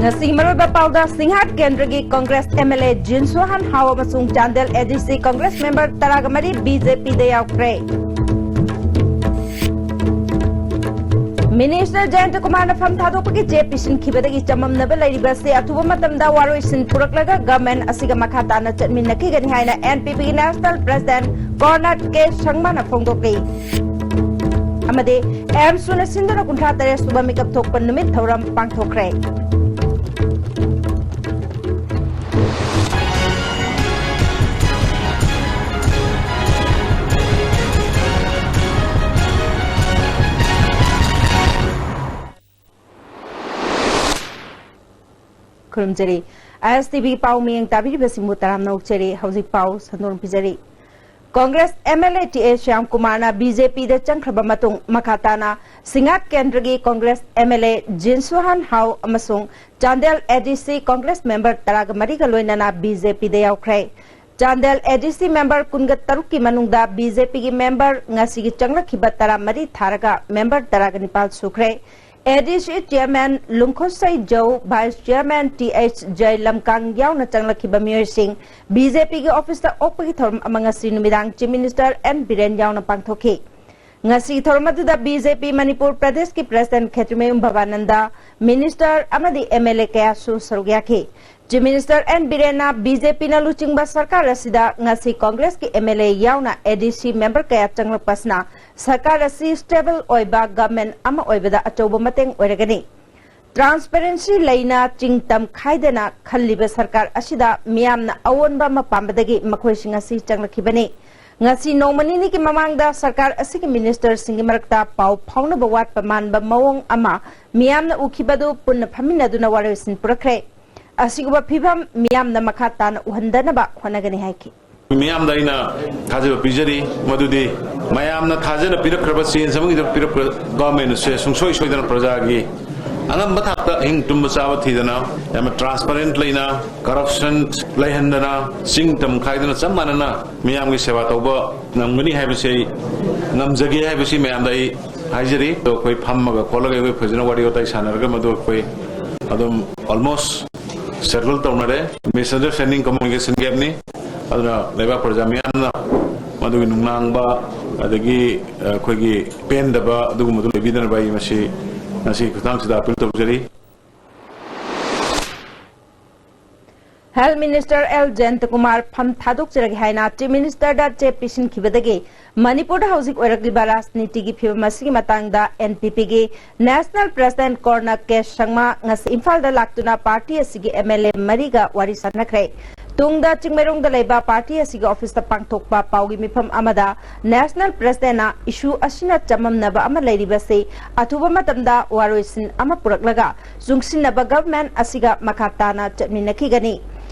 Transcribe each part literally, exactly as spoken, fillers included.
ꯉꯁꯤꯒꯤ ꯃꯔꯨꯑꯣꯏꯕ ꯄꯥꯎꯗ, ꯁꯤꯡꯍꯥꯠ ꯀꯦꯟꯗ꯭ꯔꯒꯤ ꯀꯣꯡꯒ꯭ꯔꯦꯁ ꯑꯦꯝ ꯑꯦꯜ ꯑꯦ ꯖꯤꯟꯁꯨꯍꯥꯟ ꯍꯥꯎ ꯑꯃꯁꯨꯡ ꯆꯥꯟꯗꯦꯜ ꯑꯦ ꯗꯤ ꯁꯤ ꯀꯣꯡꯒ꯭ꯔꯦꯁ ꯃꯦꯝꯕꯔ ꯇꯔꯥꯒ ꯃꯔꯤ ꯕꯤ ꯖꯦ ꯄꯤꯗ ꯌꯥꯎꯈ꯭ꯔꯦ꯫ ꯃꯤꯅꯤꯁꯇꯔ ꯖꯌꯟꯇ ꯀꯨꯃꯥꯔꯅ ꯐꯝ ꯊꯥꯗꯣꯛꯄꯒꯤ ꯆꯦ ꯄꯤꯁꯤꯟꯈꯤꯕꯗꯒꯤ ꯆꯃꯝꯅꯕ ꯂꯩꯔꯤꯕ ꯑꯁꯤ ꯑꯊꯨꯕ ꯃꯇꯝꯗ ꯋꯥꯔꯣꯏꯁꯤꯟ ꯄꯨꯔꯛꯂꯒ ꯒꯚꯔꯟꯃꯦꯟꯠ ꯑꯁꯤꯒ ꯃꯈꯥ ꯇꯥꯅ ꯆꯠꯃꯤꯟꯅꯈꯤꯒꯅꯤ ꯍꯥꯏꯅ ꯑꯦꯟ ꯄꯤ ꯄꯤꯒꯤ ꯅꯦꯁꯅꯦꯜ ꯄ꯭ꯔꯦꯁꯤꯗꯦꯟꯠ ꯀꯣꯔꯅꯥꯠ ꯀꯦ ꯁꯪꯃꯥꯅ ꯐꯣꯡꯗꯣꯛꯂꯤ꯫ ꯑꯃꯗꯤ ꯑꯦꯝꯁ ꯁꯨꯅ ꯁꯤꯟꯗꯨꯅ ꯀꯨꯟꯊ꯭ꯔꯥ ꯇꯔꯦꯠ ꯁꯨꯕ ꯃꯤꯀꯞ ꯊꯣꯛꯄ ꯅꯨꯃꯤꯠ ꯊꯧꯔꯝ ꯄꯥꯡꯊꯣꯛꯈ꯭ꯔꯦ꯫ ꯈꯨꯔꯨꯝꯖꯔꯤ꯫ ꯑꯥꯏ ꯑꯦꯁ ꯇꯤ ꯚꯤ ꯄꯥꯎ ꯃꯤꯠꯌꯦꯡ ꯇꯥꯕꯤꯔꯤꯕꯁꯤꯡꯕꯨ ꯇꯔꯥꯝꯅ ꯑꯣꯛꯆꯔꯤ꯫ ꯍꯧꯖꯤꯛ ꯄꯥꯎ ꯁꯟꯗꯣꯛꯅ ꯄꯤꯖꯔꯤ꯫ Congress M L A T A Shyam ꯀꯨꯃꯥꯔꯅ ꯕꯤ ꯖꯦ ꯄꯤꯗ ꯆꯪꯈ꯭ꯔꯕ ꯃꯇꯨꯡ, ꯃꯈꯥ ꯇꯥꯅ ꯁꯤꯡꯍꯥꯠ ꯀꯦꯟꯗ꯭ꯔꯒꯤ ꯀꯣꯡꯒ꯭ꯔꯦꯁ ꯑꯦꯝ ꯑꯦꯜ ꯑꯦ ꯖꯤꯟꯁꯨꯍꯥꯟ ꯍꯥꯎ ꯑꯃꯁꯨꯡ ꯆꯥꯟꯗꯦꯜ ꯑꯦ ꯗꯤ ꯁꯤ ꯀꯣꯡꯒ꯭ꯔꯦꯁ ꯃꯦꯝꯕꯔ ꯇꯔꯥꯒ ꯃꯔꯤꯒ ꯂꯣꯏꯅꯅ ꯕꯤ ꯖꯦ ꯄꯤꯗ ꯌꯥꯎꯈ꯭ꯔꯦ꯫ ꯆꯥꯟꯗꯦꯜ ꯑꯦ ꯗꯤ ꯁꯤ ꯃꯦꯝꯕꯔ ꯀꯨꯟꯒ ꯇꯔꯨꯛꯀꯤ ꯃꯅꯨꯡꯗ ꯕꯤ ꯖꯦ ꯄꯤꯒꯤ ꯃꯦꯝꯕꯔ ꯉꯁꯤꯒꯤ ꯆꯪꯂꯛꯈꯤꯕ ꯇꯔꯥꯃꯔꯤ ꯊꯥꯔꯒ ꯃꯦꯝꯕꯔ ꯇꯔꯥꯒ ꯅꯤꯄꯥꯜ ꯁꯨꯈ꯭ꯔꯦ꯫ A D C chairman Lungkhosei Zou, vice chairman T H Jaylamkang ꯌꯥꯎꯅ ꯆꯪꯂꯛꯈꯤꯕ ꯃꯤꯑꯣꯏꯁꯤꯡ ꯕꯤ ꯖꯦ ꯄꯤꯒꯤ ꯑꯣꯐꯤꯁꯇ ꯑꯣꯛꯄꯒꯤ ꯊꯧꯔꯝ ꯑꯃ ꯉꯁꯤ ꯅꯨꯃꯤꯗꯥꯡ ꯆꯤꯐ ꯃꯤꯅꯤꯁꯇꯔ ꯑꯦꯟ ꯕꯤꯔꯦꯟ ꯌꯥꯎꯅ ꯄꯥꯡꯊꯣꯛꯈꯤ꯫ ꯉꯁꯤꯒꯤ ꯊꯧꯔꯝ ꯑꯗꯨꯗ ꯕꯤ ꯖꯦ ꯄꯤ ꯃꯅꯤꯄꯨꯔ ꯄ꯭ꯔꯗꯦꯁꯀꯤ ꯄ꯭ꯔꯦꯁꯤꯗꯦꯟꯠ ꯈꯦꯇ꯭ꯔꯤꯃꯌꯨꯝ ꯚꯕꯥꯅꯟꯗ, ꯃꯤꯅꯤꯁꯇꯔ ꯑꯃꯗꯤ ꯑꯦꯝ ꯑꯦꯜ ꯑꯦ ꯀꯌꯥꯁꯨ ꯁꯔꯨꯛ ꯌꯥꯈꯤ꯫ ꯆꯤꯐ ꯃꯤꯅꯤꯁꯇꯔ ꯑꯦꯟ ꯕꯤꯔꯦꯟꯅ ꯕꯤ ꯖꯦ ꯄꯤꯅ ꯂꯨꯆꯤꯡꯕ ꯁꯔꯀꯥꯔ ꯑꯁꯤꯗ ꯉꯁꯤ ꯀꯣꯡꯒ꯭ꯔꯦꯁꯀꯤ ꯑꯦꯝ ꯑꯦꯜ ꯑꯦ ꯌꯥꯎꯅ ꯑꯦ ꯗꯤ ꯁꯤ ꯃꯦꯝꯕꯔ ꯀꯌꯥ ꯆꯪꯂꯛꯄ ꯑꯁꯤꯅ ꯁꯔꯀꯥꯔ ꯑꯁꯤ ꯁ꯭ꯇꯦꯕꯜ ꯑꯣꯏꯕ ꯒꯚꯔꯟꯃꯦꯟꯠ ꯑꯃ ꯑꯣꯏꯕꯗ ꯑꯆꯧꯕ ꯃꯇꯦꯡ ꯑꯣꯏꯔꯒꯅꯤ꯫ ꯇ꯭ꯔꯥꯟꯁꯄꯦꯔꯦꯟꯁꯤ ꯂꯩꯅ ꯆꯤꯡ ꯇꯝ ꯈꯥꯏꯗꯅ ꯈꯜꯂꯤꯕ ꯁꯔꯀꯥꯔ ꯑꯁꯤꯗ ꯃꯤꯌꯥꯝꯅ ꯑꯑꯣꯟꯕ ꯑꯃ ꯄꯥꯝꯕꯗꯒꯤ ꯃꯈꯣꯏꯁꯤꯡ ꯑꯁꯤ ꯆꯪꯂꯛꯈꯤꯕꯅꯤ꯫ ꯉꯁꯤ ꯅꯣꯡꯃ ꯅꯤꯅꯤꯒꯤ ꯃꯃꯥꯡꯗ ꯁꯔꯀꯥꯔ ꯑꯁꯤꯒꯤ ꯃꯤꯅꯤꯁꯇꯔꯁꯤꯡꯒꯤ ꯃꯔꯛꯇ ꯄꯥꯎ ꯐꯥꯎꯅꯕ ꯋꯥꯠꯄ ꯃꯥꯟꯕ ꯃꯑꯣꯡ ꯑꯃ ꯃꯤꯌꯥꯝꯅ ꯎꯈꯤꯕꯗꯨ ꯄꯨꯟꯅ ꯐꯝꯃꯤꯟꯅꯗꯨꯅ ꯋꯥꯔꯣꯏꯁꯤꯟ ꯄꯨꯔꯛꯈ꯭ꯔꯦ꯫ ꯑꯁꯤꯒꯨꯝꯕ ꯐꯤꯚꯝ ꯃꯤꯌꯥꯝꯅ ꯃꯈꯥ ꯇꯥꯅ ꯎꯍꯟꯗꯅꯕ ꯍꯣꯠꯅꯒꯅꯤ ꯍꯥꯏꯈꯤ꯫ ꯃꯤꯌꯥꯝꯗ ꯑꯩꯅ ꯊꯥꯖꯕ ꯄꯤꯖꯔꯤ, ꯃꯗꯨꯗꯤ ꯃꯌꯥꯝꯅ ꯊꯥꯖꯅ ꯄꯤꯔꯛꯈ꯭ꯔꯕ, ꯁꯦꯟ ꯑꯃꯒꯤꯗꯃꯛ ꯄꯤꯔꯛꯄ ꯒꯚꯔꯟꯃꯦꯟꯠ ꯑꯁꯦ ꯁꯨꯡꯁꯣꯏ ꯁꯣꯏꯗꯅ ꯄ꯭ꯔꯖꯥꯒꯤ ꯑꯉꯝꯕ ꯊꯥꯛꯇ ꯑꯍꯤꯡ ꯇꯨꯝꯕ ꯆꯥꯕ ꯊꯤꯗꯅ, ꯌꯥꯝꯅ ꯇ꯭ꯔꯥꯟꯁꯄꯔꯦꯟꯠ ꯂꯩꯅ, ꯀꯔꯞꯁꯟ ꯂꯩꯍꯟꯗꯅ, ꯆꯤꯡ ꯇꯝ ꯈꯥꯏꯗꯅ ꯆꯞ ꯃꯥꯟꯅꯅ ꯃꯤꯌꯥꯝꯒꯤ ꯁꯦꯕꯥ ꯇꯧꯕ ꯉꯝꯒꯅꯤ ꯍꯥꯏꯕꯁꯤ ꯑꯩ ꯉꯝꯖꯒꯦ ꯍꯥꯏꯕꯁꯤ ꯃꯌꯥꯝꯗ ꯑꯩ ꯍꯥꯏꯖꯔꯤ꯫ ꯑꯗꯣ ꯑꯩꯈꯣꯏ ꯐꯝꯃꯒ ꯈꯣꯠꯂꯒ ꯑꯩꯈꯣꯏ ꯐꯖꯅ ꯋꯥꯔꯤ ꯋꯥꯇꯥꯏ ꯁꯥꯟꯅꯔꯒ ꯃꯗꯨ ꯑꯩꯈꯣꯏ ꯑꯗꯨꯝ almost settle ꯇꯧꯅꯔꯦ꯫ Misunderstanding, communication gapꯅꯤ꯫ ꯑꯗꯨꯅ ꯂꯩꯕꯥꯛ ꯄ꯭ꯔꯖꯥ ꯃꯤꯌꯥꯝꯅ ꯃꯗꯨꯒꯤ ꯅꯨꯡꯅꯥꯡꯕ, ꯑꯗꯒꯤ ꯑꯩꯈꯣꯏꯒꯤ ꯄꯦꯟꯗꯕ ꯑꯗꯨꯒꯨꯝꯕꯗꯨ ꯂꯩꯕꯤꯗꯅꯕ ꯑꯩ ꯃꯁꯤ ꯉꯁꯤ ꯈꯨꯊꯥꯡꯁꯤꯗ appeal ꯇꯧꯖꯔꯤ꯫ Health Minister ꯑꯦꯜ ꯖꯌꯟꯇꯀꯨꯃꯥꯔ ꯐꯝ ꯊꯥꯗꯣꯛꯆꯔꯒꯦ ꯍꯥꯏꯅ Chief Ministerꯗ ꯆꯦ ꯄꯤꯁꯤꯟꯈꯤꯕꯗꯒꯤ ꯃꯅꯤꯄꯨꯔꯗ ꯍꯧꯖꯤꯛ ꯑꯣꯏꯔꯛꯂꯤꯕ ꯔꯥꯖꯅꯤꯇꯤꯒꯤ ꯐꯤꯕꯝ ꯑꯁꯤꯒꯤ ꯃꯇꯥꯡꯗ NPPꯒꯤ National President ꯀꯣꯔꯅ ꯀꯦ ꯁꯪꯃꯥ ꯉꯁꯤ ꯏꯝꯐꯥꯜꯗ ꯂꯥꯛꯇꯨꯅ ꯄꯥꯔꯇꯤ ꯑꯁꯤꯒꯤ MLA ꯃꯔꯤꯒ ꯋꯥꯔꯤ ꯁꯥꯟꯅꯈ꯭ꯔꯦ꯫ ꯇꯨꯡꯗ ꯆꯤꯡꯃꯩꯔꯣꯡꯗ ꯂꯩꯕ ꯄꯥꯔꯇꯤ ꯑꯁꯤꯒꯤ ꯑꯣꯐꯤꯁꯇ ꯄꯥꯡꯊꯣꯛꯄ ꯄꯥꯎꯒꯤ ꯃꯤꯐꯝ ꯑꯃꯗ National Presidentꯅ issue ꯑꯁꯤꯅ ꯆꯃꯝꯅꯕ ꯑꯃ ꯂꯩꯔꯤꯕꯁꯤ ꯑꯊꯨꯕ ꯃꯇꯝꯗ ꯋꯥꯔꯣꯏꯁꯤꯟ ꯑꯃ ꯄꯨꯔꯛꯂꯒ ꯆꯨꯡꯁꯤꯟꯅꯕ government ꯑꯁꯤꯒ ꯃꯈꯥ ꯇꯥꯅ ꯆꯠꯃꯤꯟꯅꯈꯤꯒꯅꯤ꯫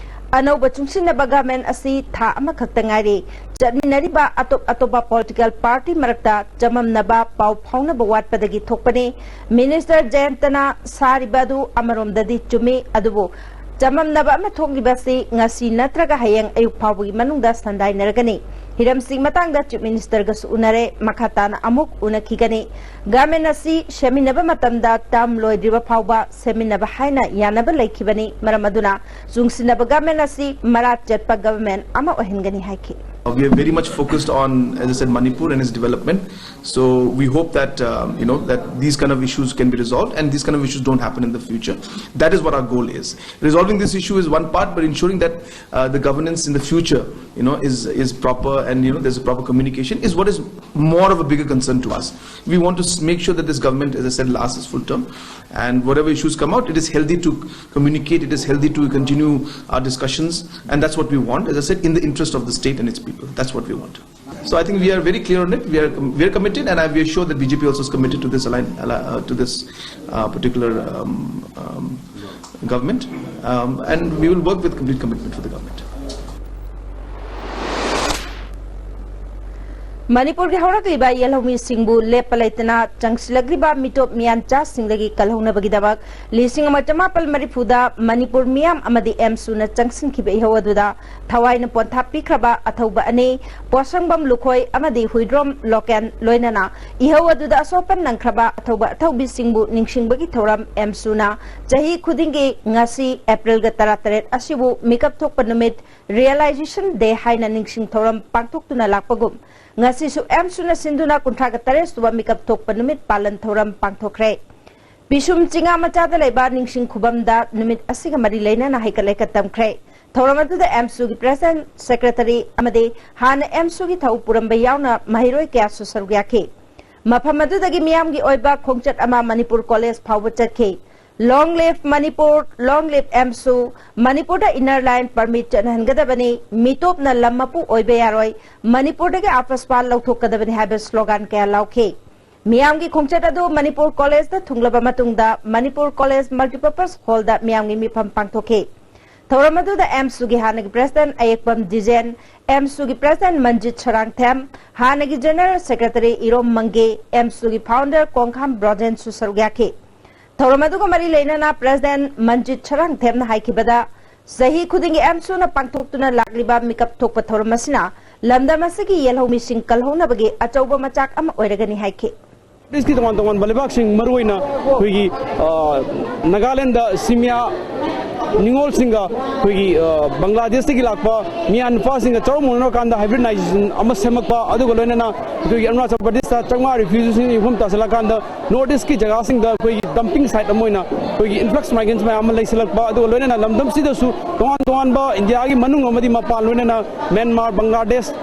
ꯑꯅꯧꯕ ꯆꯨꯡꯁꯤꯟꯅꯕ government ꯑꯁꯤ ꯊꯥ ꯑꯃꯈꯛꯇ ꯉꯥꯏꯔꯤ꯫ ꯆꯠꯃꯤꯟꯅꯔꯤꯕ ꯑꯇꯣꯞ ꯑꯇꯣꯞꯄ political party ꯃꯔꯛꯇ ꯆꯃꯝꯅꯕ ꯄꯥꯎ ꯐꯥꯎꯅꯕ ꯋꯥꯠꯄꯗꯒꯤ ꯊꯣꯛꯄꯅꯤ꯫ Minister ꯖꯌꯟꯇꯅ ꯁꯥꯔꯤꯕ ꯑꯗꯨ ꯑꯃꯔꯣꯝꯗꯗꯤ ꯆꯨꯝꯃꯤ, ꯑꯗꯨꯕꯨ ꯆꯃꯝꯅꯕ ꯑꯃ ꯊꯣꯛꯂꯤꯕ ꯑꯁꯤ ꯉꯁꯤ ꯅꯠꯇ꯭ꯔꯒ ꯍꯌꯦꯡ ꯑꯌꯨꯛ ꯐꯥꯎꯕꯒꯤ ꯃꯅꯨꯡꯗ ꯁꯟꯗꯥꯏꯅꯔꯒꯅꯤ꯫ ꯍꯤꯔꯝꯁꯤꯡ ꯃꯇꯥꯡꯗ Chief Ministerꯒꯁꯨ ꯎꯅꯔꯦ, ꯃꯈꯥ ꯇꯥꯅ ꯑꯃꯨꯛ ꯎꯅꯈꯤꯒꯅꯤ꯫ Government ꯑꯁꯤ ꯁꯦꯝꯃꯤꯟꯅꯕ ꯃꯇꯝꯗ term ꯂꯣꯏꯗ꯭ꯔꯤꯕ ꯐꯥꯎꯕ ꯁꯦꯝꯃꯤꯟꯅꯕ ꯍꯥꯏꯅ ꯌꯥꯅꯕ ꯂꯩꯈꯤꯕꯅꯤ꯫ ꯃꯔꯝ ꯑꯗꯨꯅ ꯆꯨꯡꯁꯤꯟꯅꯕ government ꯑꯁꯤ ꯃꯔꯥ ꯆꯠꯄ government ꯑꯃ ꯑꯣꯏꯍꯟꯒꯅꯤ ꯍꯥꯏꯈꯤ꯫ Uh, we are very much focused on, as I said, Manipur and its development. So we hope that um, you know that these kind of issues can be resolved, and these kind of issues don't happen in the future. That is what our goal is. Resolving this issue is one part, but ensuring that uh, the governance in the future, you know, is is proper, and you know there's a proper communication is what is more of a bigger concern to us. We want to s- make sure that this government, as I said, lasts its full term, and whatever issues come out, it is healthy to communicate. It is healthy to continue our discussions, and that's what we want, as I said, in the interest of the state and its people. That's what we want. So I think we are very clear on it. We are we are committed, and I, we are sure that BJP also is committed to this align uh, to this uh, particular um, um, government, um, and we will work with complete commitment for the government. ꯃꯅꯤꯄꯨꯔꯒꯤ ꯍꯧꯔꯛꯂꯤꯕ ꯌꯦꯜꯍꯧꯃꯤꯁꯤꯡꯕꯨ ꯂꯦꯞꯄ ꯂꯩꯇꯅ ꯆꯪꯁꯤꯜꯂꯛꯂꯤꯕ ꯃꯤꯇꯣꯞ ꯃꯤꯌꯥꯟꯆꯥꯁꯤꯡꯗꯒꯤ ꯀꯜꯍꯧꯅꯕꯒꯤꯗꯃꯛ ꯂꯤꯁꯤꯡ ꯑꯃ ꯆꯃꯥꯄꯜ ꯃꯔꯤꯐꯨꯗ ꯃꯅꯤꯄꯨꯔ ꯃꯤꯌꯥꯝ ꯑꯃꯗꯤ ꯑꯦꯝꯁꯨꯅ ꯆꯪꯁꯤꯟꯈꯤꯕ ꯏꯍꯧ ꯑꯗꯨꯗ ꯊꯋꯥꯏꯅ ꯄꯣꯟꯊꯥ ꯄꯤꯈ꯭ꯔꯕ ꯑꯊꯧꯕ ꯑꯅꯤ, ꯄꯣꯠꯁꯪꯕꯝ ꯂꯨꯈꯣꯏ ꯑꯃꯗꯤ ꯍꯨꯏꯗ꯭ꯔꯣꯝ ꯂꯣꯀꯦꯟ ꯂꯣꯏꯅꯅ ꯏꯍꯧ ꯑꯗꯨꯗ ꯑꯁꯣꯛ ꯑꯄꯟ ꯅꯪꯈ꯭ꯔꯕ ꯑꯊꯧꯕ ꯑꯊꯧꯕꯤꯁꯤꯡꯕꯨ ꯅꯤꯡꯁꯤꯡꯕꯒꯤ ꯊꯧꯔꯝ ꯑꯦꯝꯁꯨꯅ ꯆꯍꯤ ꯈꯨꯗꯤꯡꯒꯤ ꯉꯁꯤ ꯑꯦꯄ꯭ꯔꯤꯜꯒ ꯇꯔꯥꯇꯔꯦꯠ ꯑꯁꯤꯕꯨ ꯃꯤꯀꯞ ꯊꯣꯛꯄ ꯅꯨꯃꯤꯠ, Realization Day ꯍꯥꯏꯅ ꯅꯤꯡꯁꯤꯡ ꯊꯧꯔꯝ ꯄꯥꯡꯊꯣꯛꯇꯨꯅ ꯂꯥꯛꯄꯒꯨꯝ, ꯉꯁꯤꯁꯨ ꯑꯦꯝꯁꯨꯅ ꯁꯤꯟꯗꯨꯅ ꯀꯨꯟꯊ꯭ꯔꯥꯒ ꯇꯔꯦꯠ ꯁꯨꯕ ꯃꯤꯀꯞ ꯊꯣꯛꯄ ꯅꯨꯃꯤꯠ ꯄꯥꯂꯟ ꯊꯧꯔꯝ ꯄꯥꯡꯊꯣꯛꯈ꯭ꯔꯦ꯫ ꯄꯤꯁꯨꯝ ꯆꯤꯉꯥ ꯃꯆꯥꯗ ꯂꯩꯕ ꯅꯤꯡꯁꯤꯡ ꯈꯨꯕꯝꯗ ꯅꯨꯃꯤꯠ ꯑꯁꯤꯒ ꯃꯔꯤ ꯂꯩꯅꯅ ꯍꯩꯀꯠ ꯂꯩꯀꯠ ꯇꯝꯈ꯭ꯔꯦ꯫ ꯊꯧꯔꯝ ꯑꯗꯨꯗ ꯑꯦꯝꯁꯨꯒꯤ President, Secretary ꯑꯃꯗꯤ ꯍꯥꯟꯅ ꯑꯦꯝꯁꯨꯒꯤ ꯊꯧ ꯄꯨꯔꯝꯕ ꯌꯥꯎꯅ ꯃꯍꯩꯔꯣꯏ ꯀꯌꯥꯁꯨ ꯁꯔꯨꯛ ꯌꯥꯈꯤ꯫ ꯃꯐꯝ ꯑꯗꯨꯗꯒꯤ ꯃꯤꯌꯥꯝꯒꯤ ꯑꯣꯏꯕ ꯈꯣꯡꯆꯠ ꯑꯃ ꯃꯅꯤꯄꯨꯔ ꯀꯣꯂꯦꯖ ꯐꯥꯎꯕ ꯆꯠꯈꯤ꯫ Long live Manipur, long live ꯑꯦꯝꯁꯨ, ꯃꯅꯤꯄꯨꯔꯗ Inner Line Permit ꯆꯠꯅꯍꯟꯒꯗꯕꯅꯤ, ꯃꯤꯇꯣꯞꯅ ꯂꯝ ꯃꯄꯨ ꯑꯣꯏꯕ ꯌꯥꯔꯣꯏ, ꯃꯅꯤꯄꯨꯔꯗꯒꯤ ꯑꯥꯐꯁꯄꯥꯜ ꯂꯧꯊꯣꯛꯀꯗꯕꯅꯤ ꯍꯥꯏꯕ slogan ꯀꯌꯥ ꯂꯥꯎꯈꯤ꯫ ꯃꯤꯌꯥꯝꯒꯤ ꯈꯣꯡꯆꯠ ꯑꯗꯨ ꯃꯅꯤꯄꯨꯔ ꯀꯣꯂꯦꯖꯇ ꯊꯨꯡꯂꯕ ꯃꯇꯨꯡꯗ ꯃꯅꯤꯄꯨꯔ ꯀꯣꯂꯦꯖ Multipurpose Hallꯗ ꯃꯤꯌꯥꯝꯒꯤ ꯃꯤꯐꯝ ꯄꯥꯡꯊꯣꯛꯈꯤ꯫ ꯊꯧꯔꯝ ꯑꯗꯨꯗ ꯑꯦꯝꯁꯨꯒꯤ ꯍꯥꯟꯅꯒꯤ President ꯑꯌꯦꯛꯄꯝ ꯗꯤꯖꯦꯟ, ꯑꯦꯝꯁꯨꯒꯤ President ꯃꯟꯖꯤꯠ ꯁꯔꯥꯡꯊꯦꯝ, ꯍꯥꯟꯅꯒꯤ General Secretary ꯏꯔꯣꯝ ꯃꯪꯒꯦ, ꯑꯦꯝꯁꯨꯒꯤ Founder ꯀꯣꯡꯈꯥꯝ ꯕ꯭ꯔꯣꯖꯦꯟꯁꯨ ꯁꯔꯨꯛ ꯌꯥꯈꯤ꯫ ꯊꯧꯔꯝ ꯑꯗꯨꯒ ꯃꯔꯤ ꯂꯩꯅꯅ President ꯃꯟꯖꯤꯠ ꯁꯔꯥꯡꯊꯦꯝꯅ ꯍꯥꯏꯈꯤꯕꯗ, ꯆꯍꯤ ꯈꯨꯗꯤꯡꯒꯤ ꯑꯦꯝꯁꯨꯅ ꯄꯥꯡꯊꯣꯛꯇꯨꯅ ꯂꯥꯛꯂꯤꯕ ꯃꯤꯀꯞ ꯊꯣꯛꯄ ꯊꯧꯔꯝ ꯑꯁꯤꯅ ꯂꯝꯗꯝ ꯑꯁꯤꯒꯤ ꯌꯦꯜꯍꯧꯃꯤꯁꯤꯡ ꯀꯜꯍꯧꯅꯕꯒꯤ ꯑꯆꯧꯕ ꯃꯆꯥꯛ ꯑꯃ ꯑꯣꯏꯔꯒꯅꯤ ꯍꯥꯏꯈꯤ꯫ ꯏꯁꯀꯤ ꯇꯣꯉꯥꯟ ꯇꯣꯉꯥꯟꯕ ꯂꯩꯕꯥꯛꯁꯤꯡ, ꯃꯔꯨꯑꯣꯏꯅ ꯑꯩꯈꯣꯏꯒꯤ, ꯑ, ꯅꯥꯒꯥꯂꯦꯟꯗ ꯁꯤꯃꯤꯌꯥ ꯅꯤꯉꯣꯜꯁꯤꯡꯒ ꯑꯩꯈꯣꯏꯒꯤ, ꯑ, ꯕꯪꯒ꯭ꯂꯥꯗꯦꯁꯇꯒꯤ ꯂꯥꯛꯄ ꯃꯤꯌꯥꯟ ꯅꯨꯄꯥꯁꯤꯡꯒ ꯆꯔꯣꯡ ꯃꯥꯟꯅꯔꯀꯥꯟꯗ hybridization ꯑꯃ ꯁꯦꯝꯃꯛꯄ, ꯑꯗꯨꯒ ꯂꯣꯏꯅꯅ ꯑꯩꯈꯣꯏꯒꯤ ꯑꯔꯨꯅꯥꯆꯜ ꯄ꯭ꯔꯗꯦꯁꯇ ꯆꯥꯝꯃꯉꯥ refugeeꯁꯤꯡ ꯌꯨꯝꯐꯝ ꯇꯥꯁꯤꯜꯂꯀꯥꯟꯗ North Eastꯀꯤ ꯖꯒꯥꯁꯤꯡꯗ ꯑꯩꯈꯣꯏꯒꯤ dumping site ꯑꯃ ꯑꯣꯏꯅ ꯑꯩꯈꯣꯏꯒꯤ influx migrants ꯃꯌꯥꯝ ꯑꯃ ꯂꯩꯁꯤꯜꯂꯛꯄ, ꯑꯗꯨꯒ ꯂꯣꯏꯅꯅ ꯂꯝꯗꯝꯁꯤꯗꯁꯨ ꯇꯣꯉꯥꯟ ꯇꯣꯉꯥꯟꯕ ꯏꯟꯗꯤꯌꯥꯒꯤ ꯃꯅꯨꯡ ꯑꯃꯗꯤ ꯃꯄꯥꯟ, ꯂꯣꯏꯅꯅ ꯃ꯭ꯌꯥꯟꯃꯥꯔ, ꯕꯪꯒ꯭ꯂꯥꯗꯦꯁ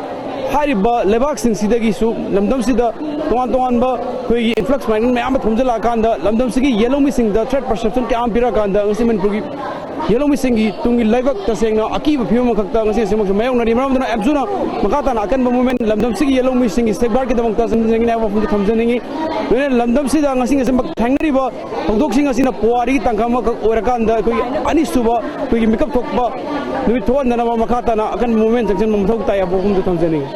ꯍꯥꯏꯔꯤꯕ ꯂꯩꯕꯥꯛꯁꯤꯡꯁꯤꯗꯒꯤꯁꯨ ꯂꯝꯗꯝꯁꯤꯗ ꯇꯣꯉꯥꯟ ꯇꯣꯉꯥꯟꯕ ꯑꯩꯈꯣꯏꯒꯤ influx migrant ꯃꯌꯥꯝ ꯑꯃ ꯊꯣꯝꯖꯤꯜꯂꯛꯑꯀꯥꯟꯗ ꯂꯝꯗꯝꯁꯤꯒꯤ ꯌꯦꯜꯍꯧꯃꯤꯁꯤꯡꯗ threat perception ꯀꯌꯥ ꯑꯃ ꯄꯤꯔꯛꯑꯀꯥꯟꯗ ꯉꯁꯤ ꯃꯅꯤꯄꯨꯔꯒꯤ ꯌꯦꯜꯍꯧꯃꯤꯁꯤꯡꯒꯤ ꯇꯨꯡꯒꯤ ꯂꯩꯕꯥꯛ ꯇꯁꯦꯡꯅ ꯑꯀꯤꯕ ꯐꯤꯕꯝ ꯑꯃꯈꯛꯇ ꯉꯁꯤ ꯑꯁꯤꯃꯛꯁꯨ ꯃꯥꯌꯣꯛꯅꯔꯤ꯫ ꯃꯔꯝ ꯑꯗꯨꯅ ꯑꯦꯝꯁꯨꯅ ꯃꯈꯥ ꯇꯥꯅ ꯑꯀꯟꯕ movement ꯂꯝꯗꯝꯁꯤꯒꯤ ꯌꯦꯜꯍꯧꯃꯤꯁꯤꯡꯒꯤ safeguardꯀꯤꯗꯃꯛꯇ ꯆꯪꯁꯤꯟꯖꯅꯤꯡꯉꯤ ꯍꯥꯏꯕ ꯋꯥꯐꯝꯁꯨ ꯊꯝꯖꯅꯤꯡꯉꯤ꯫ ꯂꯣꯏꯅꯅ ꯂꯝꯗꯝꯁꯤꯗ ꯉꯁꯤ ꯑꯁꯤꯃꯛ ꯊꯦꯡꯅꯔꯤꯕ ꯊꯧꯗꯣꯛꯁꯤꯡ ꯑꯁꯤꯅ ꯄꯨꯋꯥꯔꯤꯒꯤ ꯇꯥꯡꯀꯛ ꯑꯃꯈꯛ ꯑꯣꯏꯔꯀꯥꯟꯗ ꯑꯩꯈꯣꯏꯒꯤ ꯑꯅꯤꯁꯨꯕ ꯑꯩꯈꯣꯏꯒꯤ ꯃꯤꯀꯞ ꯊꯣꯛꯄ ꯅꯨꯃꯤꯠ ꯊꯣꯛꯍꯟꯗꯅꯕ ꯃꯈꯥ ꯇꯥꯅ ꯑꯀꯟꯕ movement ꯆꯪꯁꯤꯟꯕ ꯃꯊꯧ ꯇꯥꯏ ꯍꯥꯏꯕ ꯋꯥꯐꯝꯁꯨ ꯊꯝꯖꯅꯤꯡꯉꯤ꯫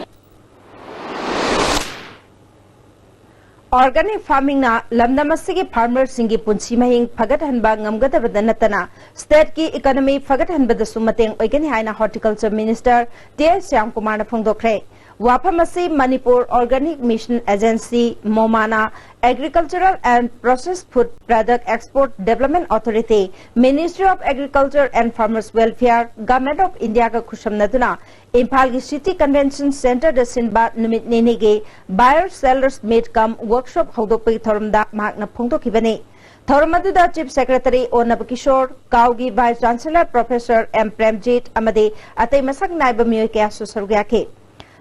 Organic farmingꯅ ꯂꯝꯗꯝ ꯑꯁꯤꯒꯤ farmerꯁꯤꯡꯒꯤ ꯄꯨꯟꯁꯤ ꯃꯍꯤꯡ ꯐꯒꯠꯍꯟꯕ ꯉꯝꯒꯗꯕꯗ ꯅꯠꯇꯅ stateꯀꯤ economy ꯐꯒꯠꯍꯟꯕꯗꯁꯨ ꯃꯇꯦꯡ ꯑꯣꯏꯒꯅꯤ ꯍꯥꯏꯅ Horticulture Minister T I ꯁ꯭ꯌꯥꯝꯀꯨꯃꯥꯔꯅ ꯐꯣꯡꯗꯣꯛꯈ꯭ꯔꯦ꯫ ꯋꯥꯐꯝ ꯑꯁꯤ Manipur Organic Mission Agency, ꯃꯣꯃꯥꯅ Agricultural and Processed Food Product Export Development Authority, Ministry of Agriculture and Farmers Welfare, Government of Indiaꯒ ꯈꯨꯠꯁꯝꯅꯗꯨꯅ ꯏꯝꯐꯥꯜꯒꯤ City Convention Centreꯗ ꯁꯤꯟꯕ ꯅꯨꯃꯤꯠ ꯅꯤꯅꯤꯒꯤ Buyer Sellers Meet cum Workshop ꯍꯧꯗꯣꯛꯄꯒꯤ ꯊꯧꯔꯝꯗ ꯃꯍꯥꯛꯅ ꯐꯣꯡꯗꯣꯛꯈꯤꯕꯅꯤ꯫ ꯊꯧꯔꯝ ꯑꯗꯨꯗ Chief Secretary ꯑꯣ ꯅꯕꯀꯤꯁꯣꯔ, ꯀꯥꯎꯒꯤ Vice Chancellor Professor M Premjit ꯑꯃꯗꯤ ꯑꯇꯩ ꯃꯁꯛ ꯅꯥꯏꯕ ꯃꯤꯑꯣꯏ ꯀꯌꯥꯁꯨ ꯁꯔꯨꯛ ꯌꯥꯈꯤ꯫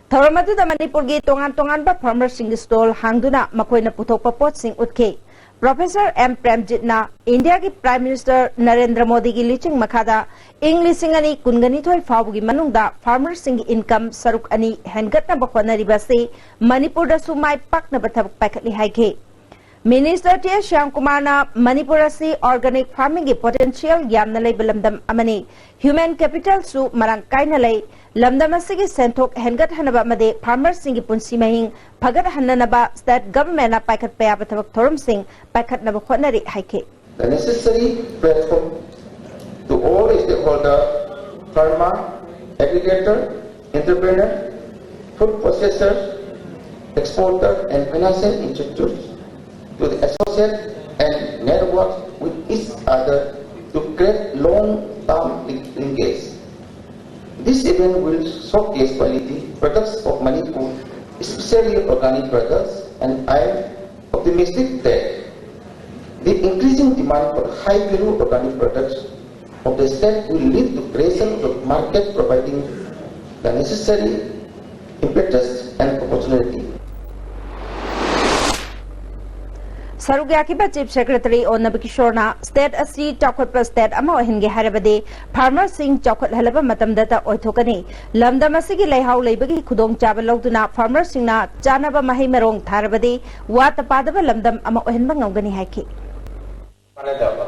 ꯊꯧꯔꯝ ꯑꯗꯨꯗ ꯃꯅꯤꯄꯨꯔꯒꯤ ꯇꯣꯉꯥꯟ ꯇꯣꯉꯥꯟꯕ farmerꯁꯤꯡꯒꯤ stall ꯍꯥꯡꯗꯨꯅ ꯃꯈꯣꯏꯅ ꯄꯨꯊꯣꯛꯄ ꯄꯣꯠꯁꯤꯡ ꯎꯠꯈꯤ꯫ Professor M ꯄ꯭ꯔꯦꯝꯖꯤꯠꯅ ꯏꯟꯗꯤꯌꯥꯒꯤ Prime Minister ꯅꯔꯦꯟꯗ꯭ꯔ ꯃꯣꯗꯤꯒꯤ ꯂꯨꯆꯤꯡ ꯃꯈꯥꯗ ꯏꯪ ꯂꯤꯁꯤꯡ ꯑꯅꯤ ꯀꯨꯟꯒ ꯅꯤꯊꯣꯏ ꯐꯥꯎꯕꯒꯤ ꯃꯅꯨꯡꯗ farmerꯁꯤꯡꯒꯤ income ꯁꯔꯨꯛ ꯑꯅꯤ ꯍꯦꯟꯒꯠꯅꯕ ꯍꯣꯠꯅꯔꯤꯕ ꯑꯁꯤ ꯃꯅꯤꯄꯨꯔꯗꯁꯨ ꯃꯥꯏ ꯄꯥꯛꯅꯕ ꯊꯕꯛ ꯄꯥꯏꯈꯠꯂꯤ ꯍꯥꯏꯈꯤ꯫ Minister T I ꯁ꯭ꯌꯥꯝꯀꯨꯃꯥꯔꯅ ꯃꯅꯤꯄꯨꯔ ꯑꯁꯤ organic farmingꯒꯤ potential ꯌꯥꯝꯅ ꯂꯩꯕ ꯂꯝꯗꯝ ꯑꯃꯅꯤ꯫ Human capitalꯁꯨ ꯃꯔꯥꯡ ꯀꯥꯏꯅ ꯂꯩ꯫ ꯂꯝꯗꯝ ꯑꯁꯤꯒꯤ ꯁꯦꯟꯊꯣꯛ ꯍꯦꯟꯒꯠꯍꯟꯅꯕ ꯑꯃꯗꯤ farmerꯁꯤꯡꯒꯤ ꯄꯨꯟꯁꯤ ꯃꯍꯤꯡ ꯐꯒꯠꯍꯟꯅꯅꯕ state governmentꯅ ꯄꯥꯏꯈꯠꯄ ꯌꯥꯕ ꯊꯕꯛ ꯊꯧꯔꯝꯁꯤꯡ ꯄꯥꯏꯈꯠꯅꯕ ꯍꯣꯠꯅꯔꯤ ꯍꯥꯏꯈꯤ꯫ The necessary platform to all stakeholder, farmer, aggregator, entrepreneur, food processor, exporter, and financial institute to the associate and network with each other to create long-term link- linkage. This event will showcase quality products of Manipur, especially organic products, and I am optimistic that the increasing demand for high-value organic products of the state will lead to creation of the market, providing the necessary impetus and opportunity. ꯁꯔꯨꯛ ꯌꯥꯈꯤꯕ Chief Secretary ꯑꯣ ꯅꯕꯀꯤꯁꯣꯔꯅ state ꯑꯁꯤ ꯆꯥꯎꯈꯠꯄ state ꯑꯃ ꯑꯣꯏꯍꯟꯒꯦ ꯍꯥꯏꯔꯕꯗꯤ farmerꯁꯤꯡ ꯆꯥꯎꯈꯠꯍꯜꯂꯕ ꯃꯇꯝꯗꯇ ꯑꯣꯏꯊꯣꯛꯀꯅꯤ꯫ ꯂꯝꯗꯝ ꯑꯁꯤꯒꯤ ꯂꯩꯍꯥꯎ ꯂꯩꯕꯒꯤ ꯈꯨꯗꯣꯡꯆꯥꯕ ꯂꯧꯗꯨꯅ farmerꯁꯤꯡꯅ ꯆꯥꯅꯕ ꯃꯍꯩ ꯃꯔꯣꯡ ꯊꯥꯔꯕꯗꯤ ꯋꯥꯠꯇ ꯄꯥꯗꯕ ꯂꯝꯗꯝ ꯑꯃ ꯑꯣꯏꯍꯟꯕ ꯉꯝꯒꯅꯤ ꯍꯥꯏꯈꯤ꯫ ꯃꯥꯟꯅꯗꯕ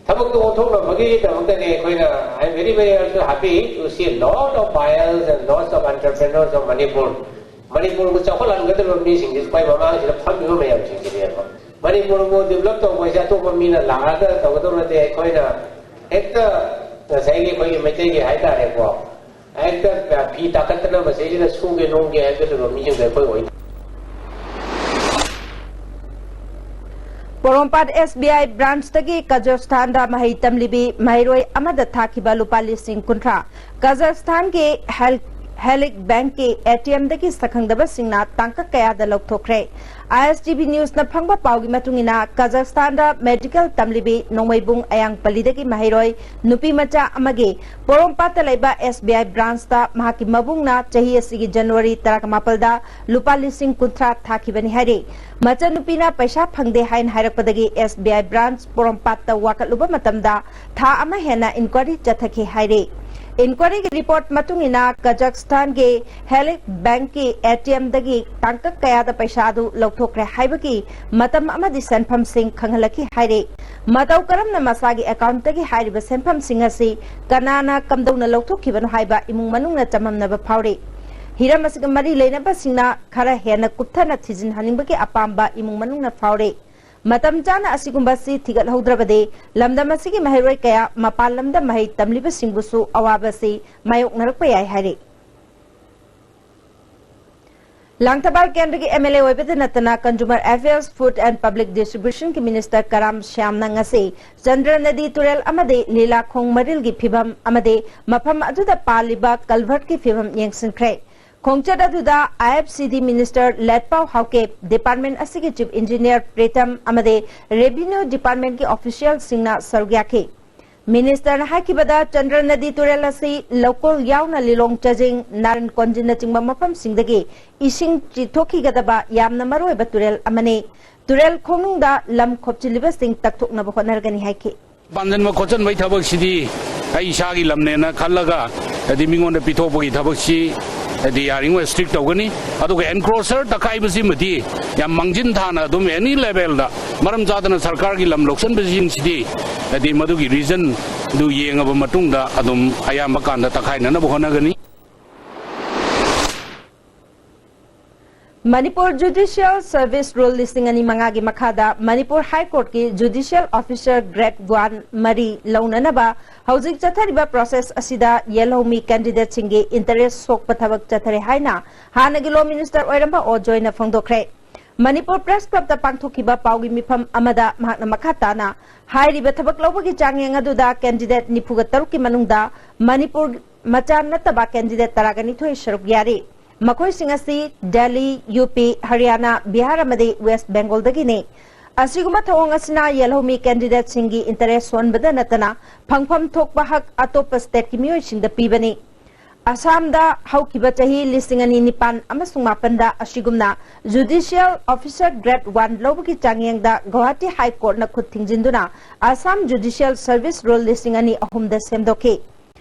ꯊꯕꯛꯇꯨ ꯑꯣꯟꯊꯣꯛꯅꯕꯒꯤꯗꯃꯛꯇꯅꯤ ꯑꯩꯈꯣꯏꯅ, I am very, very also happy to see a lot of buyers and lots of entrepreneurs of Manipur ꯃꯅꯤꯄꯨꯔꯕꯨ ꯆꯥꯎꯈꯠꯍꯟꯒꯗꯧꯔꯤꯕ ꯃꯤꯁꯤꯡꯁꯤ ꯁꯤꯐꯥꯏ ꯃꯃꯥꯡꯁꯤꯗ ꯐꯝꯃꯤꯕ ꯃꯌꯥꯝꯁꯤꯡꯁꯤꯅꯦꯕ꯫ ꯃꯅꯤꯄꯨꯔꯕꯨ ꯗꯤꯕꯂꯞ ꯇꯧꯕ ꯍꯥꯏꯁꯦ ꯑꯇꯣꯞꯄ ꯃꯤꯅ ꯂꯥꯛꯑꯒ ꯇꯧꯒꯗꯧ ꯅꯠꯇꯦ꯫ ꯑꯩꯈꯣꯏꯅ ꯍꯦꯛꯇ ꯉꯁꯥꯏꯒꯤ ꯑꯩꯈꯣꯏꯒꯤ ꯃꯩꯇꯩꯒꯤ ꯍꯥꯏꯇꯥꯔꯦꯀꯣ, ꯍꯦꯛꯇ ꯐꯤ ꯇꯥꯈꯠꯇꯅ ꯃꯁꯤꯗꯩꯁꯤꯗ ꯁꯨꯒꯦ ꯅꯣꯝꯒꯦ ꯍꯥꯏꯕꯗꯨꯅ ꯃꯤꯁꯤꯡꯗꯣ ꯑꯩꯈꯣꯏ ꯑꯣꯏ꯫ ꯄꯣꯔꯣꯝꯄꯥꯠ ꯑꯦꯁ ꯕꯤ ꯑꯥꯏ ꯕ꯭ꯔꯥꯟꯆꯇꯒꯤ ꯀꯖꯥꯈꯁꯇꯥꯟꯗ ꯃꯍꯩ ꯇꯝꯂꯤꯕꯤ ꯃꯍꯩꯔꯣꯏ ꯑꯃꯗ ꯊꯥꯈꯤꯕ ꯂꯨꯄꯥ ꯂꯤꯁꯤꯡ ꯀꯨꯟꯊ꯭ꯔꯥ꯫ ꯀꯖꯥꯈꯁꯇꯥꯟꯒꯤ ꯍꯦꯜ-, ꯍꯦꯂꯤꯛ ꯕꯦꯡꯛꯀꯤ ꯑꯦ ꯇꯤ ꯑꯦꯝꯗꯒꯤ ꯁꯛꯈꯪꯗꯕꯁꯤꯡꯅ ꯇꯥꯡꯀꯛ ꯀꯌꯥꯗ ꯂꯧꯊꯣꯛꯈ꯭ꯔꯦ꯫ ꯑꯥꯏ ꯑꯦꯁ ꯇꯤ ꯚꯤ ꯅ꯭ꯌꯨꯁꯅ ꯐꯪꯕ ꯄꯥꯎꯒꯤ ꯃꯇꯨꯡ ꯏꯟꯅ, ꯀꯖꯥꯈꯁꯇꯥꯟꯗ ꯃꯦꯗꯤꯀꯦꯜ ꯇꯝꯂꯤꯕꯤ ꯅꯣꯡꯃꯩꯕꯨꯡ ꯑꯌꯥꯡꯄꯜꯂꯤꯗꯒꯤ ꯃꯍꯩꯔꯣꯏ ꯅꯨꯄꯤ ꯃꯆꯥ ꯑꯃꯒꯤ ꯄꯣꯔꯣꯝꯄꯥꯠꯇ ꯂꯩꯕ ꯑꯦꯁ ꯕꯤ ꯑꯥꯏ ꯕ꯭ꯔꯥꯟꯆꯇ ꯃꯍꯥꯛꯀꯤ ꯃꯕꯨꯡꯅ ꯆꯍꯤ ꯑꯁꯤꯒꯤ ꯖꯅꯋꯥꯔꯤ ꯇꯔꯥꯃꯥꯄꯜꯗ ꯂꯨꯄꯥ ꯂꯤꯁꯤꯡ ꯀꯨꯟꯊ꯭ꯔꯥ ꯊꯥꯈꯤꯕꯅꯤ ꯍꯥꯏꯔꯤ꯫ ꯃꯆꯟꯅꯨꯄꯤꯅ ꯄꯩꯁꯥ ꯐꯪꯗꯦ ꯍꯥꯏꯅ ꯍꯥꯏꯔꯛꯄꯗꯒꯤ ꯑꯦꯁ ꯕꯤ ꯑꯥꯏ ꯕ꯭ꯔꯥꯟꯆ ꯄꯣꯔꯣꯝꯄꯥꯠꯇ ꯋꯥꯀꯠꯂꯨꯕ ꯃꯇꯝꯗ ꯊꯥ ꯑꯃ ꯍꯦꯟꯅ ꯏꯟꯀ꯭ꯋꯥꯔꯤ ꯆꯠꯊꯈꯤ ꯍꯥꯏꯔꯤ꯫ ꯏꯟꯀ꯭ꯋꯥꯔꯤꯒꯤ ꯔꯤꯄꯣꯔꯠ ꯃꯇꯨꯡ ꯏꯟꯅ, ꯀꯖꯥꯈꯁꯇꯥꯟꯒꯤ ꯍꯦꯂꯤꯛ ꯕꯦꯡꯛꯀꯤ ꯑꯦ ꯇꯤ ꯑꯦꯝꯗꯒꯤ ꯇꯥꯡꯀꯛ ꯀꯌꯥꯗ ꯄꯩꯁꯥ ꯑꯗꯨ ꯂꯧꯊꯣꯛꯈ꯭ꯔꯦ ꯍꯥꯏꯕꯒꯤ ꯃꯇꯝ ꯑꯃꯗꯤ ꯁꯦꯟꯐꯝꯁꯤꯡ ꯈꯪꯍꯜꯂꯛꯈꯤ ꯍꯥꯏꯔꯤ꯫ ꯃꯇꯧ ꯀꯔꯝꯅ ꯃꯁꯥꯒꯤ ꯑꯦꯀꯥꯎꯟꯠꯇꯒꯤ ꯍꯥꯏꯔꯤꯕ ꯁꯦꯟꯐꯝꯁꯤꯡ ꯑꯁꯤ ꯀꯅꯥꯅ ꯀꯝꯗꯧꯅ ꯂꯧꯊꯣꯛꯈꯤꯕꯅꯣ ꯍꯥꯏꯕ ꯏꯃꯨꯡ ꯃꯅꯨꯡꯅ ꯆꯃꯝꯅꯕ ꯐꯥꯎꯔꯤ꯫ ꯍꯤꯔꯝ ꯑꯁꯤꯒ ꯃꯔꯤ ꯂꯩꯅꯕꯁꯤꯡꯅ ꯈꯔ ꯍꯦꯟꯅ ꯀꯨꯞꯊꯅ ꯊꯤꯖꯤꯟꯍꯟꯅꯤꯡꯕꯒꯤ ꯑꯄꯥꯝꯕ ꯏꯃꯨꯡ ꯃꯅꯨꯡꯅ ꯐꯥꯎꯔꯤ꯫ ꯃꯇꯝ ꯆꯥꯅ ꯑꯁꯤꯒꯨꯝꯕꯁꯤ ꯊꯤꯒꯠꯍꯧꯗ꯭ꯔꯕꯗꯤ ꯂꯝꯗꯝ ꯑꯁꯤꯒꯤ ꯃꯍꯩꯔꯣꯏ ꯀꯌꯥ ꯃꯄꯥꯟ ꯂꯝꯗ ꯃꯍꯩ ꯇꯝꯂꯤꯕꯁꯤꯡꯕꯨꯁꯨ ꯑꯋꯥꯕꯁꯤ ꯃꯥꯌꯣꯛꯅꯔꯛꯄ ꯌꯥꯏ ꯍꯥꯏꯔꯤ꯫ ꯂꯥꯡꯊꯕꯥꯜ ꯀꯦꯟꯗ꯭ꯔꯒꯤ ꯑꯦꯝ ꯑꯦꯜ ꯑꯦ ꯑꯣꯏꯕꯗ ꯅꯠꯇꯅ Consumer Affairs, Food and Public Distribution ꯒꯤ ꯃꯤꯅꯤꯁꯇꯔ ꯀꯔꯥꯝ ꯁ꯭ꯌꯥꯝꯅ ꯉꯁꯤ ꯆꯟꯗ꯭ꯔ ꯅꯗꯤ ꯇꯨꯔꯦꯜ ꯑꯃꯗꯤ ꯂꯤꯂꯥꯈꯣꯡ ꯃꯔꯤꯜꯒꯤ ꯐꯤꯕꯝ ꯑꯃꯗꯤ ꯃꯐꯝ ꯑꯗꯨꯗ ꯄꯥꯜꯂꯤꯕ ꯀꯜꯚꯔꯠꯀꯤ ꯐꯤꯕꯝ ꯌꯦꯡꯁꯤꯟꯈ꯭ꯔꯦ꯫ ꯈꯣꯡꯆꯠ ꯑꯗꯨꯗ ꯑꯥꯏ ꯑꯦꯐ ꯁꯤ ꯗꯤ ꯃꯤꯅꯤꯁꯇꯔ ꯂꯦꯠꯄꯥꯎ ꯍꯥꯎꯀꯦꯞ, ꯗꯤꯄꯥꯔꯠꯃꯦꯟꯠ ꯑꯁꯤꯒꯤ ꯆꯤꯐ ꯏꯟꯖꯤꯅꯤꯌꯔ ꯄ꯭ꯔꯤꯇꯝ ꯑꯃꯗꯤ ꯔꯦꯚꯤꯅ꯭ꯌꯨ ꯗꯤꯄꯥꯔꯠꯃꯦꯟꯠꯀꯤ ꯑꯣꯐꯤꯁꯤꯌꯦꯜꯁꯤꯡꯅ ꯁꯔꯨꯛ ꯌꯥꯈꯤ꯫ ꯃꯤꯅꯤꯁꯇꯔꯅ ꯍꯥꯏꯈꯤꯕꯗ, ꯆꯟꯗ꯭ꯔ ꯅꯗꯤ ꯇꯨꯔꯦꯜ ꯑꯁꯤ ꯂꯧꯀꯣꯜ ꯌꯥꯎꯅ ꯂꯤꯂꯣꯡ ꯆꯥꯖꯤꯡ, ꯅꯥꯔꯟ ꯀꯣꯟꯖꯤꯟꯅꯆꯤꯡꯕ ꯃꯐꯝꯁꯤꯡꯗꯒꯤ ꯏꯁꯤꯡ ꯆꯤꯊꯣꯛꯈꯤꯒꯗꯕ ꯌꯥꯝꯅ ꯃꯔꯨꯑꯣꯏꯕ ꯇꯨꯔꯦꯜ ꯑꯃꯅꯤ꯫ ꯇꯨꯔꯦꯜ ꯈꯣꯡꯅꯨꯡꯗ ꯂꯝ ꯈꯣꯞꯆꯤꯜꯂꯤꯕꯁꯤꯡ ꯇꯛꯊꯣꯛꯅꯕ ꯍꯣꯠꯅꯔꯒꯅꯤ ꯍꯥꯏꯈꯤ꯫ ꯄꯥꯟꯖꯟꯕ ꯈꯣꯠꯆꯟꯕꯒꯤ ꯊꯕꯛꯁꯤꯗꯤ ꯑꯩ ꯏꯁꯥꯒꯤ ꯂꯝꯅꯦꯅ ꯈꯜꯂꯒ, ꯍꯥꯏꯗꯤ, ꯃꯤꯉꯣꯟꯗ ꯄꯤꯊꯣꯛꯄꯒꯤ ꯊꯕꯛꯁꯤ, ꯍꯥꯏꯗꯤ, ꯌꯥꯔꯤꯉꯩ ꯏꯁꯇ꯭ꯔꯤꯛ ꯇꯧꯒꯅꯤ꯫ ꯑꯗꯨꯒ ꯑꯦꯟꯀ꯭ꯔꯣꯆꯔ ꯇꯛꯈꯥꯏꯕꯁꯤꯃꯗꯤ ꯌꯥꯝ ꯃꯥꯡꯖꯤꯟ ꯊꯥꯅ ꯑꯗꯨꯝ ꯑꯦꯅꯤ ꯂꯦꯚꯦꯜꯗ ꯃꯔꯝ ꯆꯥꯗꯅ ꯁꯔꯀꯥꯔꯒꯤ ꯂꯝ ꯂꯧꯁꯤꯟꯕꯁꯤꯡꯁꯤꯗꯤ, ꯍꯥꯏꯗꯤ, ꯃꯗꯨꯒꯤ ꯔꯤꯖꯟꯗꯨ ꯌꯦꯡꯉꯕ ꯃꯇꯨꯡꯗ ꯑꯗꯨꯝ ꯑꯌꯥꯝꯕ ꯀꯥꯟꯗ ꯇꯛꯈꯥꯏꯅꯅꯕ ꯍꯣꯠꯅꯒꯅꯤ꯫ ꯃꯅꯤꯄꯨꯔ ꯖꯨꯗꯤꯁꯤꯌꯦꯜ ꯁꯔꯚꯤꯁ ꯔꯨꯜ ꯂꯤꯁꯤꯡ ꯑꯅꯤ ꯃꯉꯥꯒꯤ ꯃꯈꯥꯗ ꯃꯅꯤꯄꯨꯔ ꯍꯥꯏ ꯀꯣꯔꯠꯀꯤ ꯖꯨꯗꯤꯁꯤꯌꯦꯜ ꯑꯣꯐꯤꯁꯔ ꯒ꯭ꯔꯦꯗ ꯋꯥꯟ ꯃꯔꯤ ꯂꯧꯅꯅꯕ ꯍꯧꯖꯤꯛ ꯆꯠꯊꯔꯤꯕ ꯄ꯭ꯔꯣꯁꯦꯁ ꯑꯁꯤꯗ ꯌꯦꯜꯍꯧꯃꯤ ꯀꯦꯟꯗꯤꯗꯦꯠꯁꯤꯡꯒꯤ ꯏꯟꯇꯔꯦꯁ ꯁꯣꯛꯄ ꯊꯕꯛ ꯆꯠꯊꯔꯦ ꯍꯥꯏꯅ ꯍꯥꯟꯅꯒꯤ ꯂꯣ ꯃꯤꯅꯤꯁꯇꯔ ꯑꯣꯏꯔꯝꯕ ꯑꯣ ꯖꯣꯏꯅ ꯐꯣꯡꯗꯣꯛꯈ꯭ꯔꯦ꯫ ꯃꯅꯤꯄꯨꯔ ꯄ꯭ꯔꯦꯁ ꯀ꯭ꯂꯕꯇ ꯄꯥꯡꯊꯣꯛꯈꯤꯕ ꯄꯥꯎꯒꯤ ꯃꯤꯐꯝ ꯑꯃꯗ ꯃꯍꯥꯛꯅ ꯃꯈꯥ ꯇꯥꯅ ꯍꯥꯏꯔꯤꯕ ꯊꯕꯛ ꯂꯧꯕꯒꯤ ꯆꯥꯡꯌꯦꯡ ꯑꯗꯨꯗ ꯀꯦꯟꯗꯤꯗꯦꯠ ꯅꯤꯐꯨꯒ ꯇꯔꯨꯛꯀꯤ ꯃꯅꯨꯡꯗ ꯃꯅꯤꯄꯨꯔ ꯃꯆꯥ ꯅꯠꯇꯕ ꯀꯦꯟꯗꯤꯗꯦꯠ ꯇꯔꯥꯒ ꯅꯤꯊꯣꯏ ꯁꯔꯨꯛ ꯌꯥꯔꯤ꯫ ꯃꯈꯣꯏꯁꯤꯡ ꯑꯁꯤ ꯗꯦꯜꯂꯤ, ꯌꯨ ꯄꯤ, ꯍꯔꯤꯌꯥꯅꯥ, ꯕꯤꯍꯥꯔ ꯑꯃꯗꯤ ꯋꯦꯁ꯭ꯠ ꯕꯦꯡꯒꯣꯜꯗꯒꯤꯅꯤ꯫ ꯑꯁꯤꯒꯨꯝꯕ ꯊꯧꯑꯣꯡ ꯑꯁꯤꯅ ꯌꯦꯜꯍꯧꯃꯤ ꯀꯦꯟꯗꯤꯗꯦꯠꯁꯤꯡꯒꯤ ꯏꯟꯇꯔꯦꯁ ꯁꯣꯟꯕꯗ ꯅꯠꯇꯅ ꯐꯪꯐꯝ ꯊꯣꯛꯄ ꯍꯛ ꯑꯇꯣꯞꯄ ꯁ꯭ꯇꯦꯠꯀꯤ ꯃꯤꯑꯣꯏꯁꯤꯡꯗ ꯄꯤꯕꯅꯤ꯫ ꯑꯁꯥꯝꯗ ꯍꯧꯈꯤꯕ ꯆꯍꯤ ꯂꯤꯁꯤꯡ ꯑꯅꯤ ꯅꯤꯄꯥꯟ ꯑꯃꯁꯨꯡ ꯃꯥꯄꯟꯗ ꯑꯁꯤꯒꯨꯝꯅ ꯖꯨꯗꯤꯁꯤꯌꯦꯜ ꯑꯣꯐꯤꯁꯔ ꯒ꯭ꯔꯦꯗ ꯋꯥꯟ ꯂꯧꯕꯒꯤ ꯆꯥꯡꯌꯦꯡꯗ ꯒꯧꯍꯥꯇꯤ ꯍꯥꯏ ꯀꯣꯔꯠꯅ ꯈꯨꯠ ꯊꯤꯡꯖꯤꯟꯗꯨꯅ ꯑꯁꯥꯝ ꯖꯨꯗꯤꯁꯤꯌꯦꯜ ꯁꯔꯚꯤꯁ ꯔꯨꯜ ꯂꯤꯁꯤꯡ ꯑꯅꯤ ꯑꯍꯨꯝꯗ ꯁꯦꯝꯗꯣꯛꯈꯤ꯫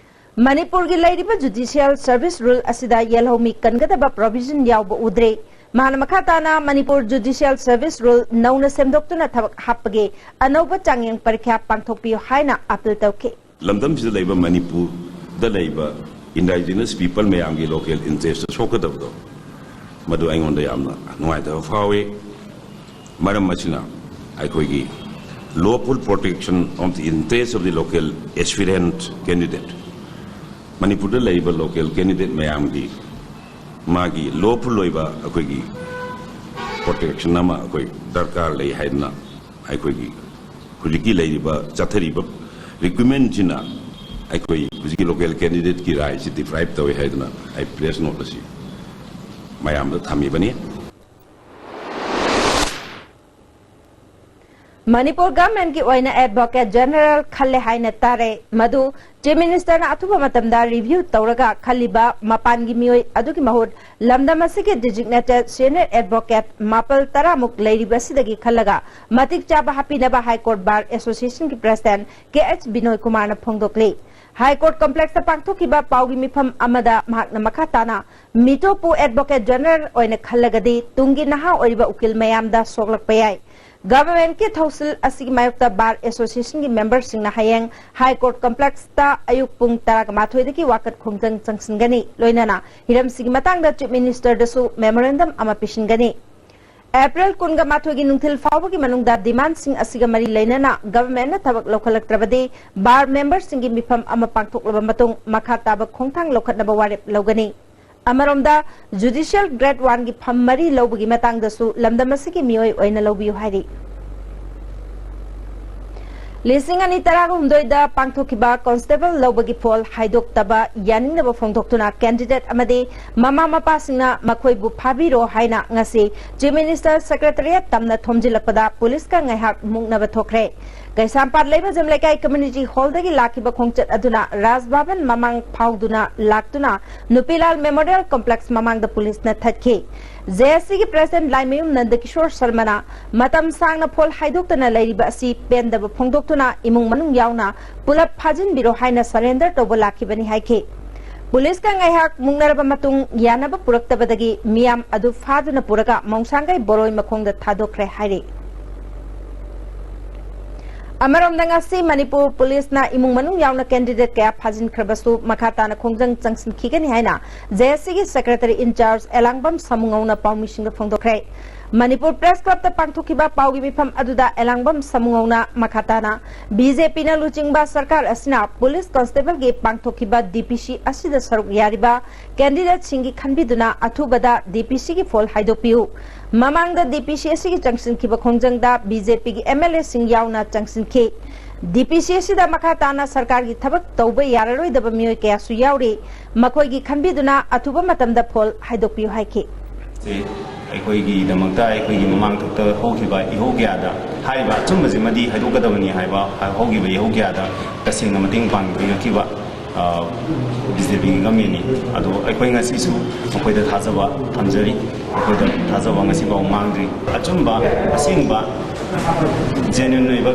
ꯃꯅꯤꯄꯨꯔꯒꯤ ꯂꯩꯔꯤꯕ ꯖꯨꯗꯤꯁꯤꯌꯦꯜ ꯁꯔꯚꯤꯁ ꯔꯨꯜ ꯑꯁꯤꯗ ꯌꯦꯜꯍꯧꯃꯤ ꯀꯟꯒꯗꯕ ꯄ꯭ꯔꯣꯚꯤꯖꯟ ꯌꯥꯎꯕ ꯎꯗ꯭ꯔꯦ꯫ ꯃꯍꯥꯛꯅ ꯃꯈꯥ ꯇꯥꯅ ꯃꯅꯤꯄꯨꯔ ꯖꯨꯗꯤꯁꯤꯌꯦꯜ ꯁꯔꯚꯤꯁ ꯔꯨꯜ ꯅꯧꯅ ꯁꯦꯝꯗꯣꯛꯇꯨꯅ ꯊꯕꯛ ꯍꯥꯞꯄꯒꯤ ꯑꯅꯧꯕ ꯆꯥꯡꯌꯦꯡ ꯄꯔꯤꯈ꯭ꯌꯥ ꯄꯥꯡꯊꯣꯛꯄꯤꯌꯨ ꯍꯥꯏꯅ ꯑꯥꯄꯤꯜ ꯇꯧꯈꯤ꯫ ꯂꯝꯗꯝꯁꯤꯗ ꯂꯩꯕ ꯃꯅꯤꯄꯨꯔꯗ ꯂꯩꯕ ꯏꯟꯗꯥꯏꯖꯤꯅꯁ ꯄꯤꯄꯜ ꯃꯌꯥꯝꯒꯤ ꯂꯣꯀꯦꯜ ꯏꯟꯇꯔꯦꯁꯇ ꯁꯣꯛꯀꯗꯕꯗꯣ, ꯃꯗꯨ ꯑꯩꯉꯣꯟꯗ ꯌꯥꯝꯅ ꯅꯨꯡꯉꯥꯏꯇꯕ ꯐꯥꯎꯏ꯫ ꯃꯔꯝ ꯑꯁꯤꯅ ꯑꯩꯈꯣꯏꯒꯤ lawful protection of the interest of the local aspirant candidate, ꯃꯅꯤꯄꯨꯔꯗ ꯂꯩꯔꯤꯕ ꯂꯣꯀꯦꯜ ꯀꯦꯟꯗꯤꯗꯦꯠ ꯃꯌꯥꯝꯒꯤ ꯃꯥꯒꯤ ꯂꯣꯐꯨꯜ ꯑꯣꯏꯕ ꯑꯩꯈꯣꯏꯒꯤ ꯄ꯭ꯔꯣꯇꯦꯛꯁꯟ ꯑꯃ ꯑꯩꯈꯣꯏ ꯗꯔꯀꯥꯔ ꯂꯩ ꯍꯥꯏꯗꯅ ꯑꯩꯈꯣꯏꯒꯤ ꯍꯧꯖꯤꯛꯀꯤ ꯂꯩꯔꯤꯕ ꯆꯠꯊꯔꯤꯕ ꯔꯤꯀ꯭ꯔꯨꯠꯃꯦꯟꯁꯤꯅ ꯑꯩꯈꯣꯏ ꯍꯧꯖꯤꯛꯀꯤ ꯂꯣꯀꯦꯜ ꯀꯦꯟꯗꯤꯗꯦꯠꯀꯤ ꯔꯥꯏꯠꯁꯤ ꯗꯤꯄ꯭ꯔꯥꯏꯚ ꯇꯧꯏ ꯍꯥꯏꯗꯅ ꯑꯩ ꯄ꯭ꯔꯦꯁ ꯅꯣꯠ ꯑꯁꯤ ꯃꯌꯥꯝꯗ ꯊꯝꯃꯤꯕꯅꯤ꯫ ꯃꯅꯤꯄꯨꯔ ꯒꯚꯔꯟꯃꯦꯟꯠꯀꯤ ꯑꯣꯏꯅ ꯑꯦꯗꯚꯣꯀꯦꯠ ꯖꯦꯅꯔꯦꯜ ꯈꯜꯂꯦ ꯍꯥꯏꯅ ꯇꯥꯔꯦ꯫ ꯃꯗꯨ ꯆꯤꯐ ꯃꯤꯅꯤꯁꯇꯔꯅ ꯑꯊꯨꯕ ꯃꯇꯝꯗ ꯔꯤꯚ꯭ꯌꯨ ꯇꯧꯔꯒ ꯈꯜꯂꯤꯕ ꯃꯄꯥꯟꯒꯤ ꯃꯤꯑꯣꯏ ꯑꯗꯨꯒꯤ ꯃꯍꯨꯠ ꯂꯝꯗꯝ ꯑꯁꯤꯒꯤ ꯗꯤꯖꯤꯒꯅꯦꯇꯦꯗ ꯁꯦꯅꯤꯌꯔ ꯑꯦꯗꯚꯣꯀꯦꯠ ꯃꯥꯄꯜ ꯇꯔꯥꯃꯨꯛ ꯂꯩꯔꯤꯕ ꯑꯁꯤꯗꯒꯤ ꯈꯜꯂꯒ ꯃꯇꯤꯛ ꯆꯥꯕ ꯍꯥꯞꯄꯤꯅꯕ ꯍꯥꯏ ꯀꯣꯔꯠ ꯕꯥꯔ ꯑꯦꯁꯣꯁꯤꯌꯦꯁꯟꯒꯤ ꯄ꯭ꯔꯦꯁꯤꯗꯦꯟꯠ ꯀꯦ ꯑꯩꯆ ꯕꯤꯅꯣꯏ ꯀꯨꯃꯥꯔꯅ ꯐꯣꯡꯗꯣꯛꯂꯤ꯫ ꯍꯥꯏ ꯀꯣꯔꯠ ꯀꯝꯄ꯭ꯂꯦꯛꯁꯇ ꯄꯥꯡꯊꯣꯛꯈꯤꯕ ꯄꯥꯎꯒꯤ ꯃꯤꯐꯝ ꯑꯃꯗ ꯃꯍꯥꯛꯅ ꯃꯈꯥ ꯇꯥꯅ ꯃꯤꯇꯣꯞꯄꯨ ꯑꯦꯗꯚꯣꯀꯦꯠ ꯖꯦꯅꯔꯦꯜ ꯑꯣꯏꯅ ꯈꯜꯂꯒꯗꯤ ꯇꯨꯡꯒꯤ ꯅꯍꯥ ꯑꯣꯏꯔꯤꯕ ꯎꯀꯤꯜ ꯃꯌꯥꯝꯗ ꯁꯣꯛꯂꯛꯄ ꯌꯥꯏ꯫ ꯒꯚꯔꯟꯃꯦꯟꯠꯀꯤ ꯊꯧꯁꯤꯜ ꯑꯁꯤꯒꯤ ꯃꯥꯌꯣꯛꯇ ꯕꯥꯔ ꯑꯦꯁꯣꯁꯤꯌꯦꯁꯟꯒꯤ ꯃꯦꯝꯕꯔꯁꯤꯡꯅ ꯍꯌꯦꯡ ꯍꯥꯏ ꯀꯣꯔꯠ ꯀꯝꯄ꯭ꯂꯦꯛꯁꯇ ꯑꯌꯨꯛ ꯄꯨꯡ ꯇꯔꯥꯃꯥꯊꯣꯏꯗꯒꯤ ꯋꯥꯀꯠ ꯈꯣꯡꯖꯪ ꯆꯪꯁꯤꯟꯒꯅꯤ꯫ ꯂꯣꯏꯅꯅ ꯍꯤꯔꯝꯁꯤꯒꯤ ꯃꯇꯥꯡꯗ ꯆꯤꯐ ꯃꯤꯅꯤꯁꯇꯔꯗꯁꯨ ꯃꯦꯃꯣꯔꯦꯟꯗꯝ ꯑꯃ ꯄꯤꯁꯤꯟꯒꯅꯤ꯫ ꯑꯦꯄ꯭ꯔꯤꯜ ꯀꯨꯟꯒ ꯃꯥꯊꯣꯏꯒꯤ ꯅꯨꯡꯊꯤꯜ ꯐꯥꯎꯕꯒꯤ ꯃꯅꯨꯡꯗ ꯗꯤꯃꯥꯟꯁꯤꯡ ꯑꯁꯤꯒ ꯃꯔꯤ ꯂꯩꯅꯅ ꯒꯚꯔꯟꯃꯦꯟꯠꯅ ꯊꯕꯛ ꯂꯧꯈꯠꯂꯛꯇ꯭ꯔꯕꯗꯤ ꯕꯥꯔ ꯃꯦꯝꯕꯔꯁꯤꯡꯒꯤ ꯃꯤꯐꯝ ꯑꯃ ꯄꯥꯡꯊꯣꯛꯂꯕ ꯃꯇꯨꯡ ꯃꯈꯥ ꯇꯥꯕ ꯈꯣꯡꯊꯥꯡ ꯂꯧꯈꯠꯅꯕ ꯋꯥꯔꯦꯞ ꯂꯧꯒꯅꯤ꯫ ꯑꯃꯔꯣꯝꯗ, ꯖꯨꯗꯤꯁꯤꯌꯦꯜ ꯒ꯭ꯔꯦꯗ ꯋꯥꯟꯒꯤ ꯐꯝ ꯃꯔꯤ ꯂꯧꯕꯒꯤ ꯃꯇꯥꯡꯗꯁꯨ ꯂꯝꯗꯝ ꯑꯁꯤꯒꯤ ꯃꯤꯑꯣꯏ ꯑꯣꯏꯅ ꯂꯧꯕꯤꯌꯨ ꯍꯥꯏꯔꯤ꯫ ꯂꯤꯁꯤꯡ ꯑꯅꯤ ꯇꯔꯥꯒ ꯍꯨꯝꯗꯣꯏꯗ ꯄꯥꯡꯊꯣꯛꯈꯤꯕ ꯀꯣꯟꯁꯇꯦꯕꯜ ꯂꯧꯕꯒꯤ ꯐꯣꯜ ꯍꯥꯏꯗꯣꯛꯇꯕ ꯌꯥꯅꯤꯡꯗꯕ ꯐꯣꯡꯗꯣꯛꯇꯨꯅ ꯀꯦꯟꯗꯤꯗꯦꯠ ꯑꯃꯗꯤ ꯃꯃꯥ ꯃꯄꯥꯁꯤꯡꯅ ꯃꯈꯣꯏꯕꯨ ꯐꯥꯕꯤꯔꯣ ꯍꯥꯏꯅ ꯉꯁꯤ ꯆꯤꯐ ꯃꯤꯅꯤꯁꯇꯔ ꯁꯦꯀ꯭ꯔꯦꯇꯔꯤꯌꯦꯠ ꯇꯝꯅ ꯊꯣꯝꯖꯤꯜꯂꯛꯄꯗ ꯄꯨꯂꯤꯁꯀ ꯉꯥꯏꯍꯥꯛ ꯃꯨꯛꯅꯕ ꯊꯣꯛꯈ꯭ꯔꯦ꯫ ꯀꯩꯁꯥꯝꯄꯥꯠ ꯂꯩꯃꯖꯝ ꯂꯩꯀꯥꯏ ꯀꯝꯃ꯭ꯌꯨꯅꯤꯇꯤ ꯍꯣꯜꯗꯒꯤ ꯂꯥꯛꯈꯤꯕ ꯈꯣꯡꯆꯠ ꯑꯗꯨꯅ ꯔꯥꯖ ꯚꯕꯟ ꯃꯃꯥꯡ ꯐꯥꯎꯗꯨꯅ ꯂꯥꯛꯇꯨꯅ ꯅꯨꯄꯤꯂꯥꯜ ꯃꯦꯃꯣꯔꯤꯌꯦꯜ ꯀꯣꯝꯄ꯭ꯂꯦꯛꯁ ꯃꯃꯥꯡꯗ ꯄꯨꯂꯤꯁꯅ ꯊꯠꯈꯤ꯫ ꯖꯦ ꯑꯦꯁ ꯁꯤꯒꯤ ꯄ꯭ꯔꯦꯁꯤꯗꯦꯟꯠ ꯂꯥꯏꯃꯌꯨꯝ ꯅꯟꯗꯀꯤꯁꯣꯔ ꯁꯔꯃꯅ ꯃꯇꯝ ꯁꯥꯡꯅ ꯐꯣꯜ ꯍꯥꯏꯗꯣꯛꯇꯅ ꯂꯩꯔꯤꯕ ꯑꯁꯤ ꯄꯦꯟꯗꯕ ꯐꯣꯡꯗꯣꯛꯇꯨꯅ ꯏꯃꯨꯡ ꯃꯅꯨꯡ ꯌꯥꯎꯅ ꯄꯨꯂꯞ ꯐꯥꯖꯤꯟꯕꯤꯔꯣ ꯍꯥꯏꯅ ꯁꯔꯦꯟꯗꯔ ꯇꯧꯕ ꯂꯥꯛꯈꯤꯕꯅꯤ ꯍꯥꯏꯈꯤ꯫ ꯄꯨꯂꯤꯁꯀ ꯉꯥꯏꯍꯥꯛ ꯃꯨꯛꯅꯔꯕ ꯃꯇꯨꯡ ꯌꯥꯅꯕ ꯄꯨꯔꯛꯇꯕꯗꯒꯤ ꯃꯤꯌꯥꯝ ꯑꯗꯨ ꯐꯥꯗꯨꯅ ꯄꯨꯔꯒ ꯃꯣꯡꯁꯥꯡꯒꯩ ꯕꯣꯔꯣꯏ ꯃꯈꯣꯡꯗ ꯊꯥꯗꯣꯛꯈ꯭ꯔꯦ ꯍꯥꯏꯔꯤ꯫ ꯑꯃꯔꯣꯝꯗ, ꯉꯁꯤ ꯃꯅꯤꯄꯨꯔ ꯄꯨꯂꯤꯁꯅ ꯏꯃꯨꯡ ꯃꯅꯨꯡ ꯌꯥꯎꯅ ꯀꯦꯟꯗꯤꯗꯦꯠ ꯀꯌꯥ ꯐꯥꯖꯤꯟꯈ꯭ꯔꯕꯁꯨ ꯃꯈꯥ ꯇꯥꯅ ꯈꯣꯡꯖꯪ ꯆꯪꯁꯤꯟꯈꯤꯒꯅꯤ ꯍꯥꯏꯅ ꯖꯦ ꯑꯦꯁ ꯁꯤꯒꯤ ꯁꯦꯀ꯭ꯔꯦꯇꯔꯤ ꯏꯟꯆꯥꯔꯖ ꯑꯦꯂꯥꯡꯕꯝ ꯁꯥꯃꯨꯉꯧꯅ ꯄꯥꯎꯃꯤꯁꯤꯡꯗ ꯐꯣꯡꯗꯣꯛꯈ꯭ꯔꯦ꯫ ꯃꯅꯤꯄꯨꯔ ꯄ꯭ꯔꯦꯁ ꯀ꯭ꯂꯕꯇ ꯄꯥꯡꯊꯣꯛꯈꯤꯕ ꯄꯥꯎꯒꯤ ꯃꯤꯐꯝ ꯑꯗꯨꯗ ꯑꯦꯂꯥꯡꯕꯝ ꯁꯥꯃꯨꯉꯧꯅ ꯃꯈꯥ ꯇꯥꯅ ꯕꯤ ꯖꯦ ꯄꯤꯅ ꯂꯨꯆꯤꯡꯕ ꯁꯔꯀꯥꯔ ꯑꯁꯤꯅ ꯄꯨꯂꯤꯁ ꯀꯣꯟꯁꯇꯦꯕꯜꯒꯤ ꯄꯥꯡꯊꯣꯛꯈꯤꯕ ꯗꯤ ꯄꯤ ꯁꯤ ꯑꯁꯤꯗ ꯁꯔꯨꯛ ꯌꯥꯔꯤꯕ ꯀꯦꯟꯗꯤꯗꯦꯠꯁꯤꯡꯒꯤ ꯈꯟꯕꯤꯗꯨꯅ ꯑꯊꯨꯕꯗ ꯗꯤ ꯄꯤ ꯁꯤꯒꯤ ꯐꯣꯜ ꯍꯥꯏꯗꯣꯛꯄꯤꯌꯨ꯫ ꯃꯃꯥꯡꯗ ꯗꯤ ꯄꯤ ꯁꯤ ꯑꯁꯤꯒꯤ ꯆꯪꯁꯤꯟꯈꯤꯕ ꯈꯣꯡꯖꯪꯗ ꯕꯤ ꯖꯦ ꯄꯤꯒꯤ ꯑꯦꯝ ꯑꯦꯜ ꯑꯦꯁꯤꯡ ꯌꯥꯎꯅ ꯆꯪꯁꯤꯟꯈꯤ꯫ ꯗꯤ ꯄꯤ ꯁꯤ ꯑꯁꯤꯗ ꯃꯈꯥ ꯇꯥꯅ ꯁꯔꯀꯥꯔꯒꯤ ꯊꯕꯛ ꯇꯧꯕ ꯌꯥꯔꯔꯣꯏꯗꯕ ꯃꯤꯑꯣꯏ ꯀꯌꯥꯁꯨ ꯌꯥꯎꯔꯤ꯫ ꯃꯈꯣꯏꯒꯤ ꯈꯟꯕꯤꯗꯨꯅ ꯑꯊꯨꯕ ꯃꯇꯝꯗ ꯐꯣꯜ ꯍꯥꯏꯗꯣꯛꯄꯤꯌꯨ ꯍꯥꯏꯈꯤ꯫ ꯁꯤ ꯑꯩꯈꯣꯏꯒꯤꯗꯃꯛꯇ ꯑꯩꯈꯣꯏꯒꯤ ꯃꯃꯥꯡ ꯊꯛꯇ ꯍꯧꯈꯤꯕ ꯏꯍꯧ ꯀꯌꯥꯗ ꯍꯥꯏꯔꯤꯕ ꯑꯆꯨꯝꯕꯁꯤꯃꯗꯤ ꯍꯥꯏꯗꯣꯛꯀꯗꯕꯅꯤ ꯍꯥꯏꯕ ꯍꯧꯈꯤꯕ ꯏꯍꯧ ꯀꯌꯥꯗ ꯇꯁꯦꯡꯅ ꯃꯇꯦꯡ ꯄꯥꯡꯕꯤꯔꯛꯈꯤꯕ ꯕꯤ ꯖꯦ ꯄꯤꯒꯤ ꯒꯃꯦꯟꯅꯤ꯫ ꯑꯗꯣ ꯑꯩꯈꯣꯏ ꯉꯁꯤꯁꯨ ꯃꯈꯣꯏꯗ ꯊꯥꯖꯕ ꯊꯝꯖꯔꯤ꯫ ꯃꯈꯣꯏꯗ ꯊꯥꯖꯕ ꯉꯁꯤꯐꯥꯎ ꯃꯥꯡꯗ꯭ꯔꯤ꯫ ꯑꯆꯨꯝꯕ, ꯑꯁꯦꯡꯕ, ꯖꯦꯅ꯭ꯌꯨꯟ ꯑꯣꯏꯕ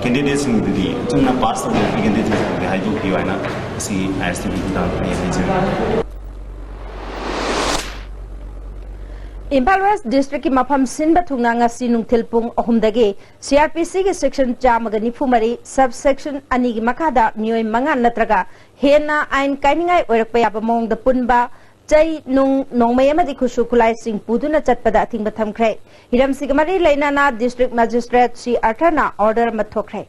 ꯀꯦꯟꯗꯤꯗꯦꯠꯁꯤꯡꯗꯨꯗꯤ, ꯑꯆꯨꯝꯅ ꯄꯥꯁ ꯇꯧꯕ ꯀꯦꯟꯗꯤꯗꯦꯠꯁꯤꯡꯗꯨꯗꯤ ꯍꯥꯏꯗꯣꯛꯄꯤꯌꯨ ꯍꯥꯏꯅ ꯉꯁꯤꯒꯤ ꯑꯥꯏ ꯑꯦꯁ ꯇꯤ ꯚꯤꯒꯤ ꯈꯨꯠꯊꯥꯡꯗ ꯑꯩ ꯍꯥꯏꯖꯔꯤ꯫ ꯏꯝꯐꯥꯜ ꯋꯦꯁ ꯗꯤꯁꯇ꯭ꯔꯤꯛꯀꯤ ꯃꯐꯝ ꯁꯤꯟꯕ ꯊꯨꯡꯅ ꯉꯁꯤ ꯅꯨꯡꯊꯤꯜ ꯄꯨꯡ ꯑꯍꯨꯝꯗꯒꯤ ꯁꯤ ꯑꯥꯔ ꯄꯤ ꯁꯤꯒꯤ ꯁꯦꯛꯁꯟ ꯆꯥꯝꯃꯒ ꯅꯤꯐꯨ ꯃꯔꯤ, ꯁꯕ ꯁꯦꯛꯁꯟ ꯑꯅꯤꯒꯤ ꯃꯈꯥꯗ ꯃꯤꯑꯣꯏ ꯃꯉꯥ ꯅꯠꯇ꯭ꯔꯒ ꯍꯦꯟꯅ ꯑꯥꯏꯟ ꯀꯥꯏꯅꯤꯡꯉꯥꯏ ꯑꯣꯏꯔꯛꯄ ꯌꯥꯕ ꯃꯑꯣꯡꯗ ꯄꯨꯟꯕ ꯆꯩ, ꯅꯨꯡ, ꯅꯣꯡꯃꯩ ꯑꯃꯗꯤ ꯈꯨꯠꯁꯨ ꯈꯨꯠꯂꯥꯏꯁꯤꯡ ꯄꯨꯗꯨꯅ ꯆꯠꯄꯗ ꯑꯊꯤꯡꯕ ꯊꯝꯈ꯭ꯔꯦ꯫ ꯍꯤꯔꯝꯁꯤꯒ ꯃꯔꯤ ꯂꯩꯅꯅ ꯗꯤꯁꯇ꯭ꯔꯤꯛ ꯃꯦꯖꯤꯁꯇ꯭ꯔꯦꯠ ꯁꯤ ꯑꯥꯔꯊꯔꯅ ꯑꯣꯔꯗꯔ ꯑꯃ ꯊꯣꯛꯈ꯭ꯔꯦ꯫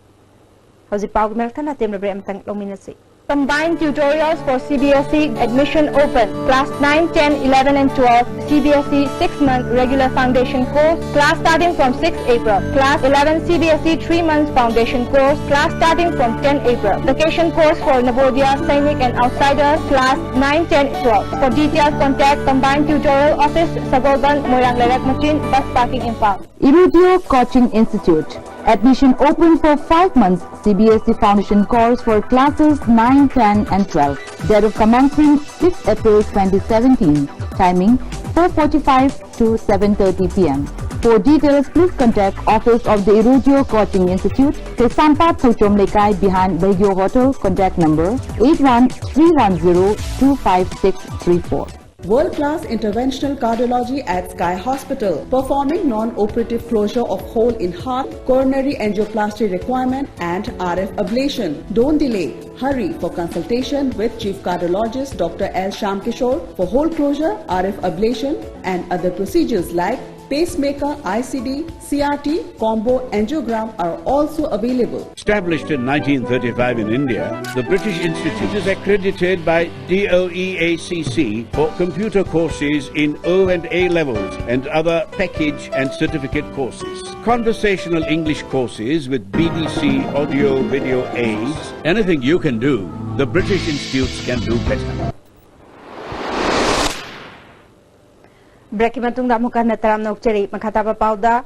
ꯍꯧꯖꯤꯛ ꯄꯥꯎꯒꯤ ꯃꯔꯛ ꯊꯠꯅ ꯇꯦꯝꯕ ꯕ꯭ꯔꯦꯛ ꯑꯃꯇꯪ ꯂꯧꯃꯤꯟꯅꯁꯤ꯫ Combined tutorials for C B S E admission open. Class nine, ten, eleven and twelve, C B S E six-month regular foundation course. Class starting from six April. Class eleven, C B S E three months foundation course. Class starting from ten April. Vacation course for Navodaya, Sainik and outsiders. Class nine, ten, twelve. For details, contact Combined Tutorial Office, Sagolband, Moirang Lerak Machin, Bus Parking, Imphal. Irudio Coaching Institute. Admission open for five months C B S E foundation course for classes nine, ten and twelve. Date of commencement six April twenty seventeen. Timing four forty-five to seven thirty P M. For details, please contact Office of the Irudio Coaching Institute, Kaisampat Thouchom Lekai behind Baigyo Hotel. Contact number eight one three one zero two five six three four. World-class interventional cardiology at Sky Hospital, performing non-operative closure of hole in heart, coronary angioplasty requirement, and R F ablation. Don't delay. Hurry for consultation with Chief Cardiologist Doctor L Shyamkishore for hole closure, R F ablation, and other procedures like pacemaker, I C D, C R T, combo angiogram are also available. Established in nineteen thirty-five in India, the British Institute is accredited by D O E A C C for computer courses in O and A levels and other package and certificate courses. Conversational English courses with B B C audio video aids. Anything you can do, the British Institutes can do better. ꯕ꯭ꯔꯦꯛꯀꯤ ꯃꯇꯨꯡꯗ ꯑꯃꯨꯛ ꯍꯟꯅ ꯇꯔꯥꯝꯅ ꯑꯣꯛꯆꯔꯤ꯫ ꯃꯈꯥ ꯇꯥꯕ ꯄꯥꯎꯗ,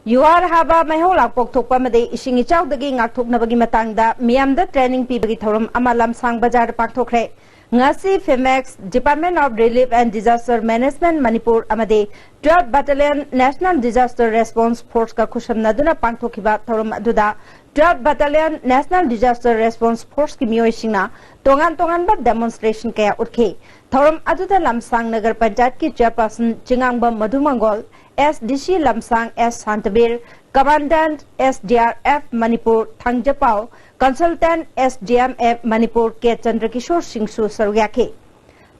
ꯌꯨꯍꯥꯔ ꯍꯥꯕ ꯃꯩꯍꯧ ꯂꯥꯡꯄꯣꯛ ꯊꯣꯛꯄ ꯑꯃꯗꯤ ꯏꯁꯤꯡ ꯏꯆꯥꯎꯗꯒꯤ ꯉꯥꯛꯊꯣꯛꯅꯕꯒꯤ ꯃꯇꯥꯡꯗ ꯃꯤꯌꯥꯝꯗ ꯇ꯭ꯔꯦꯅꯤꯡ ꯄꯤꯕꯒꯤ ꯊꯧꯔꯝ ꯑꯃ ꯂꯝꯁꯥꯡ ꯕꯖꯥꯔꯗ ꯄꯥꯡꯊꯣꯛꯈ꯭ꯔꯦ꯫ ꯉꯁꯤ ꯐꯤꯃꯦꯛꯁ, Department of Relief and Disaster Management Manipur ꯑꯃꯗꯤ twelve Battalion National Disaster Response Forceꯀ ꯈꯨꯠꯁꯝꯅꯗꯨꯅ ꯄꯥꯡꯊꯣꯛꯈꯤꯕ ꯊꯧꯔꯝ ꯑꯗꯨꯗ Twelve Battalion National Disaster Response Force ꯀꯤ ꯃꯤꯑꯣꯏꯁꯤꯡꯅ ꯇꯣꯉꯥꯟ ꯇꯣꯉꯥꯟꯕ demonstration ꯀꯌꯥ ꯎꯠꯈꯤ꯫ ꯊꯧꯔꯝ ꯑꯗꯨꯗ ꯂꯝꯁꯥꯡ ꯅꯒꯔ ꯄꯟꯆꯥꯌꯠꯀꯤ chairperson ꯆꯤꯉꯥꯡꯕꯝ ꯃꯙꯨꯃꯪꯒꯣꯜ, S D C ꯂꯝꯁꯥꯡ S ꯁꯥꯟꯇꯕꯤꯔ, Commandant S D R F Manipur ꯊꯥꯡꯖꯄꯥꯎ, Consultant S D M F Manipur K ꯆꯟꯗ꯭ꯔꯀꯤꯁꯣꯔ ꯁꯤꯡꯁꯨ ꯁꯔꯨꯛ ꯌꯥꯈꯤ꯫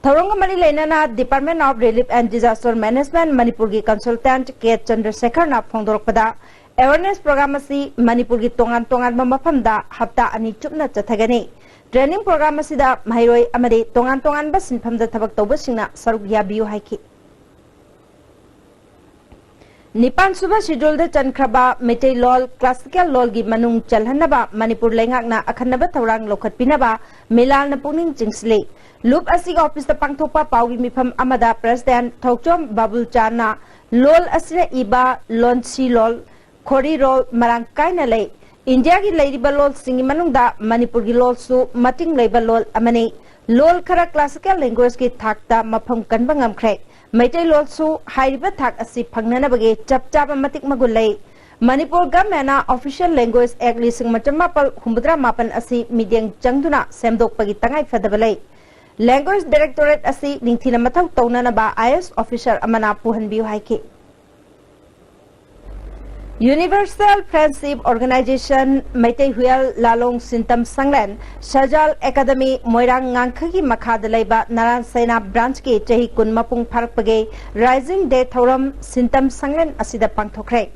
ꯊꯧꯔꯝꯒ ꯃꯔꯤ ꯂꯩꯅꯅ Department of Relief and Disaster Management ꯃꯅꯤꯄꯨꯔꯒꯤ consultant K ꯆꯟꯗ꯭ꯔꯁꯦꯈꯔꯅ ꯐꯣꯡꯗꯣꯔꯛꯄꯗ, awareness program ꯑꯁꯤ ꯃꯅꯤꯄꯨꯔꯒꯤ ꯇꯣꯉꯥꯟ ꯇꯣꯉꯥꯟꯕ ꯃꯐꯝꯗ ꯍꯞꯇꯥ ꯑꯅꯤ ꯆꯨꯞꯅ ꯆꯠꯊꯒꯅꯤ꯫ Training program ꯑꯁꯤꯗ ꯃꯍꯩꯔꯣꯏ ꯑꯃꯗꯤ ꯇꯣꯉꯥꯟ ꯇꯣꯉꯥꯟꯕ ꯁꯤꯟꯐꯝꯗ ꯊꯕꯛ ꯇꯧꯕꯁꯤꯡꯅ ꯁꯔꯨꯛ ꯌꯥꯕꯤꯌꯨ ꯍꯥꯏꯈꯤ꯫ ꯅꯤꯄꯥꯟ ꯁꯨꯕ schedule ꯗ ꯆꯟꯈ꯭ꯔꯕ ꯃꯩꯇꯩꯂꯣꯜ classical ꯂꯣꯜꯒꯤ ꯃꯅꯨꯡ ꯆꯜꯍꯟꯅꯕ ꯃꯅꯤꯄꯨꯔ ꯂꯩꯉꯥꯛꯅ ꯑꯈꯟꯅꯕ ꯊꯧꯔꯥꯡ ꯂꯧꯈꯠꯄꯤꯅꯕ ꯃꯤꯂꯥꯜꯅ ꯄꯨꯛꯅꯤꯡ ꯆꯤꯡꯁꯤꯜꯂꯤ꯫ ꯂꯨꯞ ꯑꯁꯤꯒꯤ office ꯇ ꯄꯥꯡꯊꯣꯛꯄ ꯄꯥꯎꯒꯤ ꯃꯤꯐꯝ ꯑꯃꯗ President ꯊꯧꯆꯣꯝ ꯕꯥꯕꯨꯜꯆꯥꯟꯅ ꯂꯣꯜ ꯑꯁꯤꯗ ꯏꯕ ꯂꯣꯟꯁꯤ ꯂꯣꯜ, ꯈꯣꯔꯤꯔꯣꯜ ꯃꯔꯥꯡ ꯀꯥꯏꯅ ꯂꯩ꯫ ꯏꯟꯗꯤꯌꯥꯒꯤ ꯂꯩꯔꯤꯕ ꯂꯣꯜꯁꯤꯡꯒꯤ ꯃꯅꯨꯡꯗ ꯃꯅꯤꯄꯨꯔꯒꯤ ꯂꯣꯜꯁꯨ ꯃꯇꯤꯡ ꯂꯩꯕ ꯂꯣꯜ ꯑꯃꯅꯤ꯫ ꯂꯣꯜ ꯈꯔ classical language ꯀꯤ ꯊꯥꯛꯇ ꯃꯐꯝ ꯀꯟꯕ ꯉꯝꯈ꯭ꯔꯦ꯫ ꯃꯩꯇꯩꯂꯣꯜꯁꯨ ꯍꯥꯏꯔꯤꯕ ꯊꯥꯛ ꯑꯁꯤ ꯐꯪꯅꯅꯕꯒꯤ ꯆꯞ ꯆꯥꯕ ꯃꯇꯤꯛ ꯃꯒꯨꯟ ꯂꯩ꯫ ꯃꯅꯤꯄꯨꯔ government ꯅ Official Language Act ꯂꯤꯁꯤꯡ ꯑꯃ ꯆꯃꯥꯄꯜ ꯍꯨꯝꯐꯨꯇꯔꯥ ꯃꯥꯄꯟ ꯑꯁꯤ ꯃꯤꯠꯌꯦꯡ ꯆꯪꯗꯨꯅ ꯁꯦꯝꯗꯣꯛꯄꯒꯤ ꯇꯉꯥꯏ ꯐꯗꯕ ꯂꯩ꯫ Language Directorate ꯑꯁꯤ ꯅꯤꯡꯊꯤꯅ ꯃꯊꯧ ꯇꯧꯅꯅꯕ I A S officer ꯑꯃꯅ ꯄꯨꯍꯟꯕꯤꯌꯨ ꯍꯥꯏꯈꯤ꯫ Universal Friendship Organization ꯃꯩꯇꯩ ꯍꯨꯌꯦꯜ ꯂꯥꯂꯣꯡ ꯁꯤꯟꯇꯝ ꯁꯪꯂꯦꯟ ꯁꯖꯥꯜ ꯑꯦꯀꯥꯗꯃꯤ ꯃꯣꯏꯔꯥꯡ ꯉꯥꯡꯈꯒꯤ ꯃꯈꯥꯗ ꯂꯩꯕ ꯅꯥꯔꯥꯟ ꯁꯦꯅꯥ branch ꯀꯤ ꯆꯍꯤ ꯀꯨꯟ ꯃꯄꯨꯡ ꯐꯥꯔꯛꯄꯒꯤ Rising Day ꯊꯧꯔꯝ ꯁꯤꯟꯇꯝ ꯁꯪꯂꯦꯟ ꯑꯁꯤꯗ ꯄꯥꯡꯊꯣꯛꯈ꯭ꯔꯦ꯫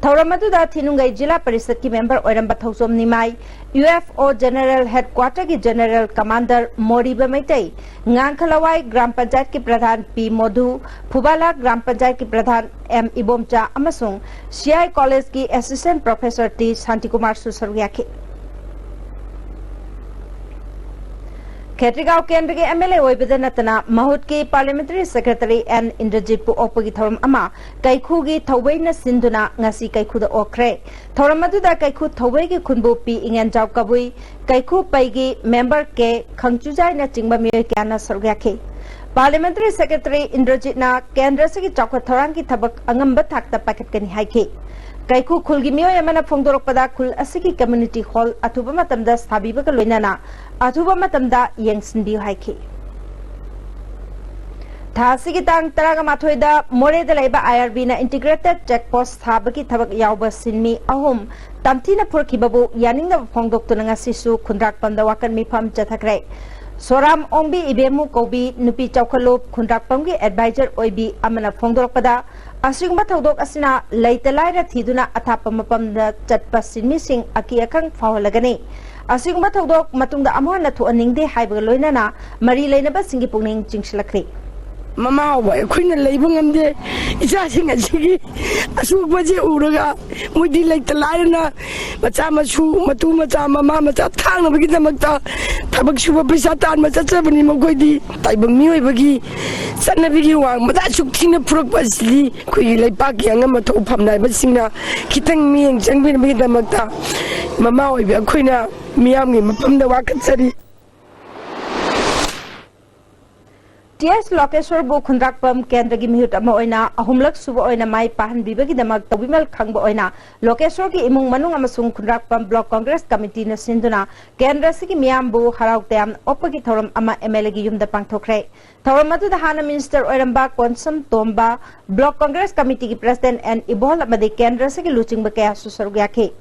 ꯊꯧꯔꯝ ꯑꯗꯨꯗ ꯊꯤꯅꯨꯡꯒꯩ ꯖꯤꯂꯥ ꯄꯔꯤꯁꯠꯀꯤ member ꯑꯣꯏꯔꯝꯕ ꯊꯧꯆꯣꯝ ꯅꯤꯃꯥꯏ, U F O General Headquarter ꯒꯤ General Commander ꯃꯣꯔꯤꯕ ꯃꯩꯇꯩ, ꯉꯥꯡꯈꯂꯋꯥꯏ ꯒ꯭ꯔꯥꯝ ꯄꯟꯆꯥꯌꯠꯀꯤ ꯄ꯭ꯔꯙꯥꯟ ꯄꯤ ꯃꯣꯙꯨ, ꯐꯨꯕꯥꯂꯥ ꯒ꯭ꯔꯥꯝ ꯄꯟꯆꯥꯌꯠꯀꯤ ꯄ꯭ꯔꯙꯥꯟ ꯑꯦꯝ ꯏꯕꯣꯝꯆꯥ ꯑꯃꯁꯨꯡ C I College ꯀꯤ Assistant Professor ꯇꯤ ꯁꯥꯟꯇꯤꯀꯨꯃꯥꯔꯁꯨ ꯁꯔꯨꯛ ꯌꯥꯈꯤ꯫ ꯈꯦꯇ꯭ꯔꯤꯒꯥꯎ ꯀꯦꯟꯗ꯭ꯔꯒꯤ M L A ꯑꯣꯏꯕꯗ ꯅꯠꯇꯅ ꯃꯍꯨꯠꯀꯤ Parliamentary Secretary ꯑꯦꯟ ꯏꯟꯗ꯭ꯔꯖꯤꯠꯄꯨ ꯑꯣꯛꯄꯒꯤ ꯊꯧꯔꯝ ꯑꯃ ꯀꯩꯈꯨꯒꯤ ꯊꯧꯕꯩꯅ ꯁꯤꯟꯗꯨꯅ ꯉꯁꯤ ꯀꯩꯈꯨꯗ ꯑꯣꯛꯈ꯭ꯔꯦ꯫ ꯊꯧꯔꯝ ꯑꯗꯨꯗ ꯀꯩꯈꯨ ꯊꯧꯕꯩꯒꯤ ꯈꯨꯟꯕꯨ ꯄꯤ ꯏꯉꯦꯟꯖꯥꯎ ꯀꯕꯨꯏ, ꯀꯩꯈꯨ ꯄꯩꯒꯤ member ꯀꯦ ꯈꯪꯆꯨꯖꯥꯏꯅꯆꯤꯡꯕ ꯃꯤꯑꯣꯏ ꯀꯌꯥꯅ ꯁꯔꯨꯛ ꯌꯥꯈꯤ꯫ Parliamentary Secretary ꯏꯟꯗ꯭ꯔꯖꯤꯠꯅ ꯀꯦꯟꯗ꯭ꯔ ꯑꯁꯤꯒꯤ ꯆꯥꯎꯈꯠ ꯊꯧꯔꯥꯡꯒꯤ ꯊꯕꯛ ꯑꯉꯝꯕ ꯊꯥꯛꯇ ꯄꯥꯏꯈꯠꯀꯅꯤ ꯍꯥꯏꯈꯤ꯫ ꯀꯩꯈꯨ ꯈꯨꯜꯒꯤ ꯃꯤꯑꯣꯏ ꯑꯃꯅ ꯐꯣꯡꯗꯣꯔꯛꯄꯗ, ꯈꯨꯜ ꯑꯁꯤꯒꯤ community hall ꯑꯊꯨꯕ ꯃꯇꯝꯗ ꯁꯥꯕꯤꯕꯒ ꯂꯣꯏꯅꯅ ꯑꯊꯨꯕ ꯃꯇꯝꯗ ꯌꯦꯡꯁꯤꯟꯕꯤꯌꯨ ꯍꯥꯏꯈꯤ꯫ ꯊꯥ ꯑꯁꯤꯒꯤ ꯇꯥꯡ ꯇꯔꯥꯃꯥꯊꯣꯏꯗ ꯃꯣꯔꯦꯗ ꯂꯩꯕ IRBꯅ integrated check post ꯁꯥꯕꯒꯤ ꯊꯕꯛ ꯌꯥꯎꯕ ꯁꯤꯟꯃꯤ ꯑꯍꯨꯝ ꯇꯝꯊꯤꯅ ꯐꯨꯔꯛꯈꯤꯕꯕꯨ ꯌꯥꯅꯤꯡꯗꯕ ꯐꯣꯡꯗꯣꯛꯇꯨꯅ ꯉꯁꯤꯁꯨ ꯈꯨꯟꯗ꯭ꯔꯥꯛꯄꯝꯗ ꯋꯥꯀꯠ ꯃꯤꯐꯝ ꯆꯠꯊꯈ꯭ꯔꯦ꯫ ꯁꯣꯔꯥꯝ ꯑꯣꯡꯕꯤ, ꯏꯕꯦꯝꯃꯨ ꯀꯧꯕꯤ, ꯅꯨꯄꯤ ꯆꯥꯎꯈꯠꯂꯨꯞ ꯈꯨꯟꯗ꯭ꯔꯥꯛꯄꯝꯒꯤ advisor ꯑꯣꯏꯕꯤ ꯑꯃꯅ ꯐꯣꯡꯗꯣꯔꯛꯄꯗ, ꯑꯁꯤꯒꯨꯝꯕ ꯊꯧꯗꯣꯛ ꯑꯁꯤꯅ ꯂꯩꯇ ꯂꯥꯏꯔ ꯊꯤꯗꯨꯅ ꯑꯊꯥꯞꯄ ꯃꯐꯝꯗ ꯆꯠꯄ ꯁꯤꯟꯃꯤꯁꯤꯡ ꯑꯀꯤ ꯑꯈꯪ ꯐꯥꯎꯍꯜꯂꯒꯅꯤ꯫ ꯑꯁꯤꯒꯨꯝꯕ ꯊꯧꯗꯣꯛ ꯃꯇꯨꯡꯗ ꯑꯃꯨꯛ ꯍꯟꯅ ꯊꯣꯛꯍꯟꯅꯤꯡꯗꯦ ꯍꯥꯏꯕꯒ ꯂꯣꯏꯅꯅ ꯃꯔꯤ ꯂꯩꯅꯕꯁꯤꯡꯒꯤ ꯄꯨꯛꯅꯤꯡ ꯆꯤꯡꯁꯤꯜꯂꯛꯈ꯭ꯔꯤ꯫ ꯃꯃꯥ ꯍꯥꯎꯕ ꯑꯩꯈꯣꯏꯅ ꯂꯩꯕ ꯉꯝꯗꯦ꯫ ꯏꯆꯥꯁꯤꯡ ꯑꯁꯤꯒꯤ ꯑꯁꯣꯛꯄꯁꯦ ꯎꯔꯒ ꯃꯣꯏꯗꯤ ꯂꯩꯇ ꯂꯥꯏꯔꯅ ꯃꯆꯥ ꯃꯁꯨ, ꯃꯇꯨ ꯃꯆꯥ, ꯃꯃꯥ ꯃꯆꯥ ꯊꯥꯛꯅꯕꯒꯤꯗꯃꯛꯇ ꯊꯕꯛ ꯁꯨꯕ ꯄꯩꯁꯥ ꯇꯥꯟꯕ ꯆꯠꯆꯕꯅꯤ ꯃꯈꯣꯏꯗꯤ꯫ ꯇꯥꯏꯕꯪ ꯃꯤꯑꯣꯏꯕꯒꯤ ꯆꯠꯅꯕꯤꯒꯤ ꯋꯥꯡꯃꯗ ꯑꯁꯨꯛ ꯊꯤꯅ ꯐꯨꯔꯛꯄ ꯑꯁꯤꯗꯤ ꯑꯩꯈꯣꯏꯒꯤ ꯂꯩꯄꯥꯛꯀꯤ ꯑꯉꯝ ꯑꯊꯧ ꯐꯝꯅꯥꯏꯕꯁꯤꯡꯅ ꯈꯤꯇꯪ ꯃꯤꯠꯌꯦꯡ ꯆꯪꯕꯤꯅꯕꯒꯤꯗꯃꯛꯇ ꯃꯃꯥ ꯑꯣꯏꯕꯤ ꯑꯩꯈꯣꯏꯅ ꯃꯤꯌꯥꯝꯒꯤ ꯃꯐꯝꯗ ꯋꯥꯀꯠꯆꯔꯤ꯫ ꯇꯤ ꯑꯦꯁ ꯂꯣꯀꯦꯁꯣꯔꯕꯨ ꯈꯨꯟꯗ꯭ꯔꯥꯛꯄꯝ ꯀꯦꯟꯗ꯭ꯔꯒꯤ ꯃꯤꯍꯨꯠ ꯑꯃ ꯑꯣꯏꯅ ꯑꯍꯨꯝꯂꯛ ꯁꯨꯕ ꯑꯣꯏꯅ ꯃꯥꯏ ꯄꯥꯛꯍꯟꯕꯤꯕꯒꯤꯗꯃꯛ ꯇꯧꯕꯤꯃꯜ ꯈꯪꯕ ꯑꯣꯏꯅ ꯂꯣꯀꯦꯁꯣꯔꯒꯤ ꯏꯃꯨꯡ ꯃꯅꯨꯡ ꯑꯃꯁꯨꯡ ꯈꯨꯟꯗ꯭ꯔꯥꯛꯄꯝ block congress committeeꯅ ꯁꯤꯟꯗꯨꯅ ꯀꯦꯟꯗ꯭ꯔ ꯑꯁꯤꯒꯤ ꯃꯤꯌꯥꯝꯕꯨ ꯍꯔꯥꯎ ꯇꯌꯥꯝ ꯑꯣꯛꯄꯒꯤ ꯊꯧꯔꯝ ꯑꯃ MLAꯒꯤ ꯌꯨꯝꯗ ꯄꯥꯡꯊꯣꯛꯈ꯭ꯔꯦ꯫ ꯊꯧꯔꯝ ꯑꯗꯨꯗ ꯍꯥꯟꯅ minister ꯑꯣꯏꯔꯝꯕ ꯀꯣꯟꯁꯝ ꯇꯣꯝꯕ, block congress committeeꯒꯤ president ꯑꯦꯟ ꯏꯕꯣꯜ ꯑꯃꯗꯤ ꯀꯦꯟꯗ꯭ꯔ ꯑꯁꯤꯒꯤ ꯂꯨꯆꯤꯡꯕ ꯀꯌꯥꯁꯨ ꯁꯔꯨꯛ ꯌꯥꯈꯤ꯫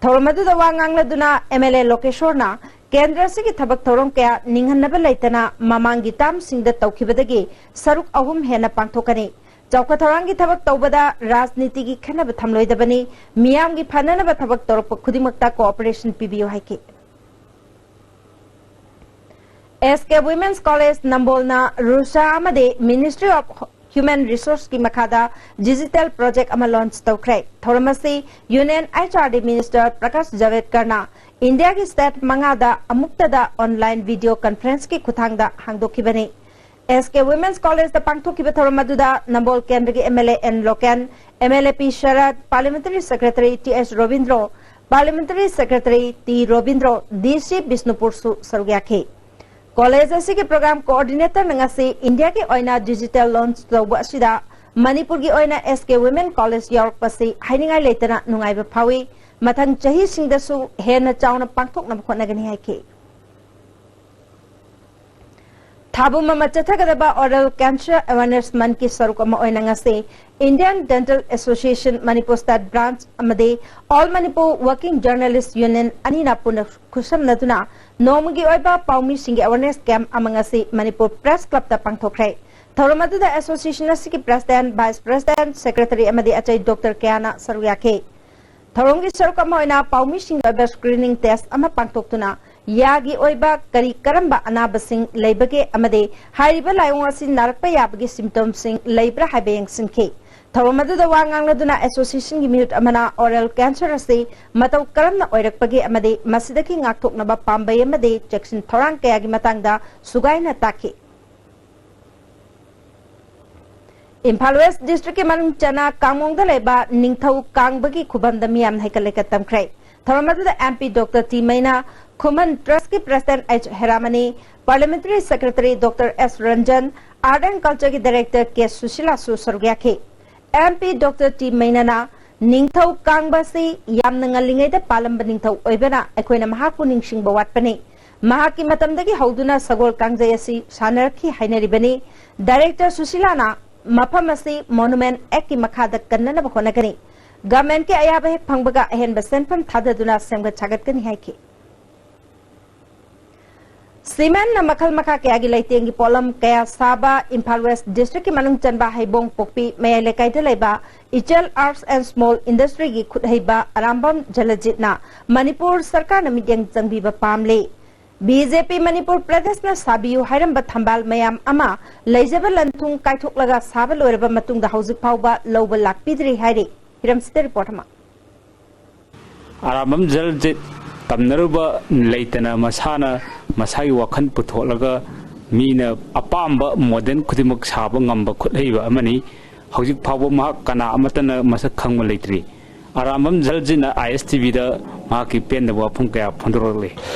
ꯊꯧꯔꯝ ꯑꯗꯨꯗ ꯋꯥ ꯉꯥꯡꯂꯗꯨꯅ MLA ꯂꯣꯀꯦꯁꯣꯔꯅ ꯀꯦꯟꯗ꯭ꯔ ꯑꯁꯤꯒꯤ ꯊꯕꯛ ꯊꯧꯔꯝ ꯀꯌꯥ ꯅꯤꯡꯍꯟꯅꯕ ꯂꯩꯇꯅ ꯃꯃꯥꯡꯒꯤ termꯁꯤꯡꯗ ꯇꯧꯈꯤꯕꯗꯒꯤ ꯁꯔꯨꯛ ꯑꯍꯨꯝ ꯍꯦꯟꯅ ꯄꯥꯡꯊꯣꯛꯀꯅꯤ꯫ ꯆꯥꯎꯈꯠ ꯊꯧꯔꯥꯡꯒꯤ ꯊꯕꯛ ꯇꯧꯕꯗ ꯔꯥꯖꯅꯤꯇꯤꯒꯤ ꯈꯦꯠꯅꯕ ꯊꯝꯂꯣꯏꯗꯕꯅꯤ, ꯃꯤꯌꯥꯝꯒꯤ ꯐꯅꯅꯕ ꯊꯕꯛ ꯇꯧꯔꯛꯄ ꯈꯨꯗꯤꯡꯃꯛꯇ cooperation ꯄꯤꯕꯤꯌꯨ ꯍꯥꯏꯈꯤ꯫ SK Women's College ꯅꯝꯕꯣꯜꯅ ꯔꯨꯁꯥ ꯑꯃꯗꯤ Ministry of Human Resourceꯀꯤ ꯃꯈꯥꯗ digital project ꯑꯃ launch ꯇꯧꯈ꯭ꯔꯦ꯫ ꯊꯧꯔꯝ ꯑꯁꯤ Union HRD Minister ꯄ꯭ꯔꯀꯥꯁ ꯖꯥꯚꯦꯗꯀꯔꯅ ꯏꯟꯗꯤꯌꯥꯒꯤ state ꯃꯉꯥꯗ ꯑꯃꯨꯛꯇꯗ online video conferenceꯀꯤ ꯈꯨꯠꯊꯥꯡꯗ ꯍꯥꯡꯗꯣꯛꯈꯤꯕꯅꯤ꯫ SK Women's Collegeꯇ ꯄꯥꯡꯊꯣꯛꯈꯤꯕ ꯊꯧꯔꯝ ꯑꯗꯨꯗ ꯅꯝꯕꯣꯜ ꯀꯦꯟꯗ꯭ꯔꯒꯤ MLA N Loken, MLA P Sharat, Parliamentary Secretary T S Robindro, Parliamentary Secretary T Robindro, DC ꯕꯤꯁꯅꯨꯄꯨꯔꯁꯨ ꯁꯔꯨꯛ ꯌꯥꯈꯤ꯫ ꯀꯣꯂꯦꯖ ꯑꯁꯤꯒꯤ ꯄ꯭ꯔꯣꯒ꯭ꯔꯥꯝ ꯀꯣꯑꯣꯔꯗꯤꯅꯦꯇꯔꯅ ꯉꯁꯤ ꯏꯟꯗꯤꯌꯥꯒꯤ ꯑꯣꯏꯅ ꯗꯤꯖꯤꯇꯦꯜ ꯂꯣꯟꯆ ꯇꯧꯕ ꯑꯁꯤꯗ ꯃꯅꯤꯄꯨꯔꯒꯤ ꯑꯣꯏꯅ ꯑꯦꯁ ꯀꯦ ꯋꯤꯃꯦꯟ ꯀꯣꯂꯦꯖ ꯌꯥꯎꯔꯛꯄꯁꯤ ꯍꯥꯏꯅꯤꯡꯉꯥꯏ ꯂꯩꯇꯅ ꯅꯨꯡꯉꯥꯏꯕ ꯐꯥꯎꯏ꯫ ꯃꯊꯪ ꯆꯍꯤꯁꯤꯡꯗꯁꯨ ꯍꯦꯟꯅ ꯆꯥꯎꯅ ꯄꯥꯡꯊꯣꯛꯅꯕ ꯍꯣꯠꯅꯒꯅꯤ ꯍꯥꯏꯈꯤ꯫ ꯊꯥꯕꯨꯝ ꯑꯃ ꯆꯠꯊꯒꯗꯕ Oral Cancer Awareness Monthꯀꯤ ꯁꯔꯨꯛ ꯑꯃ ꯑꯣꯏꯅ ꯉꯁꯤ Indian Dental Association Manipur State Branch ꯑꯃꯗꯤ All Manipur Working Journalist Union ꯑꯅꯤꯅ ꯄꯨꯟꯅ ꯈꯨꯠꯁꯝꯅꯗꯨꯅ ꯅꯣꯡꯃꯒꯤ ꯑꯣꯏꯕ ꯄꯥꯎꯃꯤꯁꯤꯡꯒꯤ awareness camp ꯑꯃ ꯉꯁꯤ ꯃꯅꯤꯄꯨꯔ Press Clubꯇ ꯄꯥꯡꯊꯣꯛꯈ꯭ꯔꯦ꯫ ꯊꯧꯔꯝ ꯑꯗꯨꯗ association ꯑꯁꯤꯒꯤ president, vice president, secretary ꯑꯃꯗꯤ ꯑꯇꯩ doctor ꯀꯌꯥꯅ ꯁꯔꯨꯛ ꯌꯥꯈꯤ꯫ ꯊꯧꯔꯝꯒꯤ ꯁꯔꯨꯛ ꯑꯃ ꯑꯣꯏꯅ ꯄꯥꯎꯃꯤꯁꯤꯡꯒꯤ ꯑꯣꯏꯕ screening test ꯑꯃ ꯄꯥꯡꯊꯣꯛꯇꯨꯅ ꯌꯥꯒꯤ ꯑꯣꯏꯕ ꯀꯔꯤ ꯀꯔꯝꯕ ꯑꯅꯥꯕꯁꯤꯡ ꯂꯩꯕꯒꯦ ꯑꯃꯗꯤ ꯍꯥꯏꯔꯤꯕ ꯂꯥꯏꯑꯣꯡ ꯑꯁꯤ ꯅꯥꯔꯛꯄ ꯌꯥꯕꯒꯤ symptomꯁꯤꯡ ꯂꯩꯕ꯭ꯔꯥ ꯍꯥꯏꯕ ꯌꯦꯡꯁꯤꯟꯈꯤ꯫ ꯊꯧꯔꯝ ꯑꯗꯨꯗ ꯋꯥ ꯉꯥꯡꯂꯗꯨꯅ associationꯒꯤ ꯃꯤꯍꯨꯠ ꯑꯃꯅ oral cancer ꯑꯁꯤ ꯃꯇꯧ ꯀꯔꯝꯅ ꯑꯣꯏꯔꯛꯄꯒꯦ ꯑꯃꯗꯤ ꯃꯁꯤꯗꯒꯤ ꯉꯥꯛꯊꯣꯛꯅꯕ ꯄꯥꯝꯕꯩ ꯑꯃꯗꯤ ꯆꯦꯛꯁꯤꯟ ꯊꯧꯔꯥꯡ ꯀꯌꯥꯒꯤ ꯃꯇꯥꯡꯗ ꯁꯨꯒꯥꯏꯅ ꯇꯥꯛꯈꯤ꯫ ꯏꯝꯐꯥꯜ West Districtꯀꯤ ꯃꯅꯨꯡ ꯆꯟꯅ ꯀꯥꯡꯃꯣꯡꯗ ꯂꯩꯕ ꯅꯤꯡꯊꯧ ꯀꯥꯡꯕꯒꯤ ꯈꯨꯕꯝꯗ ꯃꯤꯌꯥꯝꯅ ꯍꯩꯀꯠ ꯂꯩꯀꯠ ꯇꯝꯈ꯭ꯔꯦ꯫ ꯊꯧꯔꯝ ꯑꯗꯨꯗ MP Doctor T ꯃꯩꯅꯥ, Khuman Trustꯀꯤ President H ꯍꯦꯔꯥꯃꯅꯤ, Parliamentary Secretary Doctor S Ranjan, Art and Cultureꯒꯤ Director K ꯁꯨꯁꯤꯂꯥꯁꯨ ꯁꯔꯨꯛ ꯌꯥꯈꯤ꯫ MP Doctor T ꯃꯩꯅꯥꯅ ꯅꯤꯡꯊꯧ ꯀꯥꯡꯕ ꯑꯁꯤ ꯌꯥꯝꯅ ꯉꯜꯂꯤꯉꯩꯗ ꯄꯥꯜꯂꯝꯕ ꯅꯤꯡꯊꯧ ꯑꯣꯏꯕꯅ ꯑꯩꯈꯣꯏꯅ ꯃꯍꯥꯛꯄꯨ ꯅꯤꯡꯁꯤꯡꯕ ꯋꯥꯠꯄꯅꯤ꯫ ꯃꯍꯥꯛꯀꯤ ꯃꯇꯝꯗꯒꯤ ꯍꯧꯗꯨꯅ ꯁꯒꯣꯜ ꯀꯥꯡꯖꯩ ꯑꯁꯤ ꯁꯥꯟꯅꯔꯛꯈꯤ ꯍꯥꯏꯅꯔꯤꯕꯅꯤ꯫ Director ꯁꯨꯁꯤꯂꯥꯅ ꯃꯐꯝ ꯑꯁꯤ Monument Actꯀꯤ ꯃꯈꯥꯗ ꯀꯟꯅꯅꯕ ꯍꯣꯠꯅꯒꯅꯤ꯫ Governmentꯀꯤ ꯑꯌꯥꯕ ꯍꯦꯛ ꯐꯪꯕꯒ ꯑꯍꯦꯟꯕ ꯁꯦꯟꯐꯝ ꯊꯥꯗꯗꯨꯅ ꯁꯦꯝꯒꯠ ꯁꯥꯒꯠꯀꯅꯤ ꯍꯥꯏꯈꯤ꯫ ꯁꯤꯃꯦꯟꯅ ꯃꯈꯜ ꯃꯈꯥ ꯀꯌꯥꯒꯤ ꯂꯩꯇꯦꯡꯒꯤ ꯄꯣꯠꯂꯝ ꯀꯌꯥ ꯁꯥꯕ ꯏꯝꯐꯥꯜ West Districtꯀꯤ ꯃꯅꯨꯡ ꯆꯟꯕ ꯍꯩꯕꯣꯡ ꯄꯣꯛꯄꯤ ꯃꯌꯥꯏ ꯂꯩꯀꯥꯏꯗ ꯂꯩꯕ ꯏꯆꯦꯜ Arts and Small Industryꯒꯤ ꯈꯨꯠꯍꯩꯕ Arambam ꯖꯂꯖꯤꯠꯅ Manipur ꯁꯔꯀꯥꯔꯅ ꯃꯤꯠꯌꯦꯡ ꯆꯪꯕꯤꯕ ꯄꯥꯝꯂꯤ꯫ BJP ꯃꯅꯤꯄꯨꯔ ꯄ꯭ꯔꯗꯦꯁꯅ ꯁꯥꯕꯤꯌꯨ ꯍꯥꯏꯔꯝꯕ ꯊꯝꯕꯥꯜ ꯃꯌꯥꯝ ꯑꯃ ꯂꯩꯖꯕ ꯂꯟ ꯊꯨꯝ ꯀꯥꯏꯊꯣꯛꯂꯒ ꯁꯥꯕ ꯂꯣꯏꯔꯕ ꯃꯇꯨꯡꯗ ꯍꯧꯖꯤꯛ ꯐꯥꯎꯕ ꯂꯧꯕ ꯂꯥꯛꯄꯤꯗ꯭ꯔꯤ ꯍꯥꯏꯔꯤ꯫ ꯍꯤꯔꯝꯁꯤꯗ report ꯑꯃ꯫ ꯑꯔꯥꯝꯕꯝ ꯖꯂꯖꯤꯠ ꯇꯝꯅꯔꯨꯕ ꯂꯩꯇꯅ ꯃꯁꯥꯅ ꯃꯁꯥꯒꯤ ꯋꯥꯈꯜ ꯄꯨꯊꯣꯛꯂꯒ ꯃꯤꯅ ꯑꯄꯥꯝꯕ modern ꯈꯨꯗꯤꯡꯃꯛ ꯁꯥꯕ ꯉꯝꯕ ꯈꯨꯠꯍꯩꯕ ꯑꯃꯅꯤ꯫ ꯍꯧꯖꯤꯛ ꯐꯥꯎꯕ ꯃꯍꯥꯛ ꯀꯅꯥ ꯑꯃꯠꯇꯅ ꯃꯁꯛ ꯈꯪꯕ ꯂꯩꯇ꯭ꯔꯤ꯫ ꯑꯔꯥꯝꯕꯝ ꯖꯂꯖꯤꯠꯅ ISTVꯗ ꯃꯍꯥꯛꯀꯤ ꯄꯦꯟꯗꯕ ꯋꯥꯐꯝ ꯀꯌꯥ ꯐꯣꯡꯗꯣꯔꯛꯂꯤ꯫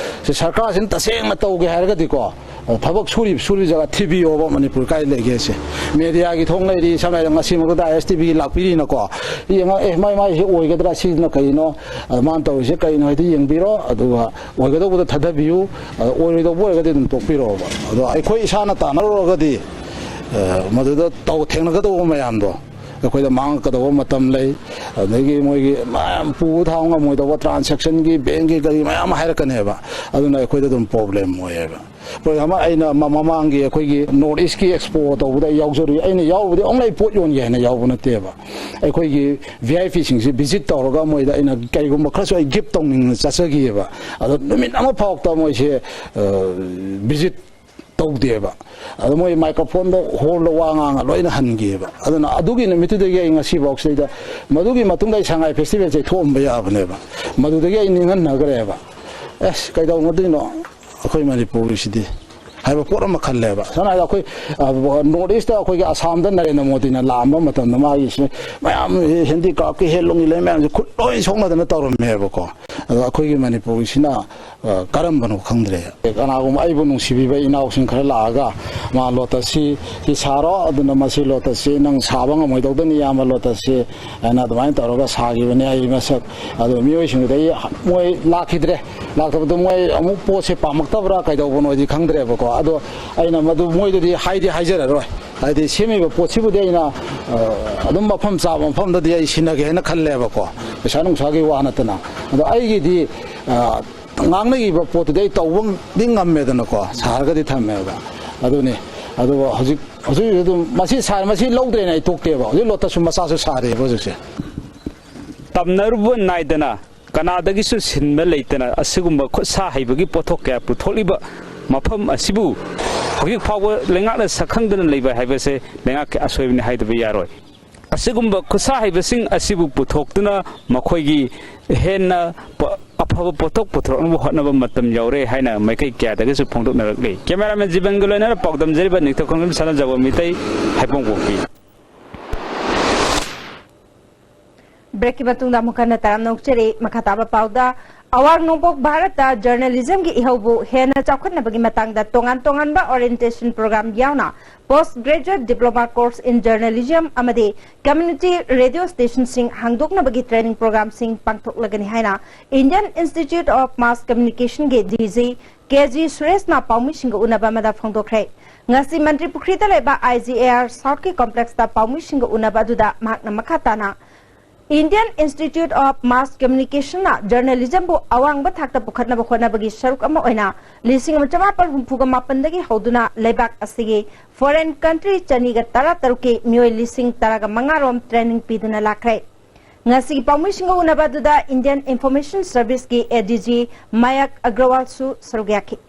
ꯁꯤ ꯁꯔꯀꯥꯔꯁꯤꯅ ꯇꯁꯦꯡꯅ ꯇꯧꯒꯦ ꯍꯥꯏꯔꯒꯗꯤꯀꯣ, ꯊꯕꯛ ꯁꯨꯔꯤꯕ ꯁꯨꯔꯤꯕ ꯖꯒꯥ ꯊꯤꯕꯤꯌꯣꯕ, ꯃꯅꯤꯄꯨꯔ ꯀꯥꯏ ꯂꯩꯒꯦꯁꯦ꯫ ꯃꯦꯗꯤꯌꯥꯒꯤ ꯊꯣꯛ ꯂꯩꯔꯤ, ꯁꯝꯅ ꯍꯥꯏꯔꯕꯗ ꯉꯁꯤꯃꯛꯇꯗ ꯑꯥꯏ ꯑꯦꯁ ꯇꯤ ꯚꯤꯒꯤ ꯂꯥꯛꯄꯤꯔꯤꯅꯀꯣ, ꯌꯦꯡꯉ, "ꯑꯦ, ꯃꯥꯏ ꯃꯥꯏꯁꯦ ꯑꯣꯏꯒꯗ꯭ꯔꯥ, ꯁꯤꯅ ꯀꯩꯅꯣ? ꯑ, ꯃꯥꯅ ꯇꯧꯔꯤꯁꯦ ꯀꯩꯅꯣ?" ꯍꯥꯏꯗꯤ ꯌꯦꯡꯕꯤꯔꯣ, ꯑꯗꯨꯒ ꯑꯣꯏꯒꯗꯧꯕꯗ ꯊꯥꯗꯕꯤꯌꯨ, ꯑ, ꯑꯣꯏꯔꯣꯏꯗꯧꯕ ꯑꯣꯏꯔꯒꯗꯤ ꯑꯗꯨꯝ ꯇꯣꯛꯄꯤꯔꯣꯕ꯫ ꯑꯗꯣ ꯑꯩꯈꯣꯏ ꯏꯁꯥꯅ ꯇꯥꯟꯅꯔꯨꯔꯒꯗꯤ, ꯑ, ꯃꯗꯨꯗ ꯇꯧ-, ꯊꯦꯡꯅꯒꯗꯧꯕ ꯃꯌꯥꯝꯗꯣ, ꯑꯩꯈꯣꯏꯗ ꯃꯥꯡꯉꯛꯀꯗꯧꯕ ꯃꯇꯝ ꯂꯩ꯫ ꯑꯗꯒꯤ ꯃꯣꯏꯒꯤ ꯃꯌꯥꯝ ꯄꯨꯕ ꯊꯥꯡꯕ ꯉꯝꯃꯣꯏꯗꯧꯕ ꯇ꯭ꯔꯥꯟꯁꯦꯛꯁꯟꯒꯤ, ꯕꯦꯡꯒꯤ, ꯀꯔꯤ ꯃꯌꯥꯝ ꯑꯃ ꯍꯥꯏꯔꯛꯀꯅꯦꯕ꯫ ꯑꯗꯨꯅ ꯑꯩꯈꯣꯏꯗ ꯑꯗꯨꯝ ꯄ꯭ꯔꯣꯕ꯭ꯂꯦꯝ ꯑꯣꯏꯌꯦꯕ꯫ ꯐꯣꯔ ꯑꯦꯛꯖꯥꯝꯄꯜ, ꯑꯩꯅ ꯃ-, ꯃꯃꯥꯡꯒꯤ ꯑꯩꯈꯣꯏꯒꯤ ꯅꯣꯔꯠ ꯏꯁꯀꯤ ꯑꯦꯛꯁꯄꯣ ꯇꯧꯕꯗ ꯑꯩ ꯌꯥꯎꯖꯔꯨꯏ꯫ ꯑꯩꯅ ꯌꯥꯎꯔꯨꯕꯗꯤ ꯑꯣꯡꯂꯤ ꯑꯩ ꯄꯣꯠ ꯌꯣꯟꯒꯦ ꯍꯥꯏꯅ ꯌꯥꯎꯕ ꯅꯠꯇꯦꯕ꯫ ꯑꯩꯈꯣꯏꯒꯤ ꯚꯤ ꯑꯥꯏ ꯄꯤꯁꯤꯡꯁꯤ ꯚꯤꯖꯤꯠ ꯇꯧꯔꯒ ꯃꯣꯏꯗ ꯑꯩꯅ ꯀꯔꯤꯒꯨꯝꯕ ꯈꯔꯁꯨ ꯑꯩ ꯒꯤꯐ ꯇꯧꯅꯤꯡꯅ ꯆꯠꯆꯈꯤꯑꯕ꯫ ꯑꯗꯣ ꯅꯨꯃꯤꯠ ꯑꯃꯐꯥꯎꯇ ꯃꯣꯏꯁꯦ, ꯑ, ꯚꯤꯖꯤꯠ ꯇꯧꯗꯦꯕ꯫ ꯑꯗꯣ ꯃꯣꯏ ꯃꯥꯏꯀ꯭ꯔꯣꯐꯣꯟꯗ ꯍꯣꯜꯗ ꯋꯥ ꯉꯥꯡꯉ ꯂꯣꯏꯅ ꯍꯟꯈꯤꯑꯕ꯫ ꯑꯗꯨꯅ ꯑꯗꯨꯒꯤ ꯅꯨꯃꯤꯠꯇꯨꯗꯒꯤ ꯑꯩ ꯉꯁꯤꯐꯥꯎ ꯁꯤꯗꯩꯗ, ꯃꯗꯨꯒꯤ ꯃꯇꯨꯡꯗ ꯑꯩ ꯁꯉꯥꯏ ꯐꯦꯁꯇꯤꯚꯦꯜꯁꯦ ꯊꯣꯛꯑꯝꯕ ꯌꯥꯕꯅꯦꯕ꯫ ꯃꯗꯨꯗꯒꯤ ꯑꯩ ꯅꯤꯡꯍꯟꯅꯈ꯭ꯔꯦꯕ꯫ ꯑꯦꯁ, ꯀꯩꯗꯧꯅꯗꯣꯏꯅꯣ ꯑꯩꯈꯣꯏ ꯃꯅꯤꯄꯨꯔꯒꯤꯁꯤꯗꯤ ꯍꯥꯏꯕ ꯄꯣꯠ ꯑꯃ ꯈꯜꯂꯦꯕ꯫ ꯁꯝꯅ ꯍꯥꯏꯔꯕꯗ ꯑꯩꯈꯣꯏ, ꯑ, ꯅꯣꯔꯠ ꯏꯁꯇ ꯑꯩꯈꯣꯏꯒꯤ ꯑꯁꯥꯝꯗ ꯅꯔꯦꯟꯗ꯭ꯔ ꯃꯣꯗꯤꯅ ꯂꯥꯛꯑꯝꯕ ꯃꯇꯝꯗ ꯃꯥꯒꯤꯁꯦ ꯃꯌꯥꯝ ꯍꯦꯟꯗꯤꯀ꯭ꯔꯥꯐꯀꯤ ꯍꯦꯟꯂꯨꯝꯒꯤ ꯂꯩ ꯃꯌꯥꯝꯁꯦ ꯈꯨꯠ ꯂꯣꯏ ꯁꯣꯛꯅꯗꯅ ꯇꯧꯔꯝꯃꯦꯕꯀꯣ꯫ ꯑꯗꯣ ꯑꯩꯈꯣꯏꯒꯤ ꯃꯅꯤꯄꯨꯔꯒꯤꯁꯤꯅ, ꯑ, ꯀꯔꯝꯕꯅꯣ ꯈꯪꯗ꯭ꯔꯦ꯫ ꯀꯅꯥꯒꯨꯝꯕ ꯑꯩꯕꯨ ꯅꯨꯡꯁꯤꯕꯤꯕ ꯏꯅꯥꯎꯁꯤꯡ ꯈꯔ ꯂꯥꯛꯑꯒ, "ꯃꯥ ꯂꯣꯇꯁꯁꯤ ꯁꯤ ꯁꯥꯔꯣ, ꯑꯗꯨꯅ ꯃꯁꯤ ꯂꯣꯇꯁꯁꯤ ꯅꯪ ꯁꯥꯕ ꯉꯝꯃꯣꯏꯗꯧꯗꯅꯤ, ꯏꯌꯥꯝꯕ, ꯂꯣꯇꯁꯁꯤ" ꯍꯥꯏꯅ ꯑꯗꯨꯃꯥꯏꯅ ꯇꯧꯔꯒ ꯁꯥꯈꯤꯕꯅꯦ꯫ ꯑꯩ ꯃꯁꯛ ꯑꯗꯨ ꯃꯤꯑꯣꯏꯁꯤꯡꯗꯨꯗ ꯑꯩ ꯃꯣꯏ ꯂꯥꯛꯈꯤꯗ꯭ꯔꯦ꯫ ꯂꯥꯛꯇꯕꯗꯣ ꯃꯣꯏ ꯑꯃꯨꯛ ꯄꯣꯠꯁꯦ ꯄꯥꯝꯃꯛꯇꯕ꯭ꯔꯥ ꯀꯩꯗꯧꯕꯅꯣꯗꯤ ꯈꯪꯗ꯭ꯔꯦꯕꯀꯣ꯫ ꯑꯗꯣ ꯑꯩꯅ ꯃꯗꯨ ꯃꯣꯏꯗꯗꯤ ꯍꯥꯏꯗꯤ ꯍꯥꯏꯖꯔꯔꯣꯏ꯫ ꯍꯥꯏꯗꯤ ꯁꯦꯝꯃꯤꯕ ꯄꯣꯠꯁꯤꯕꯨꯗꯤ ꯑꯩꯅ, ꯑ, ꯑꯗꯨꯝ ꯃꯐꯝ ꯆꯥꯕ ꯃꯐꯝꯗꯗꯤ ꯑꯩ ꯁꯤꯟꯅꯒꯦ ꯍꯥꯏꯅ ꯈꯜꯂꯦꯕꯀꯣ, ꯄꯩꯁꯥ ꯅꯨꯡꯁꯥꯒꯤ ꯋꯥ ꯅꯠꯇꯅ꯫ ꯑꯗꯣ ꯑꯩꯒꯤꯗꯤ, ꯑ, ꯉꯥꯡꯅꯈꯤꯕ ꯄꯣꯠꯇꯨꯗꯤ ꯑꯩ ꯇꯧꯕꯗꯤ ꯉꯝꯃꯦꯗꯅꯀꯣ, ꯁꯥꯔꯒꯗꯤ ꯊꯝꯃꯦꯕ꯫ ꯑꯗꯨꯅꯤ꯫ ꯑꯗꯨꯒ ꯍꯧꯖꯤꯛ, ꯍꯧꯖꯤꯛ ꯑꯗꯨꯝ ꯃꯁꯤ ꯁꯥ-, ꯃꯁꯤ ꯂꯧꯗ꯭ꯔꯦꯅ ꯑꯩ ꯇꯣꯛꯇꯦꯕ꯫ ꯍꯧꯖꯤꯛ ꯂꯣꯇꯁꯁꯨ ꯃꯆꯥꯁꯨ ꯁꯥꯔꯤꯑꯕ ꯍꯧꯖꯤꯛꯁꯦ꯫ ꯇꯝꯅꯔꯨꯕ ꯅꯥꯏꯗꯅ, ꯀꯅꯥꯗꯒꯤꯁꯨ ꯁꯤꯟꯕ ꯂꯩꯇꯅ ꯑꯁꯤꯒꯨꯝꯕ ꯈꯨꯠꯁꯥ ꯍꯩꯕꯒꯤ ꯄꯣꯠꯊꯣꯛ ꯀꯌꯥ ꯄꯨꯊꯣꯛꯂꯤꯕ ꯃꯐꯝ ꯑꯁꯤꯕꯨ ꯍꯧꯖꯤꯛ ꯐꯥꯎꯕ ꯂꯩꯉꯥꯛꯅ ꯁꯛꯈꯪꯗꯅ ꯂꯩꯕ ꯍꯥꯏꯕꯁꯦ ꯂꯩꯉꯥꯛꯀꯤ ꯑꯁꯣꯏꯕꯅꯤ ꯍꯥꯏꯗꯕ ꯌꯥꯔꯣꯏ꯫ ꯑꯁꯤꯒꯨꯝꯕ ꯈꯨꯠꯁꯥ ꯍꯩꯕꯁꯤꯡ ꯑꯁꯤꯕꯨ ꯄꯨꯊꯣꯛꯇꯨꯅ ꯃꯈꯣꯏꯒꯤ ꯍꯦꯟꯅ ꯄ-, ꯑꯐꯕ ꯄꯣꯠꯊꯣꯛ ꯄꯨꯊꯣꯔꯛꯅꯕ ꯍꯣꯠꯅꯕ ꯃꯇꯝ ꯌꯧꯔꯦ ꯍꯥꯏꯅ ꯃꯥꯏꯀꯩ ꯀꯌꯥꯗꯒꯤꯁꯨ ꯐꯣꯡꯗꯣꯛꯅꯔꯛꯂꯤ꯫ ꯀꯦꯃꯦꯔꯥꯃꯦꯟ ꯖꯤꯕꯟꯒ ꯂꯣꯏꯅꯅ ꯄꯥꯎꯗꯝꯖꯔꯤꯕ ꯅꯤꯡꯊꯧ ꯈꯣꯡꯖꯝ ꯁꯅꯥꯖꯥꯎꯕ ꯃꯤꯇꯩ, ꯍꯩꯄꯣꯡꯄꯣꯛꯄꯤ꯫ Break ꯀꯤ ꯃꯇꯨꯡꯗ ꯑꯃꯨꯛ ꯍꯟꯅ ꯇꯔꯥꯝꯅ ꯑꯣꯛꯆꯔꯤ꯫ ꯃꯈꯥ ꯇꯥꯕ ꯄꯥꯎꯗ, ꯑꯋꯥꯡ ꯅꯣꯡꯄꯣꯛ ꯚꯥꯔꯠꯇ journalism ꯒꯤ ꯏꯍꯧꯕꯨ ꯍꯦꯟꯅ ꯆꯥꯎꯈꯠꯅꯕꯒꯤ ꯃꯇꯥꯡꯗ ꯇꯣꯉꯥꯟ ꯇꯣꯉꯥꯟꯕ orientation program ꯌꯥꯎꯅ post graduate diploma course in journalism ꯑꯃꯗꯤ community radio station ꯁꯤꯡ ꯍꯥꯡꯗꯣꯛꯅꯕꯒꯤ training program ꯁꯤꯡ ꯄꯥꯡꯊꯣꯛꯂꯒꯅꯤ ꯍꯥꯏꯅ Indian Institute of Mass Communication ꯒꯤ D G K G ꯁꯨꯔꯦꯁꯅ ꯄꯥꯎꯃꯤꯁꯤꯡꯒ ꯎꯅꯕ ꯑꯃꯗ ꯐꯣꯡꯗꯣꯛꯈ꯭ꯔꯦ꯫ ꯉꯁꯤ ꯃꯟꯇ꯭ꯔꯤ ꯄꯨꯈ꯭ꯔꯤꯗ ꯂꯩꯕ I G A R South ꯀꯤ complex ꯇ ꯄꯥꯎꯃꯤꯁꯤꯡꯒ ꯎꯅꯕ ꯑꯗꯨꯗ ꯃꯍꯥꯛꯅ ꯃꯈꯥ ꯇꯥꯅ Indian Institute of Mass Communication ꯅ journalism ꯕꯨ ꯑꯋꯥꯡꯕ ꯊꯥꯛꯇ ꯄꯨꯈꯠꯅꯕ ꯍꯣꯠꯅꯕꯒꯤ ꯁꯔꯨꯛ ꯑꯃ ꯑꯣꯏꯅ ꯂꯤꯁꯤꯡ ꯑꯃ ꯆꯃꯥꯄꯜ ꯍꯨꯝꯐꯨꯒ ꯃꯥꯄꯟꯗꯒꯤ ꯍꯧꯗꯨꯅ ꯂꯩꯕꯥꯛ ꯑꯁꯤꯒꯤ foreign country ꯆꯅꯤꯒ ꯇꯔꯥ ꯇꯔꯨꯛꯀꯤ ꯃꯤꯑꯣꯏ ꯂꯤꯁꯤꯡ ꯇꯔꯥꯒ ꯃꯉꯥ ꯔꯣꯝ training ꯄꯤꯗꯨꯅ ꯂꯥꯛꯈ꯭ꯔꯦ꯫ ꯉꯁꯤꯒꯤ ꯄꯥꯎꯃꯤꯁꯤꯡꯒ ꯎꯅꯕ ꯑꯗꯨꯗ Indian Information Service ꯀꯤ A D G ꯃꯌꯥꯛ ꯑꯒ꯭ꯔꯋꯥꯜꯁꯨ ꯁꯔꯨꯛ ꯌꯥꯈꯤ꯫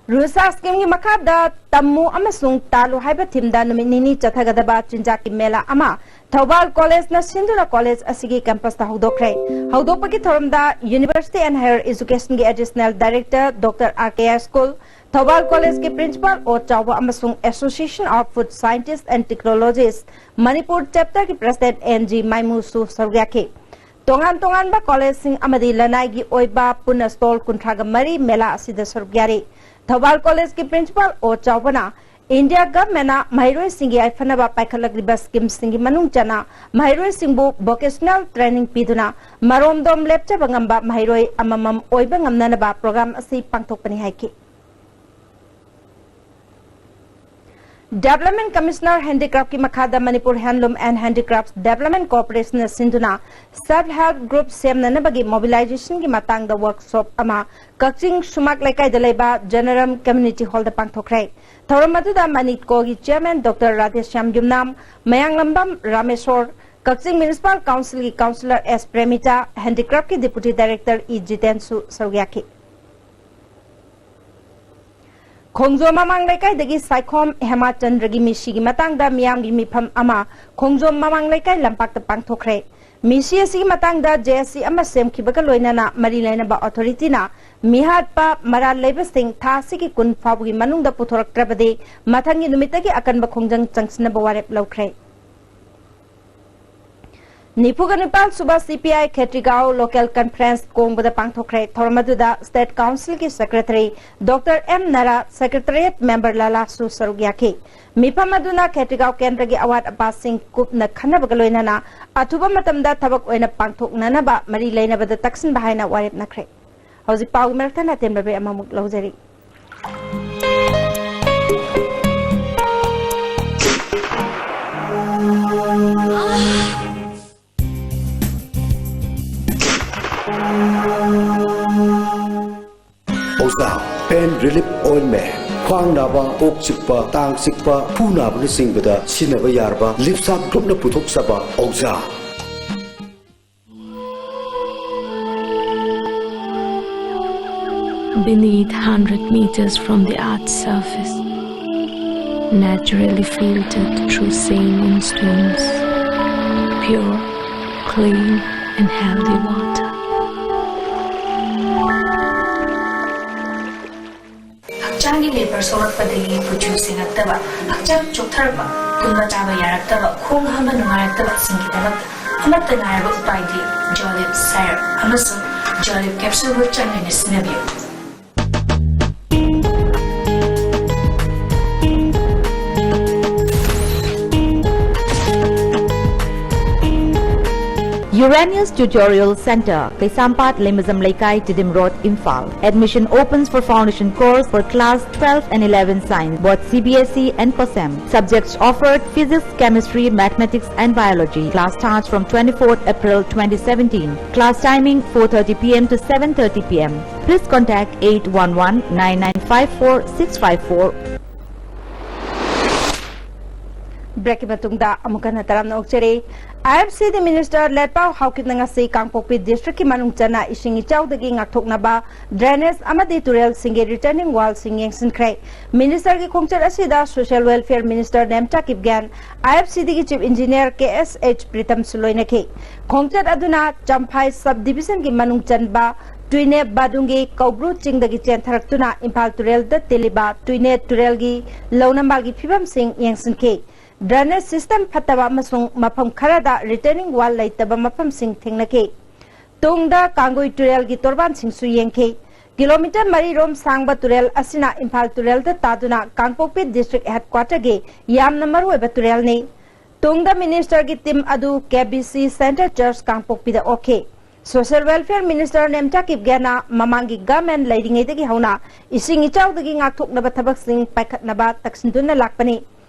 ꯔꯨꯁꯥ scheme ꯒꯤ ꯃꯈꯥꯗ ꯇꯝꯃꯨ ꯑꯃꯁꯨꯡ ꯇꯥꯜꯂꯨ ꯍꯥꯏꯕ theme ꯗ ꯅꯨꯃꯤꯠ ꯅꯤꯅꯤ ꯆꯠꯊꯒꯗꯕ ꯆꯤꯟꯖꯥꯛꯀꯤ ꯃꯦꯂꯥ ꯑꯃ ꯊꯧꯕꯥꯜ college ꯅ ꯁꯤꯟꯗꯨꯅ college ꯑꯁꯤꯒꯤ campus ꯇ ꯍꯧꯗꯣꯛꯈ꯭ꯔꯦ꯫ ꯍꯧꯗꯣꯛꯄꯒꯤ ꯊꯧꯔꯝꯗ University and Higher Education ꯒꯤ Additional Director, Doctor R K S School, Thoubal college ꯀꯤ principal ꯑꯣ ꯆꯥꯎꯕ ꯑꯃꯁꯨꯡ Association of Food Scientists and Technologists Manipur chapter ꯒꯤ president N G ꯃꯥꯏꯃꯨꯁꯨ ꯁꯔꯨꯛ ꯌꯥꯈꯤ꯫ ꯇꯣꯉꯥꯟ ꯇꯣꯉꯥꯟꯕ college ꯁꯤꯡ ꯑꯃꯗꯤ ꯂꯅꯥꯏꯒꯤ ꯑꯣꯏꯕ ꯄꯨꯟꯅ stall ꯀꯨꯟꯊ꯭ꯔꯥꯒ ꯃꯔꯤ ꯃꯦꯂꯥ ꯑꯁꯤꯗ ꯁꯔꯨꯛ ꯌꯥꯔꯤ꯫ ꯊꯧꯕꯥꯜ college ꯀꯤ principal ꯑꯣ ꯆꯥꯎꯕꯅ India government ꯅ ꯃꯍꯩꯔꯣꯏꯁꯤꯡꯒꯤ ꯌꯥꯏꯐꯅꯕ ꯄꯥꯏꯈꯠꯂꯛꯂꯤꯕ scheme ꯁꯤꯡꯒꯤ ꯃꯅꯨꯡ ꯆꯟꯅ ꯃꯍꯩꯔꯣꯏꯁꯤꯡꯕꯨ vocational training ꯄꯤꯗꯨꯅ ꯃꯔꯣꯝꯗꯣꯝ ꯂꯦꯞꯆꯕ ꯉꯝꯕ ꯃꯍꯩꯔꯣꯏ ꯑꯃꯃꯝ ꯑꯣꯏꯕ ꯉꯝꯅꯅꯕ program ꯑꯁꯤ ꯄꯥꯡꯊꯣꯛꯄꯅꯤ ꯍꯥꯏꯈꯤ꯫ Development Commissioner Handicraft ꯀꯤ ꯃꯈꯥꯗ Manipur Handloom and Handicrafts Development Corporation ꯅ ꯁꯤꯟꯗꯨꯅ self help group ꯁꯦꯝꯅꯅꯕꯒꯤ mobilization ꯒꯤ ꯃꯇꯥꯡꯗ workshop ꯑꯃ ꯀꯛꯆꯤꯡ ꯁꯨꯃꯥꯛ ꯂꯩꯀꯥꯏꯗ ꯂꯩꯕ ꯖꯅꯔꯝ community hall ꯗ ꯄꯥꯡꯊꯣꯛꯈ꯭ꯔꯦ꯫ ꯊꯧꯔꯝ ꯑꯗꯨꯗ ꯃꯅꯤꯠꯀꯣꯒꯤ chairman Doctor ꯔꯥꯙꯦꯁ꯭ꯌꯥꯝ ꯌꯨꯝꯅꯥꯝ, ꯃꯌꯥꯡꯂꯝꯕꯝ ꯔꯥꯃꯦꯁꯣꯔ, ꯀꯛꯆꯤꯡ Municipal Council ꯒꯤ councillor S ꯄ꯭ꯔꯦꯃꯤꯇꯥ, Handicraft ꯀꯤ deputy director ꯏ ꯖꯤꯇꯦꯟꯁꯨ ꯁꯔꯨꯛ ꯌꯥꯈꯤ꯫ ꯈꯣꯡꯖꯣꯝ ꯃꯃꯥꯡ ꯂꯩꯀꯥꯏꯗꯒꯤ ꯁꯥꯏꯈꯣꯝ ꯍꯦꯃꯥꯆꯟꯗ꯭ꯔꯒꯤ ꯃꯤꯁꯤꯒꯤ ꯃꯇꯥꯡꯗ ꯃꯤꯌꯥꯝꯒꯤ ꯃꯤꯐꯝ ꯑꯃ ꯈꯣꯡꯖꯣꯝ ꯃꯃꯥꯡ ꯂꯩꯀꯥꯏ ꯂꯝꯄꯥꯛꯇ ꯄꯥꯡꯊꯣꯛꯈ꯭ꯔꯦ꯫ ꯃꯤꯁꯤ ꯑꯁꯤꯒꯤ ꯃꯇꯥꯡꯗ ꯖꯦ ꯑꯦꯁ ꯁꯤ ꯑꯃ ꯁꯦꯝꯈꯤꯕꯒ ꯂꯣꯏꯅꯅ ꯃꯔꯤ ꯂꯩꯅꯕ ꯑꯣꯊꯣꯔꯤꯇꯤꯅ ꯃꯤꯍꯥꯠꯄ ꯃꯔꯥꯜ ꯂꯩꯕꯁꯤꯡ ꯊꯥ ꯑꯁꯤꯒꯤ ꯀꯨꯟ ꯐꯥꯎꯕꯒꯤ ꯃꯅꯨꯡꯗ ꯄꯨꯊꯣꯔꯛꯇ꯭ꯔꯕꯗꯤ ꯃꯊꯪꯒꯤ ꯅꯨꯃꯤꯠꯇꯒꯤ ꯑꯀꯟꯕ ꯈꯣꯡꯖꯪ ꯆꯪꯁꯤꯟꯅꯕ ꯋꯥꯔꯦꯞ ꯂꯧꯈ꯭ꯔꯦ꯫ ꯅꯤꯐꯨꯒ ꯅꯤꯄꯥꯜ ꯁꯨꯕ ꯁꯤ P I Khetrigao local conference ꯀꯣꯡꯕꯗ ꯄꯥꯡꯊꯣꯛꯈ꯭ꯔꯦ꯫ ꯊꯧꯔꯝ ꯑꯗꯨꯗ ꯁ꯭ꯇꯦꯠ ꯀꯥꯎꯟꯁꯤꯜꯒꯤ secretary doctor M ꯅꯔꯥ, secretariat member ꯂꯥꯂꯥꯁꯨ ꯁꯔꯨꯛ ꯌꯥꯈꯤ꯫ ꯃꯤꯐꯝ ꯑꯗꯨꯅ ꯈꯦꯇ꯭ꯔꯤꯒꯥꯎ ꯀꯦꯟꯗ꯭ꯔꯒꯤ ꯑꯋꯥꯠ ꯑꯄꯥꯁꯤꯡ ꯀꯨꯞꯅ ꯈꯟꯅꯕꯒ ꯂꯣꯏꯅꯅ ꯑꯊꯨꯕ ꯃꯇꯝꯗ ꯊꯕꯛ ꯑꯣꯏꯅ ꯄꯥꯡꯊꯣꯛꯅꯅꯕ ꯃꯔꯤ ꯂꯩꯅꯕꯗ ꯇꯛꯁꯤꯟꯕ ꯍꯥꯏꯅ ꯋꯥꯔꯦꯞꯅꯈ꯭ꯔꯦ꯫ ꯍꯧꯖꯤꯛ ꯄꯥꯎꯒꯤ ꯃꯔꯛꯇ ꯅꯥꯇꯦꯝ ꯔꯕꯤ ꯑꯃꯃꯨꯛ ꯂꯧꯖꯔꯤ꯫ ꯑꯣꯖꯥ ꯄꯦꯟ ꯔꯤꯂꯤꯐ ꯑꯣꯏꯜꯃꯦꯟ, ꯈ꯭ꯋꯥꯡ ꯅꯥꯕ, ꯀꯣꯛ ꯆꯤꯛꯄ, ꯇꯥꯡ ꯆꯤꯛꯄ, ꯈꯨ ꯅꯥꯕꯅꯆꯤꯡꯕꯗ ꯁꯤꯖꯤꯟꯅꯕ ꯌꯥꯔꯕ ꯂꯤꯞꯁꯥ ꯒ꯭ꯔꯨꯞꯅ ꯄꯨꯊꯣꯛꯆꯕ ꯑꯣꯖꯥ꯫ Beneath hundred meters from the earth's surface, naturally filtered through saline streams, pure, clean, and healthy water. ꯍꯛꯆꯥꯡꯒꯤ ꯂꯦꯕꯔ ꯁꯣꯛꯂꯛꯄꯗꯒꯤ ꯀꯨꯆꯨ ꯁꯦꯡꯉꯛꯇꯕ, ꯍꯛꯆꯥꯡ ꯆꯣꯛꯊꯔꯛꯄ, ꯇꯨꯝꯕ ꯆꯥꯕ ꯌꯥꯔꯛꯇꯕ, ꯈꯣꯡ ꯍꯥꯝꯕ ꯅꯨꯡꯉꯥꯏꯔꯛꯇꯕꯁꯤꯡꯒꯤꯗꯃꯛꯇ ꯑꯃꯠꯇ ꯉꯥꯏꯔꯕ ꯎꯄꯥꯏꯗꯤ ꯖꯣꯂꯤꯞ ꯁꯥꯏꯔꯞ ꯑꯃꯁꯨꯡ ꯖꯣꯂꯤꯞ ꯀꯦꯞꯁꯨꯜꯕꯨ ꯆꯥꯡ ꯅꯥꯏꯅ ꯁꯤꯖꯤꯟꯅꯕꯤꯌꯨ꯫ Uranius Tutorial Center, Kaisampat, Lemazam Leikai, Tiddim Road, Imphal. Admission opens for foundation course for class twelve and eleven science, both C B S E and COSEM. Subjects offered: physics, chemistry, mathematics and biology. Class starts from twenty-fourth April twenty seventeen. Class timing four thirty P M to seven thirty P M. Please contact eight one one nine nine five four six five four. ꯕ꯭ꯔꯦꯛꯀꯤ ꯃꯇꯨꯡꯗ ꯑꯃꯨꯛ ꯍꯟꯅ ꯇꯔꯥꯝꯅ ꯑꯣꯛꯆꯔꯤ꯫ ꯑꯥꯏ F C ꯗꯤ minister ꯂꯦꯠꯄꯥꯎ ꯍꯥꯎꯀꯤꯞꯅ ꯉꯁꯤ ꯀꯥꯡꯄꯣꯛꯄꯤ ꯗꯤꯁꯇ꯭ꯔꯤꯛꯀꯤ ꯃꯅꯨꯡ ꯆꯟꯅ ꯏꯁꯤꯡ ꯏꯆꯥꯎꯗꯒꯤ ꯉꯥꯛꯊꯣꯛꯅꯕ drainage ꯑꯃꯗꯤ ꯇꯨꯔꯦꯜꯁꯤꯡꯒꯤ ꯔꯤꯇꯔꯅꯤꯡ ꯋꯥꯜꯁꯤꯡ ꯌꯦꯡꯁꯤꯟꯈ꯭ꯔꯦ꯫ ꯃꯤꯅꯤꯁꯇꯔꯒꯤ ꯈꯣꯡꯆꯠ ꯑꯁꯤꯗ social welfare minister Nemcha Kipgen, ꯑꯥꯏ ꯑꯦꯐ ꯁꯤ ꯗꯤꯒꯤ ꯆꯤꯐ ꯏꯟꯖꯤꯅꯤꯌꯔ ꯀꯦ ꯑꯦꯁ ꯑꯩꯆ ꯄ꯭ꯔꯤꯇꯝꯁꯨ ꯂꯣꯏꯅꯈꯤ꯫ ꯈꯣꯡꯆꯠ ꯑꯗꯨꯅ ꯆꯝꯐꯥꯏ ꯁꯕ ꯗꯤꯕꯤꯖꯟꯒꯤ ꯃꯅꯨꯡ ꯆꯟꯕ ꯇꯨꯏꯅꯦ ꯕꯥꯗꯨꯡꯒꯤ ꯀꯧꯕ꯭ꯔꯨ ꯆꯤꯡꯗꯒꯤ ꯆꯦꯟꯊꯔꯛꯇꯨꯅ ꯏꯝꯐꯥꯜ ꯇꯨꯔꯦꯜꯗ ꯇꯤꯜꯂꯤꯕ ꯇꯨꯏꯅꯦ ꯇꯨꯔꯦꯜꯒꯤ ꯂꯧꯅꯝꯕꯥꯜꯒꯤ ꯐꯤꯕꯝꯁꯤꯡ ꯌꯦꯡꯁꯤꯟꯈꯤ꯫ ꯗ꯭ꯔꯦꯅꯦꯖ ꯁꯤꯁꯇꯦꯝ ꯐꯠꯇꯕ ꯑꯃꯁꯨꯡ ꯃꯐꯝ ꯈꯔꯗ ꯔꯤꯇꯔꯅꯤꯡ ꯋꯥꯜ ꯂꯩꯇꯕ ꯃꯐꯝꯁꯤꯡ ꯊꯦꯡꯅꯈꯤ꯫ ꯇꯨꯡꯗ ꯀꯥꯡꯒꯨꯏ ꯇꯨꯔꯦꯜꯒꯤ ꯇꯣꯔꯕꯥꯟꯁꯤꯡꯁꯨ ꯌꯦꯡꯈꯤ꯫ ꯀꯤꯂꯣꯃꯤꯇꯔ ꯃꯔꯤ ꯔꯣꯝ ꯁꯥꯡꯕ ꯇꯨꯔꯦꯜ ꯑꯁꯤꯅ ꯏꯝꯐꯥꯜ ꯇꯨꯔꯦꯜꯗ ꯇꯥꯗꯨꯅ ꯀꯥꯡꯄꯣꯛꯄꯤ ꯗꯤꯁꯇ꯭ꯔꯤꯛ ꯍꯦꯗꯀ꯭ꯋꯥꯇꯔꯒꯤ ꯌꯥꯝꯅ ꯃꯔꯨꯑꯣꯏꯕ ꯇꯨꯔꯦꯜꯅꯤ꯫ ꯇꯨꯡꯗ ꯃꯤꯅꯤꯁꯇꯔꯒꯤ ꯇꯤꯝ ꯑꯗꯨ ꯀꯦ ꯕꯤ ꯁꯤ ꯁꯦꯟꯇꯔ ꯆꯔꯆ ꯀꯥꯡꯄꯣꯛꯄꯤꯗ ꯑꯣꯛꯈꯤ꯫ ꯁꯣꯁꯤꯌꯦꯜ ꯋꯦꯜꯐꯤꯌꯔ ꯃꯤꯅꯤꯁꯇꯔ ꯅꯦꯝꯆꯥ ꯀꯤꯞꯒꯦꯅ ꯃꯃꯥꯡꯒꯤ ꯒꯚꯔꯟꯃꯦꯟ ꯂꯩꯔꯤꯉꯩꯗꯒꯤ ꯍꯧꯅ ꯏꯁꯤꯡ ꯏꯆꯥꯎꯗꯒꯤ ꯉꯥꯛꯊꯣꯛꯅꯕ ꯊꯕꯛꯁꯤꯡ ꯄꯥꯏꯈꯠꯅꯕ ꯇꯛꯁꯤꯟꯗꯨꯅ ꯂꯥꯛꯄꯅꯤ꯫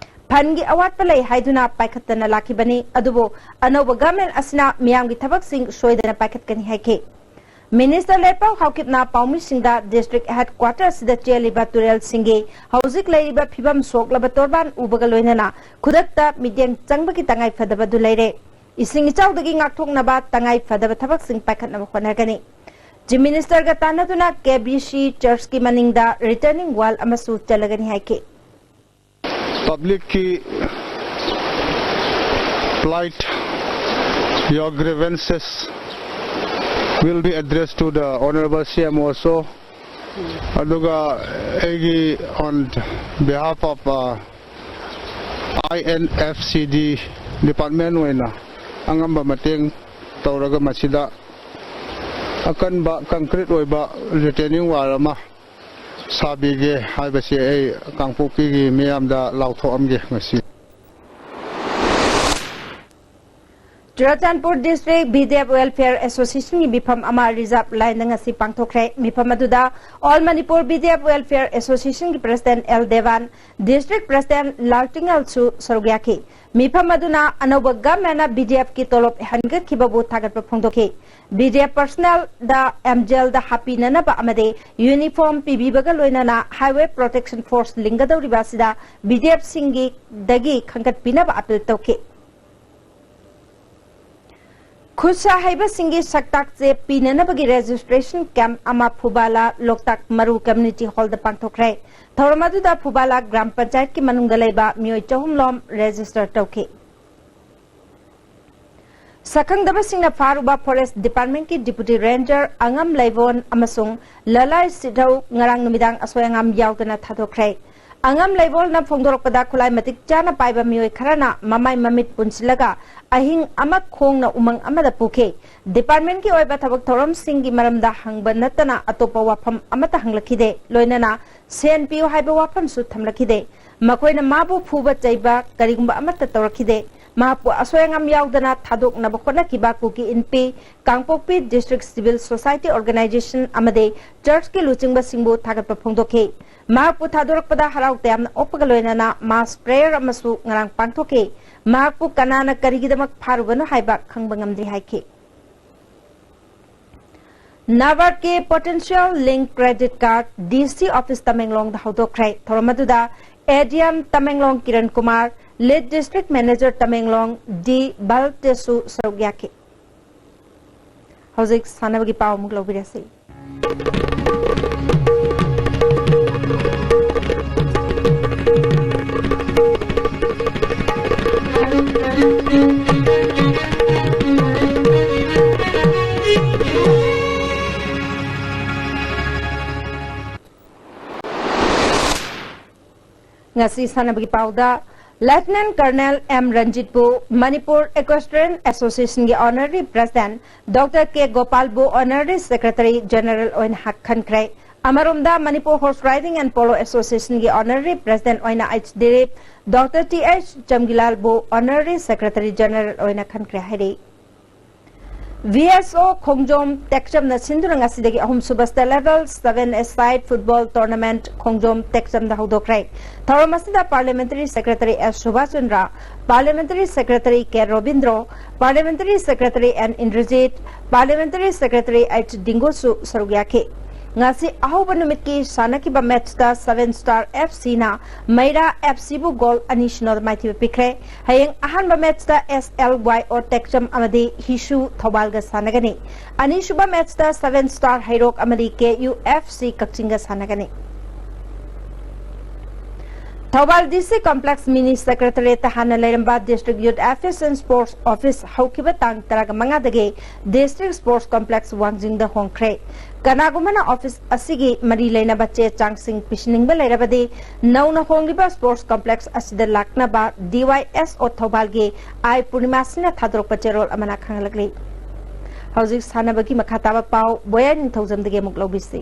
ꯐꯟꯒꯤ ꯑꯋꯥꯠꯄ ꯂꯩ ꯍꯥꯏꯗꯨꯅ ꯄꯥꯏꯈꯠꯇꯅ ꯂꯥꯛꯈꯤꯕꯅꯤ, ꯑꯗꯨꯕꯨ ꯑꯅꯧꯕ ꯒꯚꯔꯟꯃꯦꯟ ꯑꯁꯤꯅ ꯃꯤꯌꯥꯝꯒꯤ ꯊꯕꯛꯁꯤꯡ ꯁꯣꯏꯗꯅ ꯄꯥꯏꯈꯠꯀꯅꯤ ꯍꯥꯏꯈꯤ꯫ ꯃꯤꯅꯤꯁꯇꯔ ꯂꯦꯠꯄꯥꯎ ꯍꯥꯎꯀꯤꯞꯅ ꯄꯥꯎꯃꯤꯁꯤꯡꯗ ꯗꯤꯁꯇ꯭ꯔꯤꯛ ꯍꯦꯗꯀ꯭ꯋꯥꯇꯔꯁꯤꯗ ꯆꯦꯜꯂꯤꯕ ꯇꯨꯔꯦꯜꯁꯤꯡꯒꯤ ꯍꯧꯖꯤꯛ ꯂꯩꯔꯤꯕ ꯐꯤꯕꯝ ꯁꯣꯛꯂꯕ ꯇꯣꯔꯕꯥꯟ ꯎꯕꯒ ꯂꯣꯏꯅꯅ ꯈꯨꯗꯛꯇ ꯃꯤꯠꯌꯦꯡ ꯆꯪꯕꯒꯤ ꯇꯉꯥꯏ ꯐꯗꯕꯗꯨ ꯂꯩꯔꯦ꯫ ꯏꯁꯤꯡ ꯏꯆꯥꯎꯗꯒꯤ ꯉꯥꯛꯊꯣꯛꯅꯕ ꯇꯉꯥꯏ ꯐꯗꯕ ꯊꯕꯛꯁꯤꯡ ꯄꯥꯏꯈꯠꯅꯕ ꯍꯣꯠꯅꯒꯅꯤ꯫ ꯆꯤꯐ ꯃꯤꯅꯤꯁꯇꯔꯒ ꯇꯥꯟꯅꯗꯨꯅ ꯀꯦ ꯕꯤ ꯁꯤ ꯆꯔꯆꯀꯤ ꯃꯅꯤꯡꯗ ꯔꯤꯇꯔꯅꯤꯡ ꯋꯥꯜ ꯑꯃꯁꯨ ꯆꯜꯂꯒꯅꯤ ꯍꯥꯏꯈꯤ꯫ Public ki plight, your grievances will be addressed to the Honorable C M also. ꯑꯗꯨꯒ ꯑꯩꯒꯤ on behalf of uh, I N F C D department ꯑꯣꯏꯅ ꯑꯉꯝꯕ ꯃꯇꯦꯡ ꯇꯧꯔꯒ ꯃꯁꯤꯗ ꯑꯀꯟꯕ concrete ꯑꯣꯏꯕ retaining wall ꯑꯃ ꯁꯥꯕꯤꯒꯦ ꯍꯥꯏꯕꯁꯤ ꯑꯩ ꯀꯥꯡꯄꯣꯛꯄꯤꯒꯤ ꯃꯤꯌꯥꯝꯗ ꯂꯥꯎꯊꯣꯛꯑꯝꯒꯦ ꯉꯁꯤ꯫ Churachandpur district B D F welfare ꯑꯦꯁꯣꯁꯤꯌꯦꯁꯟꯒꯤ ꯃꯤꯐꯝ ꯑꯃ ꯔꯤꯖꯥꯔꯚ ꯂꯥꯏꯟꯗ ꯉꯁꯤ ꯄꯥꯡꯊꯣꯛꯈ꯭ꯔꯦ꯫ ꯃꯤꯐꯝ ꯑꯗꯨꯗ all Manipur B D F welfare ꯑꯦꯁꯣꯁꯤꯌꯦꯁꯟꯒꯤ president L Dewan, district president Lal ꯇꯤꯡꯉꯜꯁꯨ ꯁꯔꯨꯛ ꯌꯥꯈꯤ꯫ ꯃꯤꯐꯝ ꯑꯗꯨꯅ ꯑꯅꯧꯕ ꯒꯚꯔꯟꯃꯦꯟꯅ BDFꯀꯤ ꯇꯣꯂꯣꯞ ꯍꯦꯟꯒꯠꯈꯤꯕꯕꯨ ꯊꯥꯒꯠꯄ ꯐꯣꯡꯗꯣꯛꯈꯤ꯫ BDF personnelꯗ ꯑꯦꯝꯖꯦꯜꯗ ꯍꯥꯞꯄꯤꯅꯅꯕ ꯑꯃꯗꯤ ꯌꯨꯅꯤꯐꯣꯔꯝ ꯄꯤꯕꯤꯕꯒ ꯂꯣꯏꯅꯅ Highway Protection Force ꯂꯤꯡꯒꯗꯧꯔꯤꯕ ꯑꯁꯤꯗ BDFꯁꯤꯡꯒꯤꯗꯒꯤ ꯈꯟꯒꯠꯄꯤꯅꯕ ꯑꯥꯄꯤꯜ ꯇꯧꯈꯤ꯫ ꯈꯨꯠꯁꯥ ꯍꯩꯕꯁꯤꯡꯒꯤ ꯁꯛꯇꯥꯛ ꯆꯦ ꯄꯤꯅꯅꯕꯒꯤ registration camp ꯑꯃ ꯐꯨꯕꯥꯂꯥ ꯂꯣꯛꯇꯥꯛ ꯃꯔꯨ community hallꯗ ꯄꯥꯡꯊꯣꯛꯈ꯭ꯔꯦ꯫ ꯊꯧꯔꯝ ꯑꯗꯨꯗ ꯐꯨꯕꯥꯂꯥ ꯒ꯭ꯔꯥꯝ ꯄꯟꯆꯥꯌꯠꯀꯤ ꯃꯅꯨꯡꯗ ꯂꯩꯕ ꯃꯤꯑꯣꯏ ꯆꯍꯨꯝ ꯂꯣꯝ register ꯇꯧꯈꯤ꯫ ꯁꯛꯈꯪꯗꯕꯁꯤꯡꯅ ꯐꯥꯔꯨꯕ Forest Departmentꯀꯤ Deputy Ranger ꯑꯉꯝ ꯂꯩꯕꯣꯟ ꯑꯃꯁꯨꯡ ꯂꯂꯥꯏ ꯁꯤꯙꯧ ꯉꯔꯥꯡ ꯅꯨꯃꯤꯗꯥꯡ ꯑꯁꯣꯏ ꯑꯉꯥꯝ ꯌꯥꯎꯗꯅ ꯊꯥꯗꯣꯛꯈ꯭ꯔꯦ꯫ ꯑꯉꯝ ꯂꯩꯕꯣꯜꯅ ꯐꯣꯡꯗꯣꯔꯛꯄꯗ, ꯈꯨꯠꯂꯥꯏ ꯃꯇꯤꯛ ꯆꯥꯅ ꯄꯥꯏꯕ ꯃꯤꯑꯣꯏ ꯈꯔꯅ ꯃꯃꯥꯏ ꯃꯃꯤꯠ ꯄꯨꯟꯁꯤꯜꯂꯒ ꯑꯍꯤꯡ ꯑꯃ ꯈꯣꯡꯅ ꯎꯃꯪ ꯑꯃꯗ ꯄꯨꯈꯤ꯫ Departmentꯀꯤ ꯑꯣꯏꯕ ꯊꯕꯛ ꯊꯧꯔꯝꯁꯤꯡꯒꯤ ꯃꯔꯝꯗ ꯍꯪꯕ ꯅꯠꯇꯅ ꯑꯇꯣꯞꯄ ꯋꯥꯐꯝ ꯑꯃꯠꯇ ꯍꯪꯂꯛꯈꯤꯗꯦ, ꯂꯣꯏꯅꯅ ꯁꯦꯟ ꯄꯤꯌꯨ ꯍꯥꯏꯕ ꯋꯥꯐꯝꯁꯨ ꯊꯝꯂꯛꯈꯤꯗꯦ꯫ ꯃꯈꯣꯏꯅ ꯃꯥꯕꯨ ꯐꯨꯕ ꯆꯩꯕ ꯀꯔꯤꯒꯨꯝꯕ ꯑꯃꯠꯇ ꯇꯧꯔꯛꯈꯤꯗꯦ꯫ ꯃꯍꯥꯛꯄꯨ ꯑꯁꯣꯏ ꯑꯉꯥꯝ ꯌꯥꯎꯗꯅ ꯊꯥꯗꯣꯛꯅꯕ ꯍꯣꯠꯅꯈꯤꯕ ꯀꯨꯀꯤ ꯏꯟꯄꯤ, ꯀꯥꯡꯄꯣꯛꯄꯤ District Civil Society Organization ꯑꯃꯗꯤ churchꯀꯤ ꯂꯨꯆꯤꯡꯕꯁꯤꯡꯕꯨ ꯊꯥꯒꯠꯄ ꯐꯣꯡꯗꯣꯛꯈꯤ꯫ ꯃꯍꯥꯛꯄꯨ ꯊꯥꯗꯣꯔꯛꯄꯗ ꯍꯔꯥꯎ ꯇꯌꯥꯝꯅ ꯑꯣꯛꯄꯒ ꯂꯣꯏꯅꯅ mass prayer ꯑꯃꯁꯨ ꯉꯔꯥꯡ ꯄꯥꯡꯊꯣꯛꯈꯤ꯫ ꯃꯍꯥꯛꯄꯨ ꯀꯅꯥꯅ ꯀꯔꯤꯒꯤꯗꯃꯛ ꯐꯥꯔꯨꯕꯅꯣ ꯍꯥꯏꯕ ꯈꯪꯕ ꯉꯝꯗ꯭ꯔꯤ ꯍꯥꯏꯈꯤ꯫ NABARDꯀꯤ Potential Link Credit Card DC office ꯇꯃꯦꯡꯂꯣꯡꯗ ꯍꯧꯗꯣꯛꯈ꯭ꯔꯦ꯫ ꯊꯧꯔꯝ ꯑꯗꯨꯗ ADM Tamenglong Kiran Kumar, Lead District Manager Tamenglong D ꯕꯜꯇꯦꯁꯁꯨ ꯁꯔꯨꯛ ꯌꯥꯈꯤ꯫ ꯍꯧꯖꯤꯛ ꯁꯥꯟꯅꯕꯒꯤ ꯄꯥꯎ ꯑꯃꯨꯛ ꯂꯧꯕꯤꯔꯁꯤ꯫ ꯉꯁꯤ ꯁꯥꯟꯅꯕꯒꯤ ꯄꯥꯎꯗ, Lieutenant Colonel M ꯔꯟꯖꯤꯠꯄꯨ Manipur Equestrian Associationꯒꯤ Honorary President, Doctor K ꯒꯣꯄꯥꯜꯕꯨ Honorary Secretary General ꯑꯣꯏꯅ ꯍꯛ-, ꯈꯟꯈ꯭ꯔꯦ꯫ ꯑꯃꯔꯣꯝꯗ, Manipur Horse Riding and Polo Associationꯒꯤ Honorary President ꯑꯣꯏꯅ H Dilip, Doctor T H ꯆꯝꯒꯤꯂꯥꯜꯕꯨ Honorary Secretary General ꯑꯣꯏꯅ ꯈꯟꯈ꯭ꯔꯦ ꯍꯥꯏꯔꯤ꯫ VSO ꯈꯣꯡꯖꯣꯝ ꯇꯦꯛꯆꯝꯅ ꯁꯤꯟꯗꯨꯅ ꯉꯁꯤꯗꯒꯤ ꯑꯍꯨꯝꯁꯨꯕ State Level Seven Aside Football Tournament ꯈꯣꯡꯖꯣꯝ ꯇꯦꯛꯆꯝꯗ ꯍꯧꯗꯣꯛꯈ꯭ꯔꯦ꯫ ꯊꯧꯔꯝ ꯑꯁꯤꯗ Parliamentary Secretary S Subhas Chandra, Parliamentary Secretary K Robindro, Parliamentary Secretary N Indrajit, Parliamentary Secretary H ꯗꯤꯡꯒꯣꯁꯨ ꯁꯔꯨꯛ ꯌꯥꯈꯤ꯫ ꯉꯁꯤ ꯑꯍꯧꯕ ꯅꯨꯃꯤꯠꯀꯤ ꯁꯥꯟꯅꯈꯤꯕ matchꯇ Seven Star FCꯅ ꯃꯩꯔꯥ FCꯕꯨ goal ꯑꯅꯤ ꯁꯤꯅꯣꯗ ꯃꯥꯏꯊꯤꯕ ꯄꯤꯈ꯭ꯔꯦ꯫ ꯍꯌꯦꯡ ꯑꯍꯥꯟꯕ matchꯇ SLYO ꯇꯦꯛꯆꯝ ꯑꯃꯗꯤ ꯍꯤꯁꯨ ꯊꯧꯕꯥꯜꯒ ꯁꯥꯟꯅꯒꯅꯤ꯫ ꯑꯅꯤꯁꯨꯕ matchꯇ Seven Star ꯍꯩꯔꯣꯛ ꯑꯃꯗꯤ KUFC ꯀꯛꯆꯤꯡꯒ ꯁꯥꯟꯅꯒꯅꯤ꯫ ꯊꯧꯕꯥꯜ DC Complex Mini Secretariatꯇ ꯍꯥꯟꯅ ꯂꯩꯔꯝꯕ District Youth Affairs and Sports Office ꯍꯧꯈꯤꯕ ꯇꯥꯡ ꯇꯔꯥꯃꯉꯥꯗꯒꯤ District Sports Complex ꯋꯥꯡꯖꯤꯡꯗ ꯍꯣꯡꯈ꯭ꯔꯦ꯫ ꯀꯅꯥꯒꯨꯝꯕꯅ office ꯑꯁꯤꯒꯤ ꯃꯔꯤ ꯂꯩꯅꯕ ꯆꯦ ꯆꯥꯡꯁꯤꯡ ꯄꯤꯁꯤꯟꯅꯤꯡꯕ ꯂꯩꯔꯕꯗꯤ ꯅꯧꯅ ꯍꯣꯡꯂꯤꯕ Sports Complex ꯑꯁꯤꯗ ꯂꯥꯛꯅꯕ DYSO ꯊꯧꯕꯥꯜꯒꯤ ꯑꯥꯏ ꯄꯨꯔꯅꯤꯃꯥꯁꯤꯅ ꯊꯥꯗꯣꯔꯛꯄ ꯆꯦꯔꯣꯜ ꯑꯃꯅ ꯈꯪꯍꯜꯂꯛꯂꯤ꯫ ꯍꯧꯖꯤꯛ ꯁꯥꯟꯅꯕꯒꯤ ꯃꯈꯥ ꯇꯥꯕ ꯄꯥꯎ ꯕꯣꯌꯥ ꯅꯤꯡꯊꯧꯖꯝꯗꯒꯤ ꯑꯃꯨꯛ ꯂꯧꯕꯤꯁꯤ꯫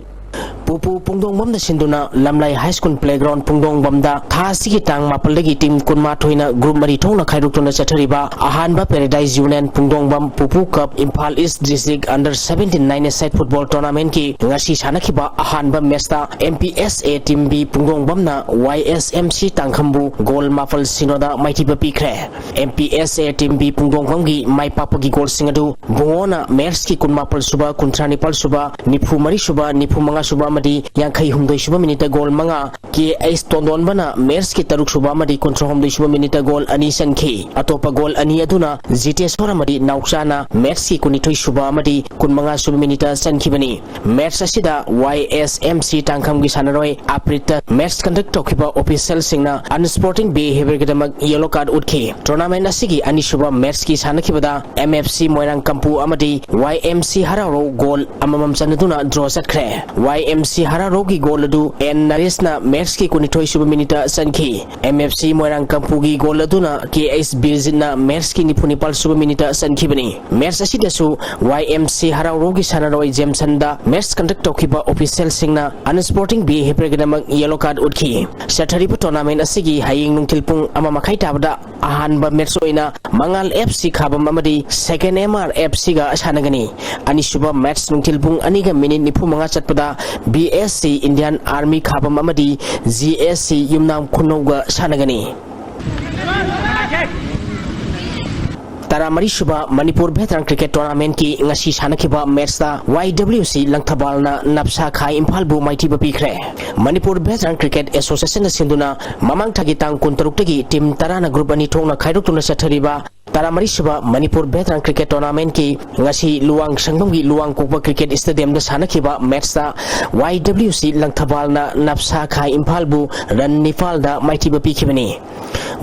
ꯄꯨꯄꯨ ꯄꯨꯡꯗꯣꯡꯕꯝꯗ ꯁꯤꯟꯗꯨꯅ ꯂꯝꯂꯩ High School Playground ꯄꯨꯡꯗꯣꯡꯕꯝꯗ ꯊꯥ ꯑꯁꯤꯒꯤ ꯇꯥꯡ ꯃꯥꯄꯜꯗꯒꯤ team ꯀꯨꯟꯃꯥꯊꯣꯏꯅ group ꯃꯔꯤ ꯊꯣꯛꯅ ꯈꯥꯏꯗꯣꯛꯇꯨꯅ ꯆꯠꯊꯔꯤꯕ ꯑꯍꯥꯟꯕ Paradise Union ꯄꯨꯡꯗꯣꯡꯕꯝ ꯄꯨꯄꯨ Cup Imphal East District Under Seventeen Nine Aside Football Tournamentꯀꯤ ꯉꯁꯤ ꯁꯥꯟꯅꯈꯤꯕ ꯑꯍꯥꯟꯕ matchꯇ MPSA Team B ꯄꯨꯡꯗꯣꯡꯕꯝꯅ YSMC ꯇꯥꯡꯈꯝꯕꯨ goal ꯃꯥꯄꯜ ꯁꯤꯅꯣꯗ ꯃꯥꯏꯊꯤꯕ ꯄꯤꯈ꯭ꯔꯦ꯫ MPSA Team B ꯄꯨꯡꯗꯣꯡꯕꯝꯒꯤ ꯃꯥꯏ ꯄꯥꯛꯄꯒꯤ goalꯁꯤꯡ ꯑꯗꯨ ꯕꯨꯡꯉꯣꯅ matchꯀꯤ ꯀꯨꯟꯃꯥꯄꯜ ꯁꯨꯕ, ꯀꯨꯟꯊ꯭ꯔꯥ ꯅꯤꯄꯥꯜ ꯁꯨꯕ, ꯅꯤꯐꯨ ꯃꯔꯤ ꯁꯨꯕ, ꯅꯤꯐꯨ ꯃꯉꯥ ꯁꯨꯕ ꯑꯃꯗꯤ ꯌꯥꯡꯈꯩ ꯍꯨꯝꯗꯣꯏ ꯁꯨꯕ minuteꯇ goal ꯃꯉꯥ, KH ꯇꯣꯟꯗꯣꯟꯕꯅ matchꯀꯤ ꯇꯔꯨꯛ ꯁꯨꯕ ꯑꯃꯗꯤ ꯀꯨꯟꯊ꯭ꯔꯥ ꯍꯨꯝꯗꯣꯏ ꯁꯨꯕ minuteꯇ goal ꯑꯅꯤ ꯆꯟꯈꯤ꯫ ꯑꯇꯣꯞꯄ goal ꯑꯅꯤ ꯑꯗꯨꯅ ꯖꯤꯇꯦꯁꯣꯔ ꯑꯃꯗꯤ ꯅꯥꯎꯆꯥꯅ matchꯀꯤ ꯀꯨꯟꯅꯤꯊꯣꯏ ꯁꯨꯕ ꯑꯃꯗꯤ ꯀꯨꯟꯃꯉꯥ ꯁꯨꯕ minuteꯇ ꯆꯟꯈꯤꯕꯅꯤ꯫ Match ꯑꯁꯤꯗ YSMC ꯇꯥꯡꯈꯝꯒꯤ ꯁꯥꯟꯅꯔꯣꯏ ꯑꯄ꯭ꯔꯤꯠꯇ match conduct ꯇꯧꯈꯤꯕ officialꯁꯤꯡꯅ unsporting behaviorꯒꯤꯗꯃꯛ yellow card ꯎꯠꯈꯤ꯫ Tournament ꯑꯁꯤꯒꯤ ꯑꯅꯤꯁꯨꯕ matchꯀꯤ ꯁꯥꯟꯅꯈꯤꯕꯗ MFC ꯃꯣꯏꯔꯥꯡ ꯀꯝꯄꯨ ꯑꯃꯗꯤ YMC ꯍꯔꯥꯎꯔꯧ goal ꯑꯃꯃꯝ ꯆꯟꯅꯗꯨꯅ draw ꯆꯠꯈ꯭ꯔꯦ꯫ YMC ꯍꯔꯥꯎꯔꯧꯒꯤ goal ꯑꯗꯨ N ꯅꯔꯦꯁꯅ matchꯀꯤ ꯀꯨꯟꯅꯤꯊꯣꯏ ꯁꯨꯕ minuteꯇ ꯆꯟꯈꯤ꯫ MFC ꯃꯣꯏꯔꯥꯡ ꯀꯝꯄꯨꯒꯤ goal ꯑꯗꯨꯅ KH ꯕꯤꯔꯖꯤꯠꯅ matchꯀꯤ ꯅꯤꯐꯨ ꯅꯤꯄꯥꯜ ꯁꯨꯕ minuteꯇ ꯆꯟꯈꯤꯕꯅꯤ꯫ Match ꯑꯁꯤꯗꯁꯨ YMC ꯍꯔꯥꯎꯔꯧꯒꯤ ꯁꯥꯟꯅꯔꯣꯏ ꯖꯦꯝꯁꯟꯗ match conduct ꯇꯧꯈꯤꯕ officialꯁꯤꯡꯅ unsporting behaviorꯒꯤꯗꯃꯛ yellow card ꯎꯠꯈꯤ꯫ ꯆꯠꯊꯔꯤꯕ tournament ꯑꯁꯤꯒꯤ ꯍꯌꯦꯡ ꯅꯨꯡꯊꯤꯜ ꯄꯨꯡ ꯑꯃ ꯃꯈꯥꯏ ꯇꯥꯕꯗ ꯑꯍꯥꯟꯕ ꯃꯦꯠꯁ ꯑꯣꯏꯅ ꯃꯉꯥꯜ ꯑꯦꯐ ꯁꯤ ꯈꯥꯕꯝ ꯑꯃꯗꯤ ꯁꯦꯀꯦꯟ ꯑꯦꯝ ꯑꯥꯔ ꯑꯦꯐ ꯁꯤꯒ ꯁꯥꯟꯅꯒꯅꯤ꯫ ꯑꯅꯤꯁꯨꯕ ꯃꯦꯠꯁ ꯅꯨꯡꯊꯤꯜ ꯄꯨꯡ ꯑꯅꯤꯒ ꯃꯤꯅꯤꯠ ꯅꯤꯐꯨ ꯃꯉꯥ ꯆꯠꯄꯗ B S C Indian army ꯈꯥꯕꯝ ꯑꯃꯗꯤ ꯖꯤ ꯑꯦꯁ ꯁꯤ ꯌꯨꯝꯅꯥꯝ ꯈꯨꯅꯧꯒ ꯁꯥꯟꯅꯒꯅꯤ꯫ ꯇꯔꯥꯃꯔꯤꯁꯨꯕ ꯃꯅꯤꯄꯨꯔ ꯚꯦꯇꯔꯟ ꯀ꯭ꯔꯤꯀꯦꯠ ꯇꯣꯔꯅꯥꯃꯦꯟꯠꯀꯤ ꯉꯁꯤ ꯁꯥꯟꯅꯈꯤꯕ ꯃꯦꯠꯁꯇ ꯋꯥꯏ ꯗꯕ꯭ꯂꯤꯎ ꯁꯤ ꯂꯪꯊꯕꯥꯜꯅ ꯅꯞꯁꯥ ꯈꯥ ꯏꯝꯐꯥꯜꯕꯨ ꯃꯥꯏꯊꯤꯕ ꯄꯤꯈ꯭ꯔꯦ꯫ ꯃꯅꯤꯄꯨꯔ ꯚꯦꯇꯔꯟ ꯀ꯭ꯔꯤꯀꯦꯠ ꯑꯦꯁꯣꯁꯤꯌꯦꯁꯟꯅ ꯁꯤꯟꯗꯨꯅ ꯃꯃꯥꯡ ꯊꯥꯒꯤ ꯇꯥꯡ ꯀꯨꯟꯇꯔꯨꯛꯇꯒꯤ ꯇꯤꯝ ꯇꯔꯥꯅ ꯒ꯭ꯔꯨꯞ ꯑꯅꯤ ꯊꯣꯛꯅ ꯈꯥꯏꯗꯣꯛꯇꯨꯅ ꯆꯠꯊꯔꯤꯕ ꯇꯔꯥꯃꯔꯤꯁꯨꯕ ꯃꯅꯤꯄꯨꯔ ꯚꯦꯇꯔꯟ ꯀ꯭ꯔꯤꯀꯦꯠ ꯇꯣꯔꯅꯥꯃꯦꯟꯠꯀꯤ ꯉꯁꯤ ꯂꯨꯋꯥꯡ ꯁꯪꯕꯝꯒꯤ ꯂꯨꯋꯥꯡ ꯀꯣꯛꯄ ꯀ꯭ꯔꯤꯀꯦꯠ ꯁ꯭ꯇꯦꯗꯤꯌꯝꯗ ꯁꯥꯟꯅꯈꯤꯕ ꯃꯦꯠꯁꯇ ꯋꯥꯏ ꯗꯕ꯭ꯂꯤꯎ ꯁꯤ ꯂꯪꯊꯕꯥꯜꯅ ꯅꯞꯁꯥ ꯈꯥ ꯏꯝꯐꯥꯜꯕꯨ ꯔꯟ ꯅꯤꯄꯥꯜꯗ ꯃꯥꯏꯊꯤꯕ ꯄꯤꯈꯤꯕꯅꯤ꯫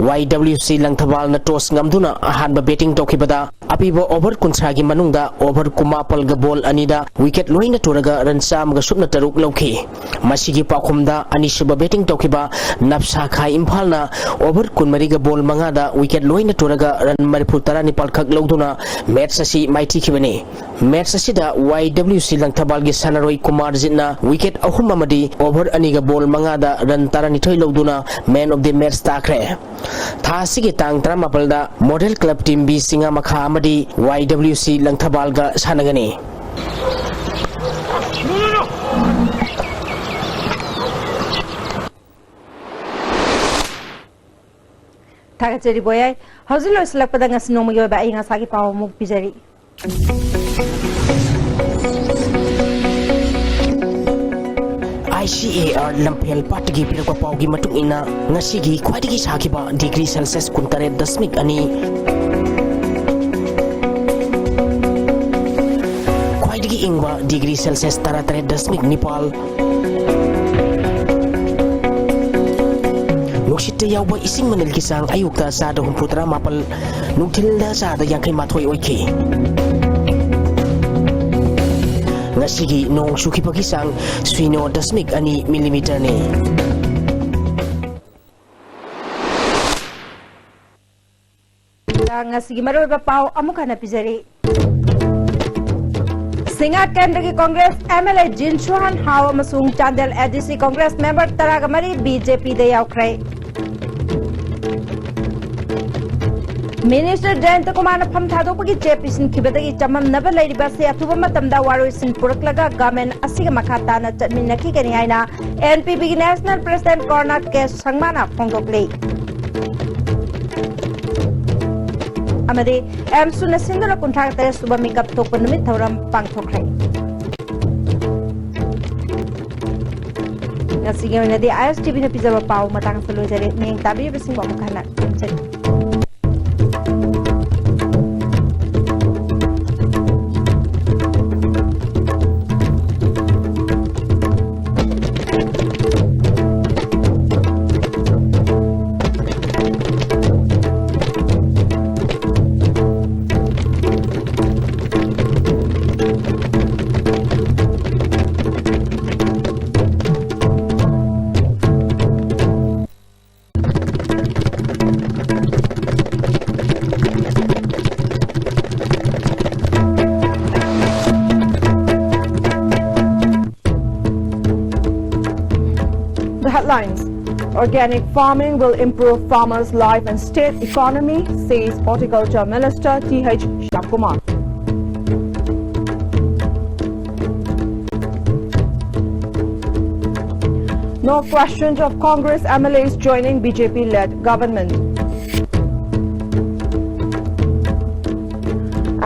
ꯋꯥꯏ ꯗꯕ꯭ꯂꯤꯎ ꯁꯤ ꯂꯪꯊꯕꯥꯜꯅ ꯇꯣꯁ ꯉꯝꯗꯨꯅ ꯑꯍꯥꯟꯕ ꯕꯦꯇꯤꯡ ꯇꯧꯈꯤꯕꯗ ꯑꯄꯤꯕ ꯑꯣꯚꯔ ꯀꯨꯟꯊ꯭ꯔꯥꯒꯤ ꯃꯅꯨꯡꯗ ꯑꯣꯚꯔ ꯀꯨꯟꯃꯥꯄꯜꯒ ꯕꯣꯜ ꯑꯅꯤꯗ ꯋꯤꯀꯦꯠ ꯂꯣꯏꯅ ꯇꯨꯔꯒ ꯔꯟ ꯆꯥꯝꯃꯒ ꯁꯨꯞꯅ ꯇꯔꯨꯛ ꯂꯧꯈꯤ꯫ ꯃꯁꯤꯒꯤ ꯄꯥꯎꯈꯨꯝꯗ ꯑꯅꯤꯁꯨꯕ ꯕꯦꯇꯤꯡ ꯇꯧꯈꯤꯕ ꯅꯞꯁꯥ ꯈꯥ ꯏꯝꯐꯥꯜꯅ ꯑꯣꯚꯔ ꯀꯨꯟꯃꯔꯤꯒ ꯕꯣꯜ ꯃꯉꯥꯗ ꯋꯤꯀꯦꯠ ꯂꯣꯏꯅ ꯇꯨꯔꯒ ꯔꯟ ꯃꯔꯤꯐꯨ ꯇꯔꯥꯅꯤꯄꯥꯜ ꯈꯛ ꯂꯧꯗꯨꯅ ꯃꯦꯠꯁ ꯑꯁꯤ ꯃꯥꯏꯊꯤꯈꯤꯕꯅꯤ꯫ ꯃꯦꯠꯁ ꯑꯁꯤꯗ ꯋꯥꯏ ꯗꯕ꯭ꯂꯤꯎ ꯁꯤ ꯂꯪꯊꯕꯥꯜꯒꯤ ꯁꯥꯟꯅꯔꯣꯏ ꯀꯨꯃꯥꯔꯖꯤꯠꯅ ꯋꯤꯀꯦꯠ ꯑꯍꯨꯝ ꯑꯃꯗꯤ ꯑꯣꯚꯔ ꯑꯅꯤꯒ ꯕꯣꯜ ꯃꯉꯥꯗ ꯔꯟ ꯇꯔꯥꯅꯤꯊꯣꯏ ꯂꯧꯗꯨꯅ ꯃꯦꯟ ꯑꯣꯐ ꯗꯤ ꯃꯦꯠꯁ ꯇꯥꯈ꯭ꯔꯦ꯫ ꯊꯥ ꯑꯁꯤꯒꯤ ꯇꯥꯡ ꯇꯔꯥꯃꯥꯄꯜꯗ ꯃꯣꯗꯦꯜ ꯀ꯭ꯂꯕ ꯇꯤꯝ ꯕꯤ ꯆꯤꯡꯉꯥꯃꯈꯥ ꯑꯃꯗꯤ ꯋꯥꯏ ꯗꯕ꯭ꯂꯤꯎ ꯁꯤ ꯂꯪꯊꯕꯥꯜꯒ ꯁꯥꯟꯅꯒꯅꯤ꯫ ꯊꯥꯒꯠꯆꯔꯤ ꯕꯣꯌꯥꯏ꯫ ꯍꯧꯖꯤꯛ ꯂꯣꯏꯁꯤꯜꯂꯛꯄꯗ ꯉꯁꯤ ꯅꯣꯡꯃꯒꯤ ꯑꯣꯏꯕ ꯑꯏꯪ ꯑꯁꯥꯒꯤ ꯄꯥꯎ ꯑꯃꯨꯛ ꯄꯤꯖꯔꯤ꯫ ꯑꯥꯏ ꯁꯤ ꯑꯦ ꯑꯥꯔ ꯂꯝꯐꯦꯜ ꯄꯥꯠꯇꯒꯤ ꯄꯤꯔꯛꯄ ꯄꯥꯎꯒꯤ ꯃꯇꯨꯡ ꯏꯟꯅ, ꯉꯁꯤꯒꯤ ꯈ꯭ꯋꯥꯏꯗꯒꯤ ꯁꯥꯈꯤꯕ ꯗꯤꯒ꯭ꯔꯤ ꯁꯦꯜꯁꯤꯌꯁ ꯀꯨꯟꯇꯔꯦꯠ ꯗꯁꯃꯤꯛ ꯑꯅꯤ, ꯈ꯭ꯋꯥꯏꯗꯒꯤ ꯏꯪꯕ ꯗꯤꯒ꯭ꯔꯤ ꯁꯦꯜꯁꯤꯌꯁ ꯇꯔꯥꯇꯔꯦꯠ ꯗꯁꯃꯤꯛ ꯅꯤꯄꯥꯜ, ꯅꯨꯡꯁꯤꯠꯇ ꯌꯥꯎꯕ ꯏꯁꯤꯡ ꯃꯅꯤꯜꯒꯤ ꯆꯥꯡ ꯑꯌꯨꯛꯇ ꯆꯥꯗ ꯍꯨꯝꯐꯨꯇꯔꯥ ꯃꯥꯄꯜ, ꯅꯨꯡꯊꯤꯜꯗ ꯆꯥꯗ ꯌꯥꯡꯈꯩ ꯃꯥꯊꯣꯏ ꯑꯣꯏꯈꯤ꯫ ꯉꯁꯤꯒꯤ ꯅꯣꯡ ꯆꯨꯈꯤꯕꯒꯤ ꯆꯥꯡ ꯁꯤꯅꯣ ꯗꯁꯃꯤꯛ ꯑꯅꯤ ꯃꯤꯂꯤꯃꯤꯇꯔꯅꯤ꯫ ꯉꯁꯤꯒꯤ ꯃꯔꯨꯑꯣꯏꯕ ꯄꯥꯎ ꯑꯃꯨꯛ ꯍꯟꯅ ꯄꯤꯖꯔꯤ꯫ ꯁꯤꯡꯉꯥ ꯀꯦꯟꯗ꯭ꯔꯒꯤ ꯀꯣꯡꯒ꯭ꯔꯦꯁ ꯑꯦꯝ ꯑꯦꯜ ꯑꯦ ꯖꯤꯟꯁꯨꯍꯥꯟ ꯍꯥꯎ ꯑꯃꯁꯨꯡ ꯆꯥꯟꯗꯦꯜ ꯑꯦ ꯗꯤ ꯁꯤ ꯀꯣꯡꯒ꯭ꯔꯦꯁ ꯃꯦꯝꯕꯔ ꯇꯔꯥꯒ ꯃꯔꯤ ꯕꯤ ꯖꯦ ꯄꯤꯗ ꯌꯥꯎꯈ꯭ꯔꯦ꯫ ꯃꯤꯅꯤꯁꯇꯔ ꯖꯌꯟꯇ ꯀꯨꯃꯥꯔꯅ ꯐꯝ ꯊꯥꯗꯣꯛꯄꯒꯤ ꯆꯦ ꯄꯤꯁꯤꯟꯈꯤꯕꯗꯒꯤ ꯆꯃꯝꯅꯕ ꯂꯩꯔꯤꯕ ꯑꯁꯤ ꯑꯊꯨꯕ ꯃꯇꯝꯗ ꯋꯥꯔꯣꯏꯁꯤꯟ ꯄꯨꯔꯛꯂꯒ ꯒꯚꯔꯟꯃꯦꯟꯠ ꯑꯁꯤꯒ ꯃꯈꯥ ꯇꯥꯅ ꯆꯠꯃꯤꯟꯅꯈꯤꯒꯅꯤ ꯍꯥꯏꯅ ꯑꯦꯟ ꯄꯤ ꯄꯤꯒꯤ ꯅꯦꯁꯅꯦꯜ ꯄ꯭ꯔꯁꯤꯗꯦꯟꯠ ꯀꯔꯅ ꯀꯦ ꯁꯪꯃꯥꯅ ꯐꯣꯡꯗꯣꯛꯂꯤ꯫ ꯑꯃꯗꯤ ꯑꯦꯝꯁꯨꯅ ꯁꯤꯟꯗꯨꯅ ꯀꯨꯟꯊ꯭ꯔꯥ ꯇꯔꯦꯠ ꯁꯨꯕ ꯃꯤꯀꯞ ꯊꯣꯛꯄ ꯅꯨꯃꯤꯠ ꯊꯧꯔꯝ ꯄꯥꯡꯊꯣꯛꯈ꯭ꯔꯦ꯫ ꯉꯁꯤꯒꯤ ꯑꯣꯏꯅꯗꯤ ꯑꯥꯏ ꯑꯦꯁ ꯇꯤ ꯚꯤꯅ ꯄꯤꯖꯕ ꯄꯥꯎ ꯃꯇꯥꯡ ꯑꯁꯤꯗ ꯂꯣꯏꯖꯔꯦ꯫ ꯃꯤꯠꯌꯦꯡ ꯇꯥꯕꯤꯔꯤꯕꯁꯤꯡꯕꯨ ꯑꯃꯨꯛ ꯍꯟꯅ ꯈꯨꯔꯨꯝꯖꯔꯤ꯫ The headlines. Organic farming will improve farmers' life and state economy, says Horticulture Minister T H Shyamkumar. No question of Congress M L As joining B J P-led government.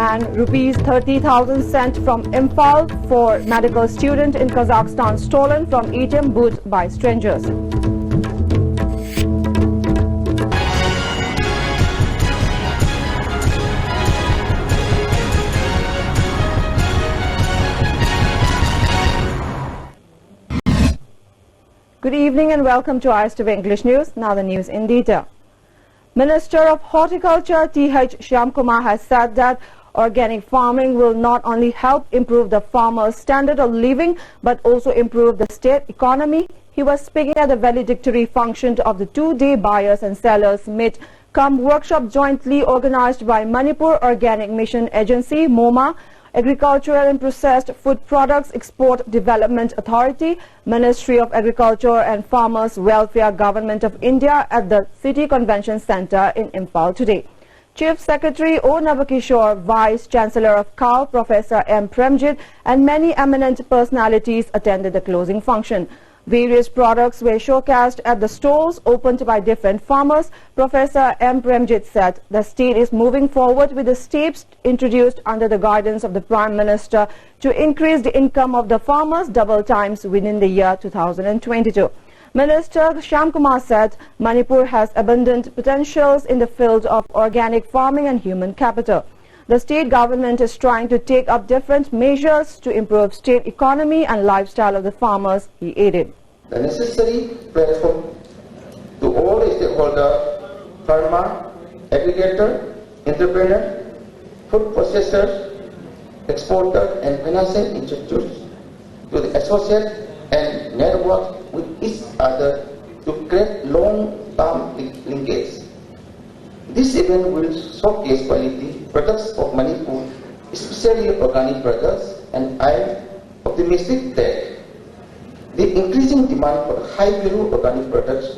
And rupees thirty thousand sent from Imphal for medical student in Kazakhstan stolen from A T M booth by strangers. Good evening and welcome to I S T V English News. Now the news in detail. Minister of Horticulture T H Shyamkumar has said that organic farming will not only help improve the farmer's standard of living but also improve the state economy. He was speaking at the valedictory function of the two-day buyers and sellers meet cum workshop jointly organized by Manipur Organic Mission Agency, MOMA, Agricultural and Processed Food Products Export Development Authority, Ministry of Agriculture and Farmers Welfare, Government of India at the City Convention Centre in Imphal today. Chief Secretary O Nabakishore, Vice Chancellor of CAL, Professor M Premjit, and many eminent personalities attended the closing function. Various products were showcased at the stalls opened by different farmers. Professor M Premjit said the state is moving forward with the steps introduced under the guidance of the Prime Minister to increase the income of the farmers double times within the year two thousand twenty-two. Minister Shyamkumar said Manipur has abundant potentials in the field of organic farming and human capital. The state government is trying to take up different measures to improve state economy and lifestyle of the farmers, he added. The necessary platform to all stakeholders, farmer, aggregator, entrepreneur, food processors, exporter and financial institutes to the associate and network with each other to create long-term linkage. This event will showcase quality products of Manipur, especially organic products, and I am optimistic that the increasing demand for high-value organic products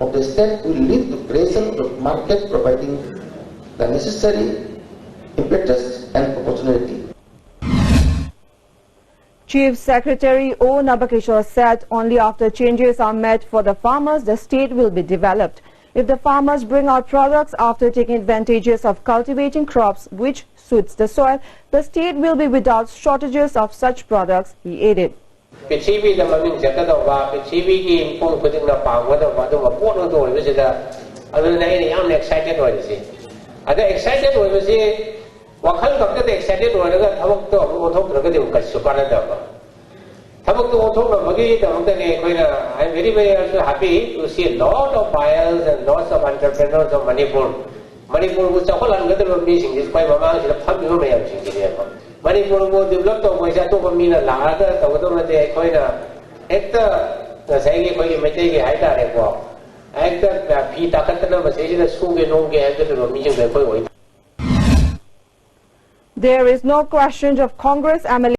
of the state will lead to creation of the market, providing the necessary impetus and opportunity. Chief Secretary O Nabakishore said only after changes are made for the farmers, the state will be developed. If the farmers bring out products after taking advantages of cultivating crops which suits the soil, the state will be without shortages of such products, he added. ꯄ꯭ꯔꯤꯊꯤꯕꯤꯗ ꯃꯃꯤꯡ ꯆꯠꯀꯗꯧꯕ, ꯄ꯭ꯔꯤꯊꯤꯕꯤꯒꯤ ꯃꯤꯄꯨꯝ ꯈꯨꯗꯤꯡꯅ ꯄꯥꯝꯒꯗꯧꯕ ꯑꯗꯨꯒꯨꯝꯕ ꯄꯣꯠ ꯑꯃꯗ ꯑꯣꯏꯕꯁꯤꯗ, ꯑꯗꯨꯅ ꯑꯩꯅ ꯌꯥꯝꯅ ꯑꯦꯛꯁꯥꯏꯇꯦꯠ ꯑꯣꯏꯔꯤꯁꯦ꯫ ꯑꯗ ꯑꯦꯛꯁꯥꯏꯇꯦꯠ ꯑꯣꯏꯕꯁꯤ ꯋꯥꯈꯜ ꯈꯛꯇꯗ ꯑꯦꯛꯁꯥꯏꯇꯦꯠ ꯑꯣꯏꯔꯒ ꯊꯕꯛꯇꯣ ꯑꯃꯨꯛ ꯑꯣꯟꯊꯣꯛꯇ꯭ꯔꯒꯗꯤ ꯑꯃꯨꯛ ꯀꯩꯁꯨ ꯀꯥꯟꯅꯗꯕ꯫ ꯊꯕꯛꯇꯣ ꯑꯣꯟꯊꯣꯛꯅꯕꯒꯤꯗꯃꯛꯇꯅꯤ ꯑꯩꯈꯣꯏꯅ, I am very very also happy to see a lot of buyers and lots of entrepreneurs of Manipur. ꯃꯅꯤꯄꯨꯔꯕꯨ ꯆꯥꯎꯈꯠꯍꯟꯒꯗꯕ ꯃꯤꯁꯤꯡꯁꯤ ꯑꯩꯈꯣꯏ ꯃꯃꯥꯡꯁꯤꯗ ꯐꯝꯃꯤꯕ ꯃꯌꯥꯝꯁꯤꯡꯁꯤꯅꯦꯕ꯫ ꯃꯅꯤꯄꯨꯔꯕꯨ ꯗꯤꯕꯂꯞ ꯇꯧꯕ ꯍꯥꯏꯁꯦ ꯑꯇꯣꯞꯄ ꯃꯤꯅ ꯂꯥꯛꯑꯒ ꯇꯧꯒꯗꯕ ꯅꯠꯇꯦ꯫ ꯑꯩꯈꯣꯏꯅ ꯍꯦꯛꯇ ꯉꯁꯥꯏꯒꯤ ꯑꯩꯈꯣꯏꯒꯤ ꯃꯩꯇꯩꯒꯤ ꯍꯥꯏꯇꯥꯔꯦꯀꯣ, ꯍꯦꯛꯇ ꯐꯤ ꯇꯥꯈꯠꯇꯅ ꯃꯁꯤꯗꯩꯁꯤꯗ ꯁꯨꯒꯦ ꯅꯣꯝꯒꯦ ꯍꯥꯏꯒꯗꯕ ꯃꯤꯁꯤꯡꯗꯣ ꯑꯩꯈꯣꯏ ꯑꯣꯏ There is no question of Congress MLA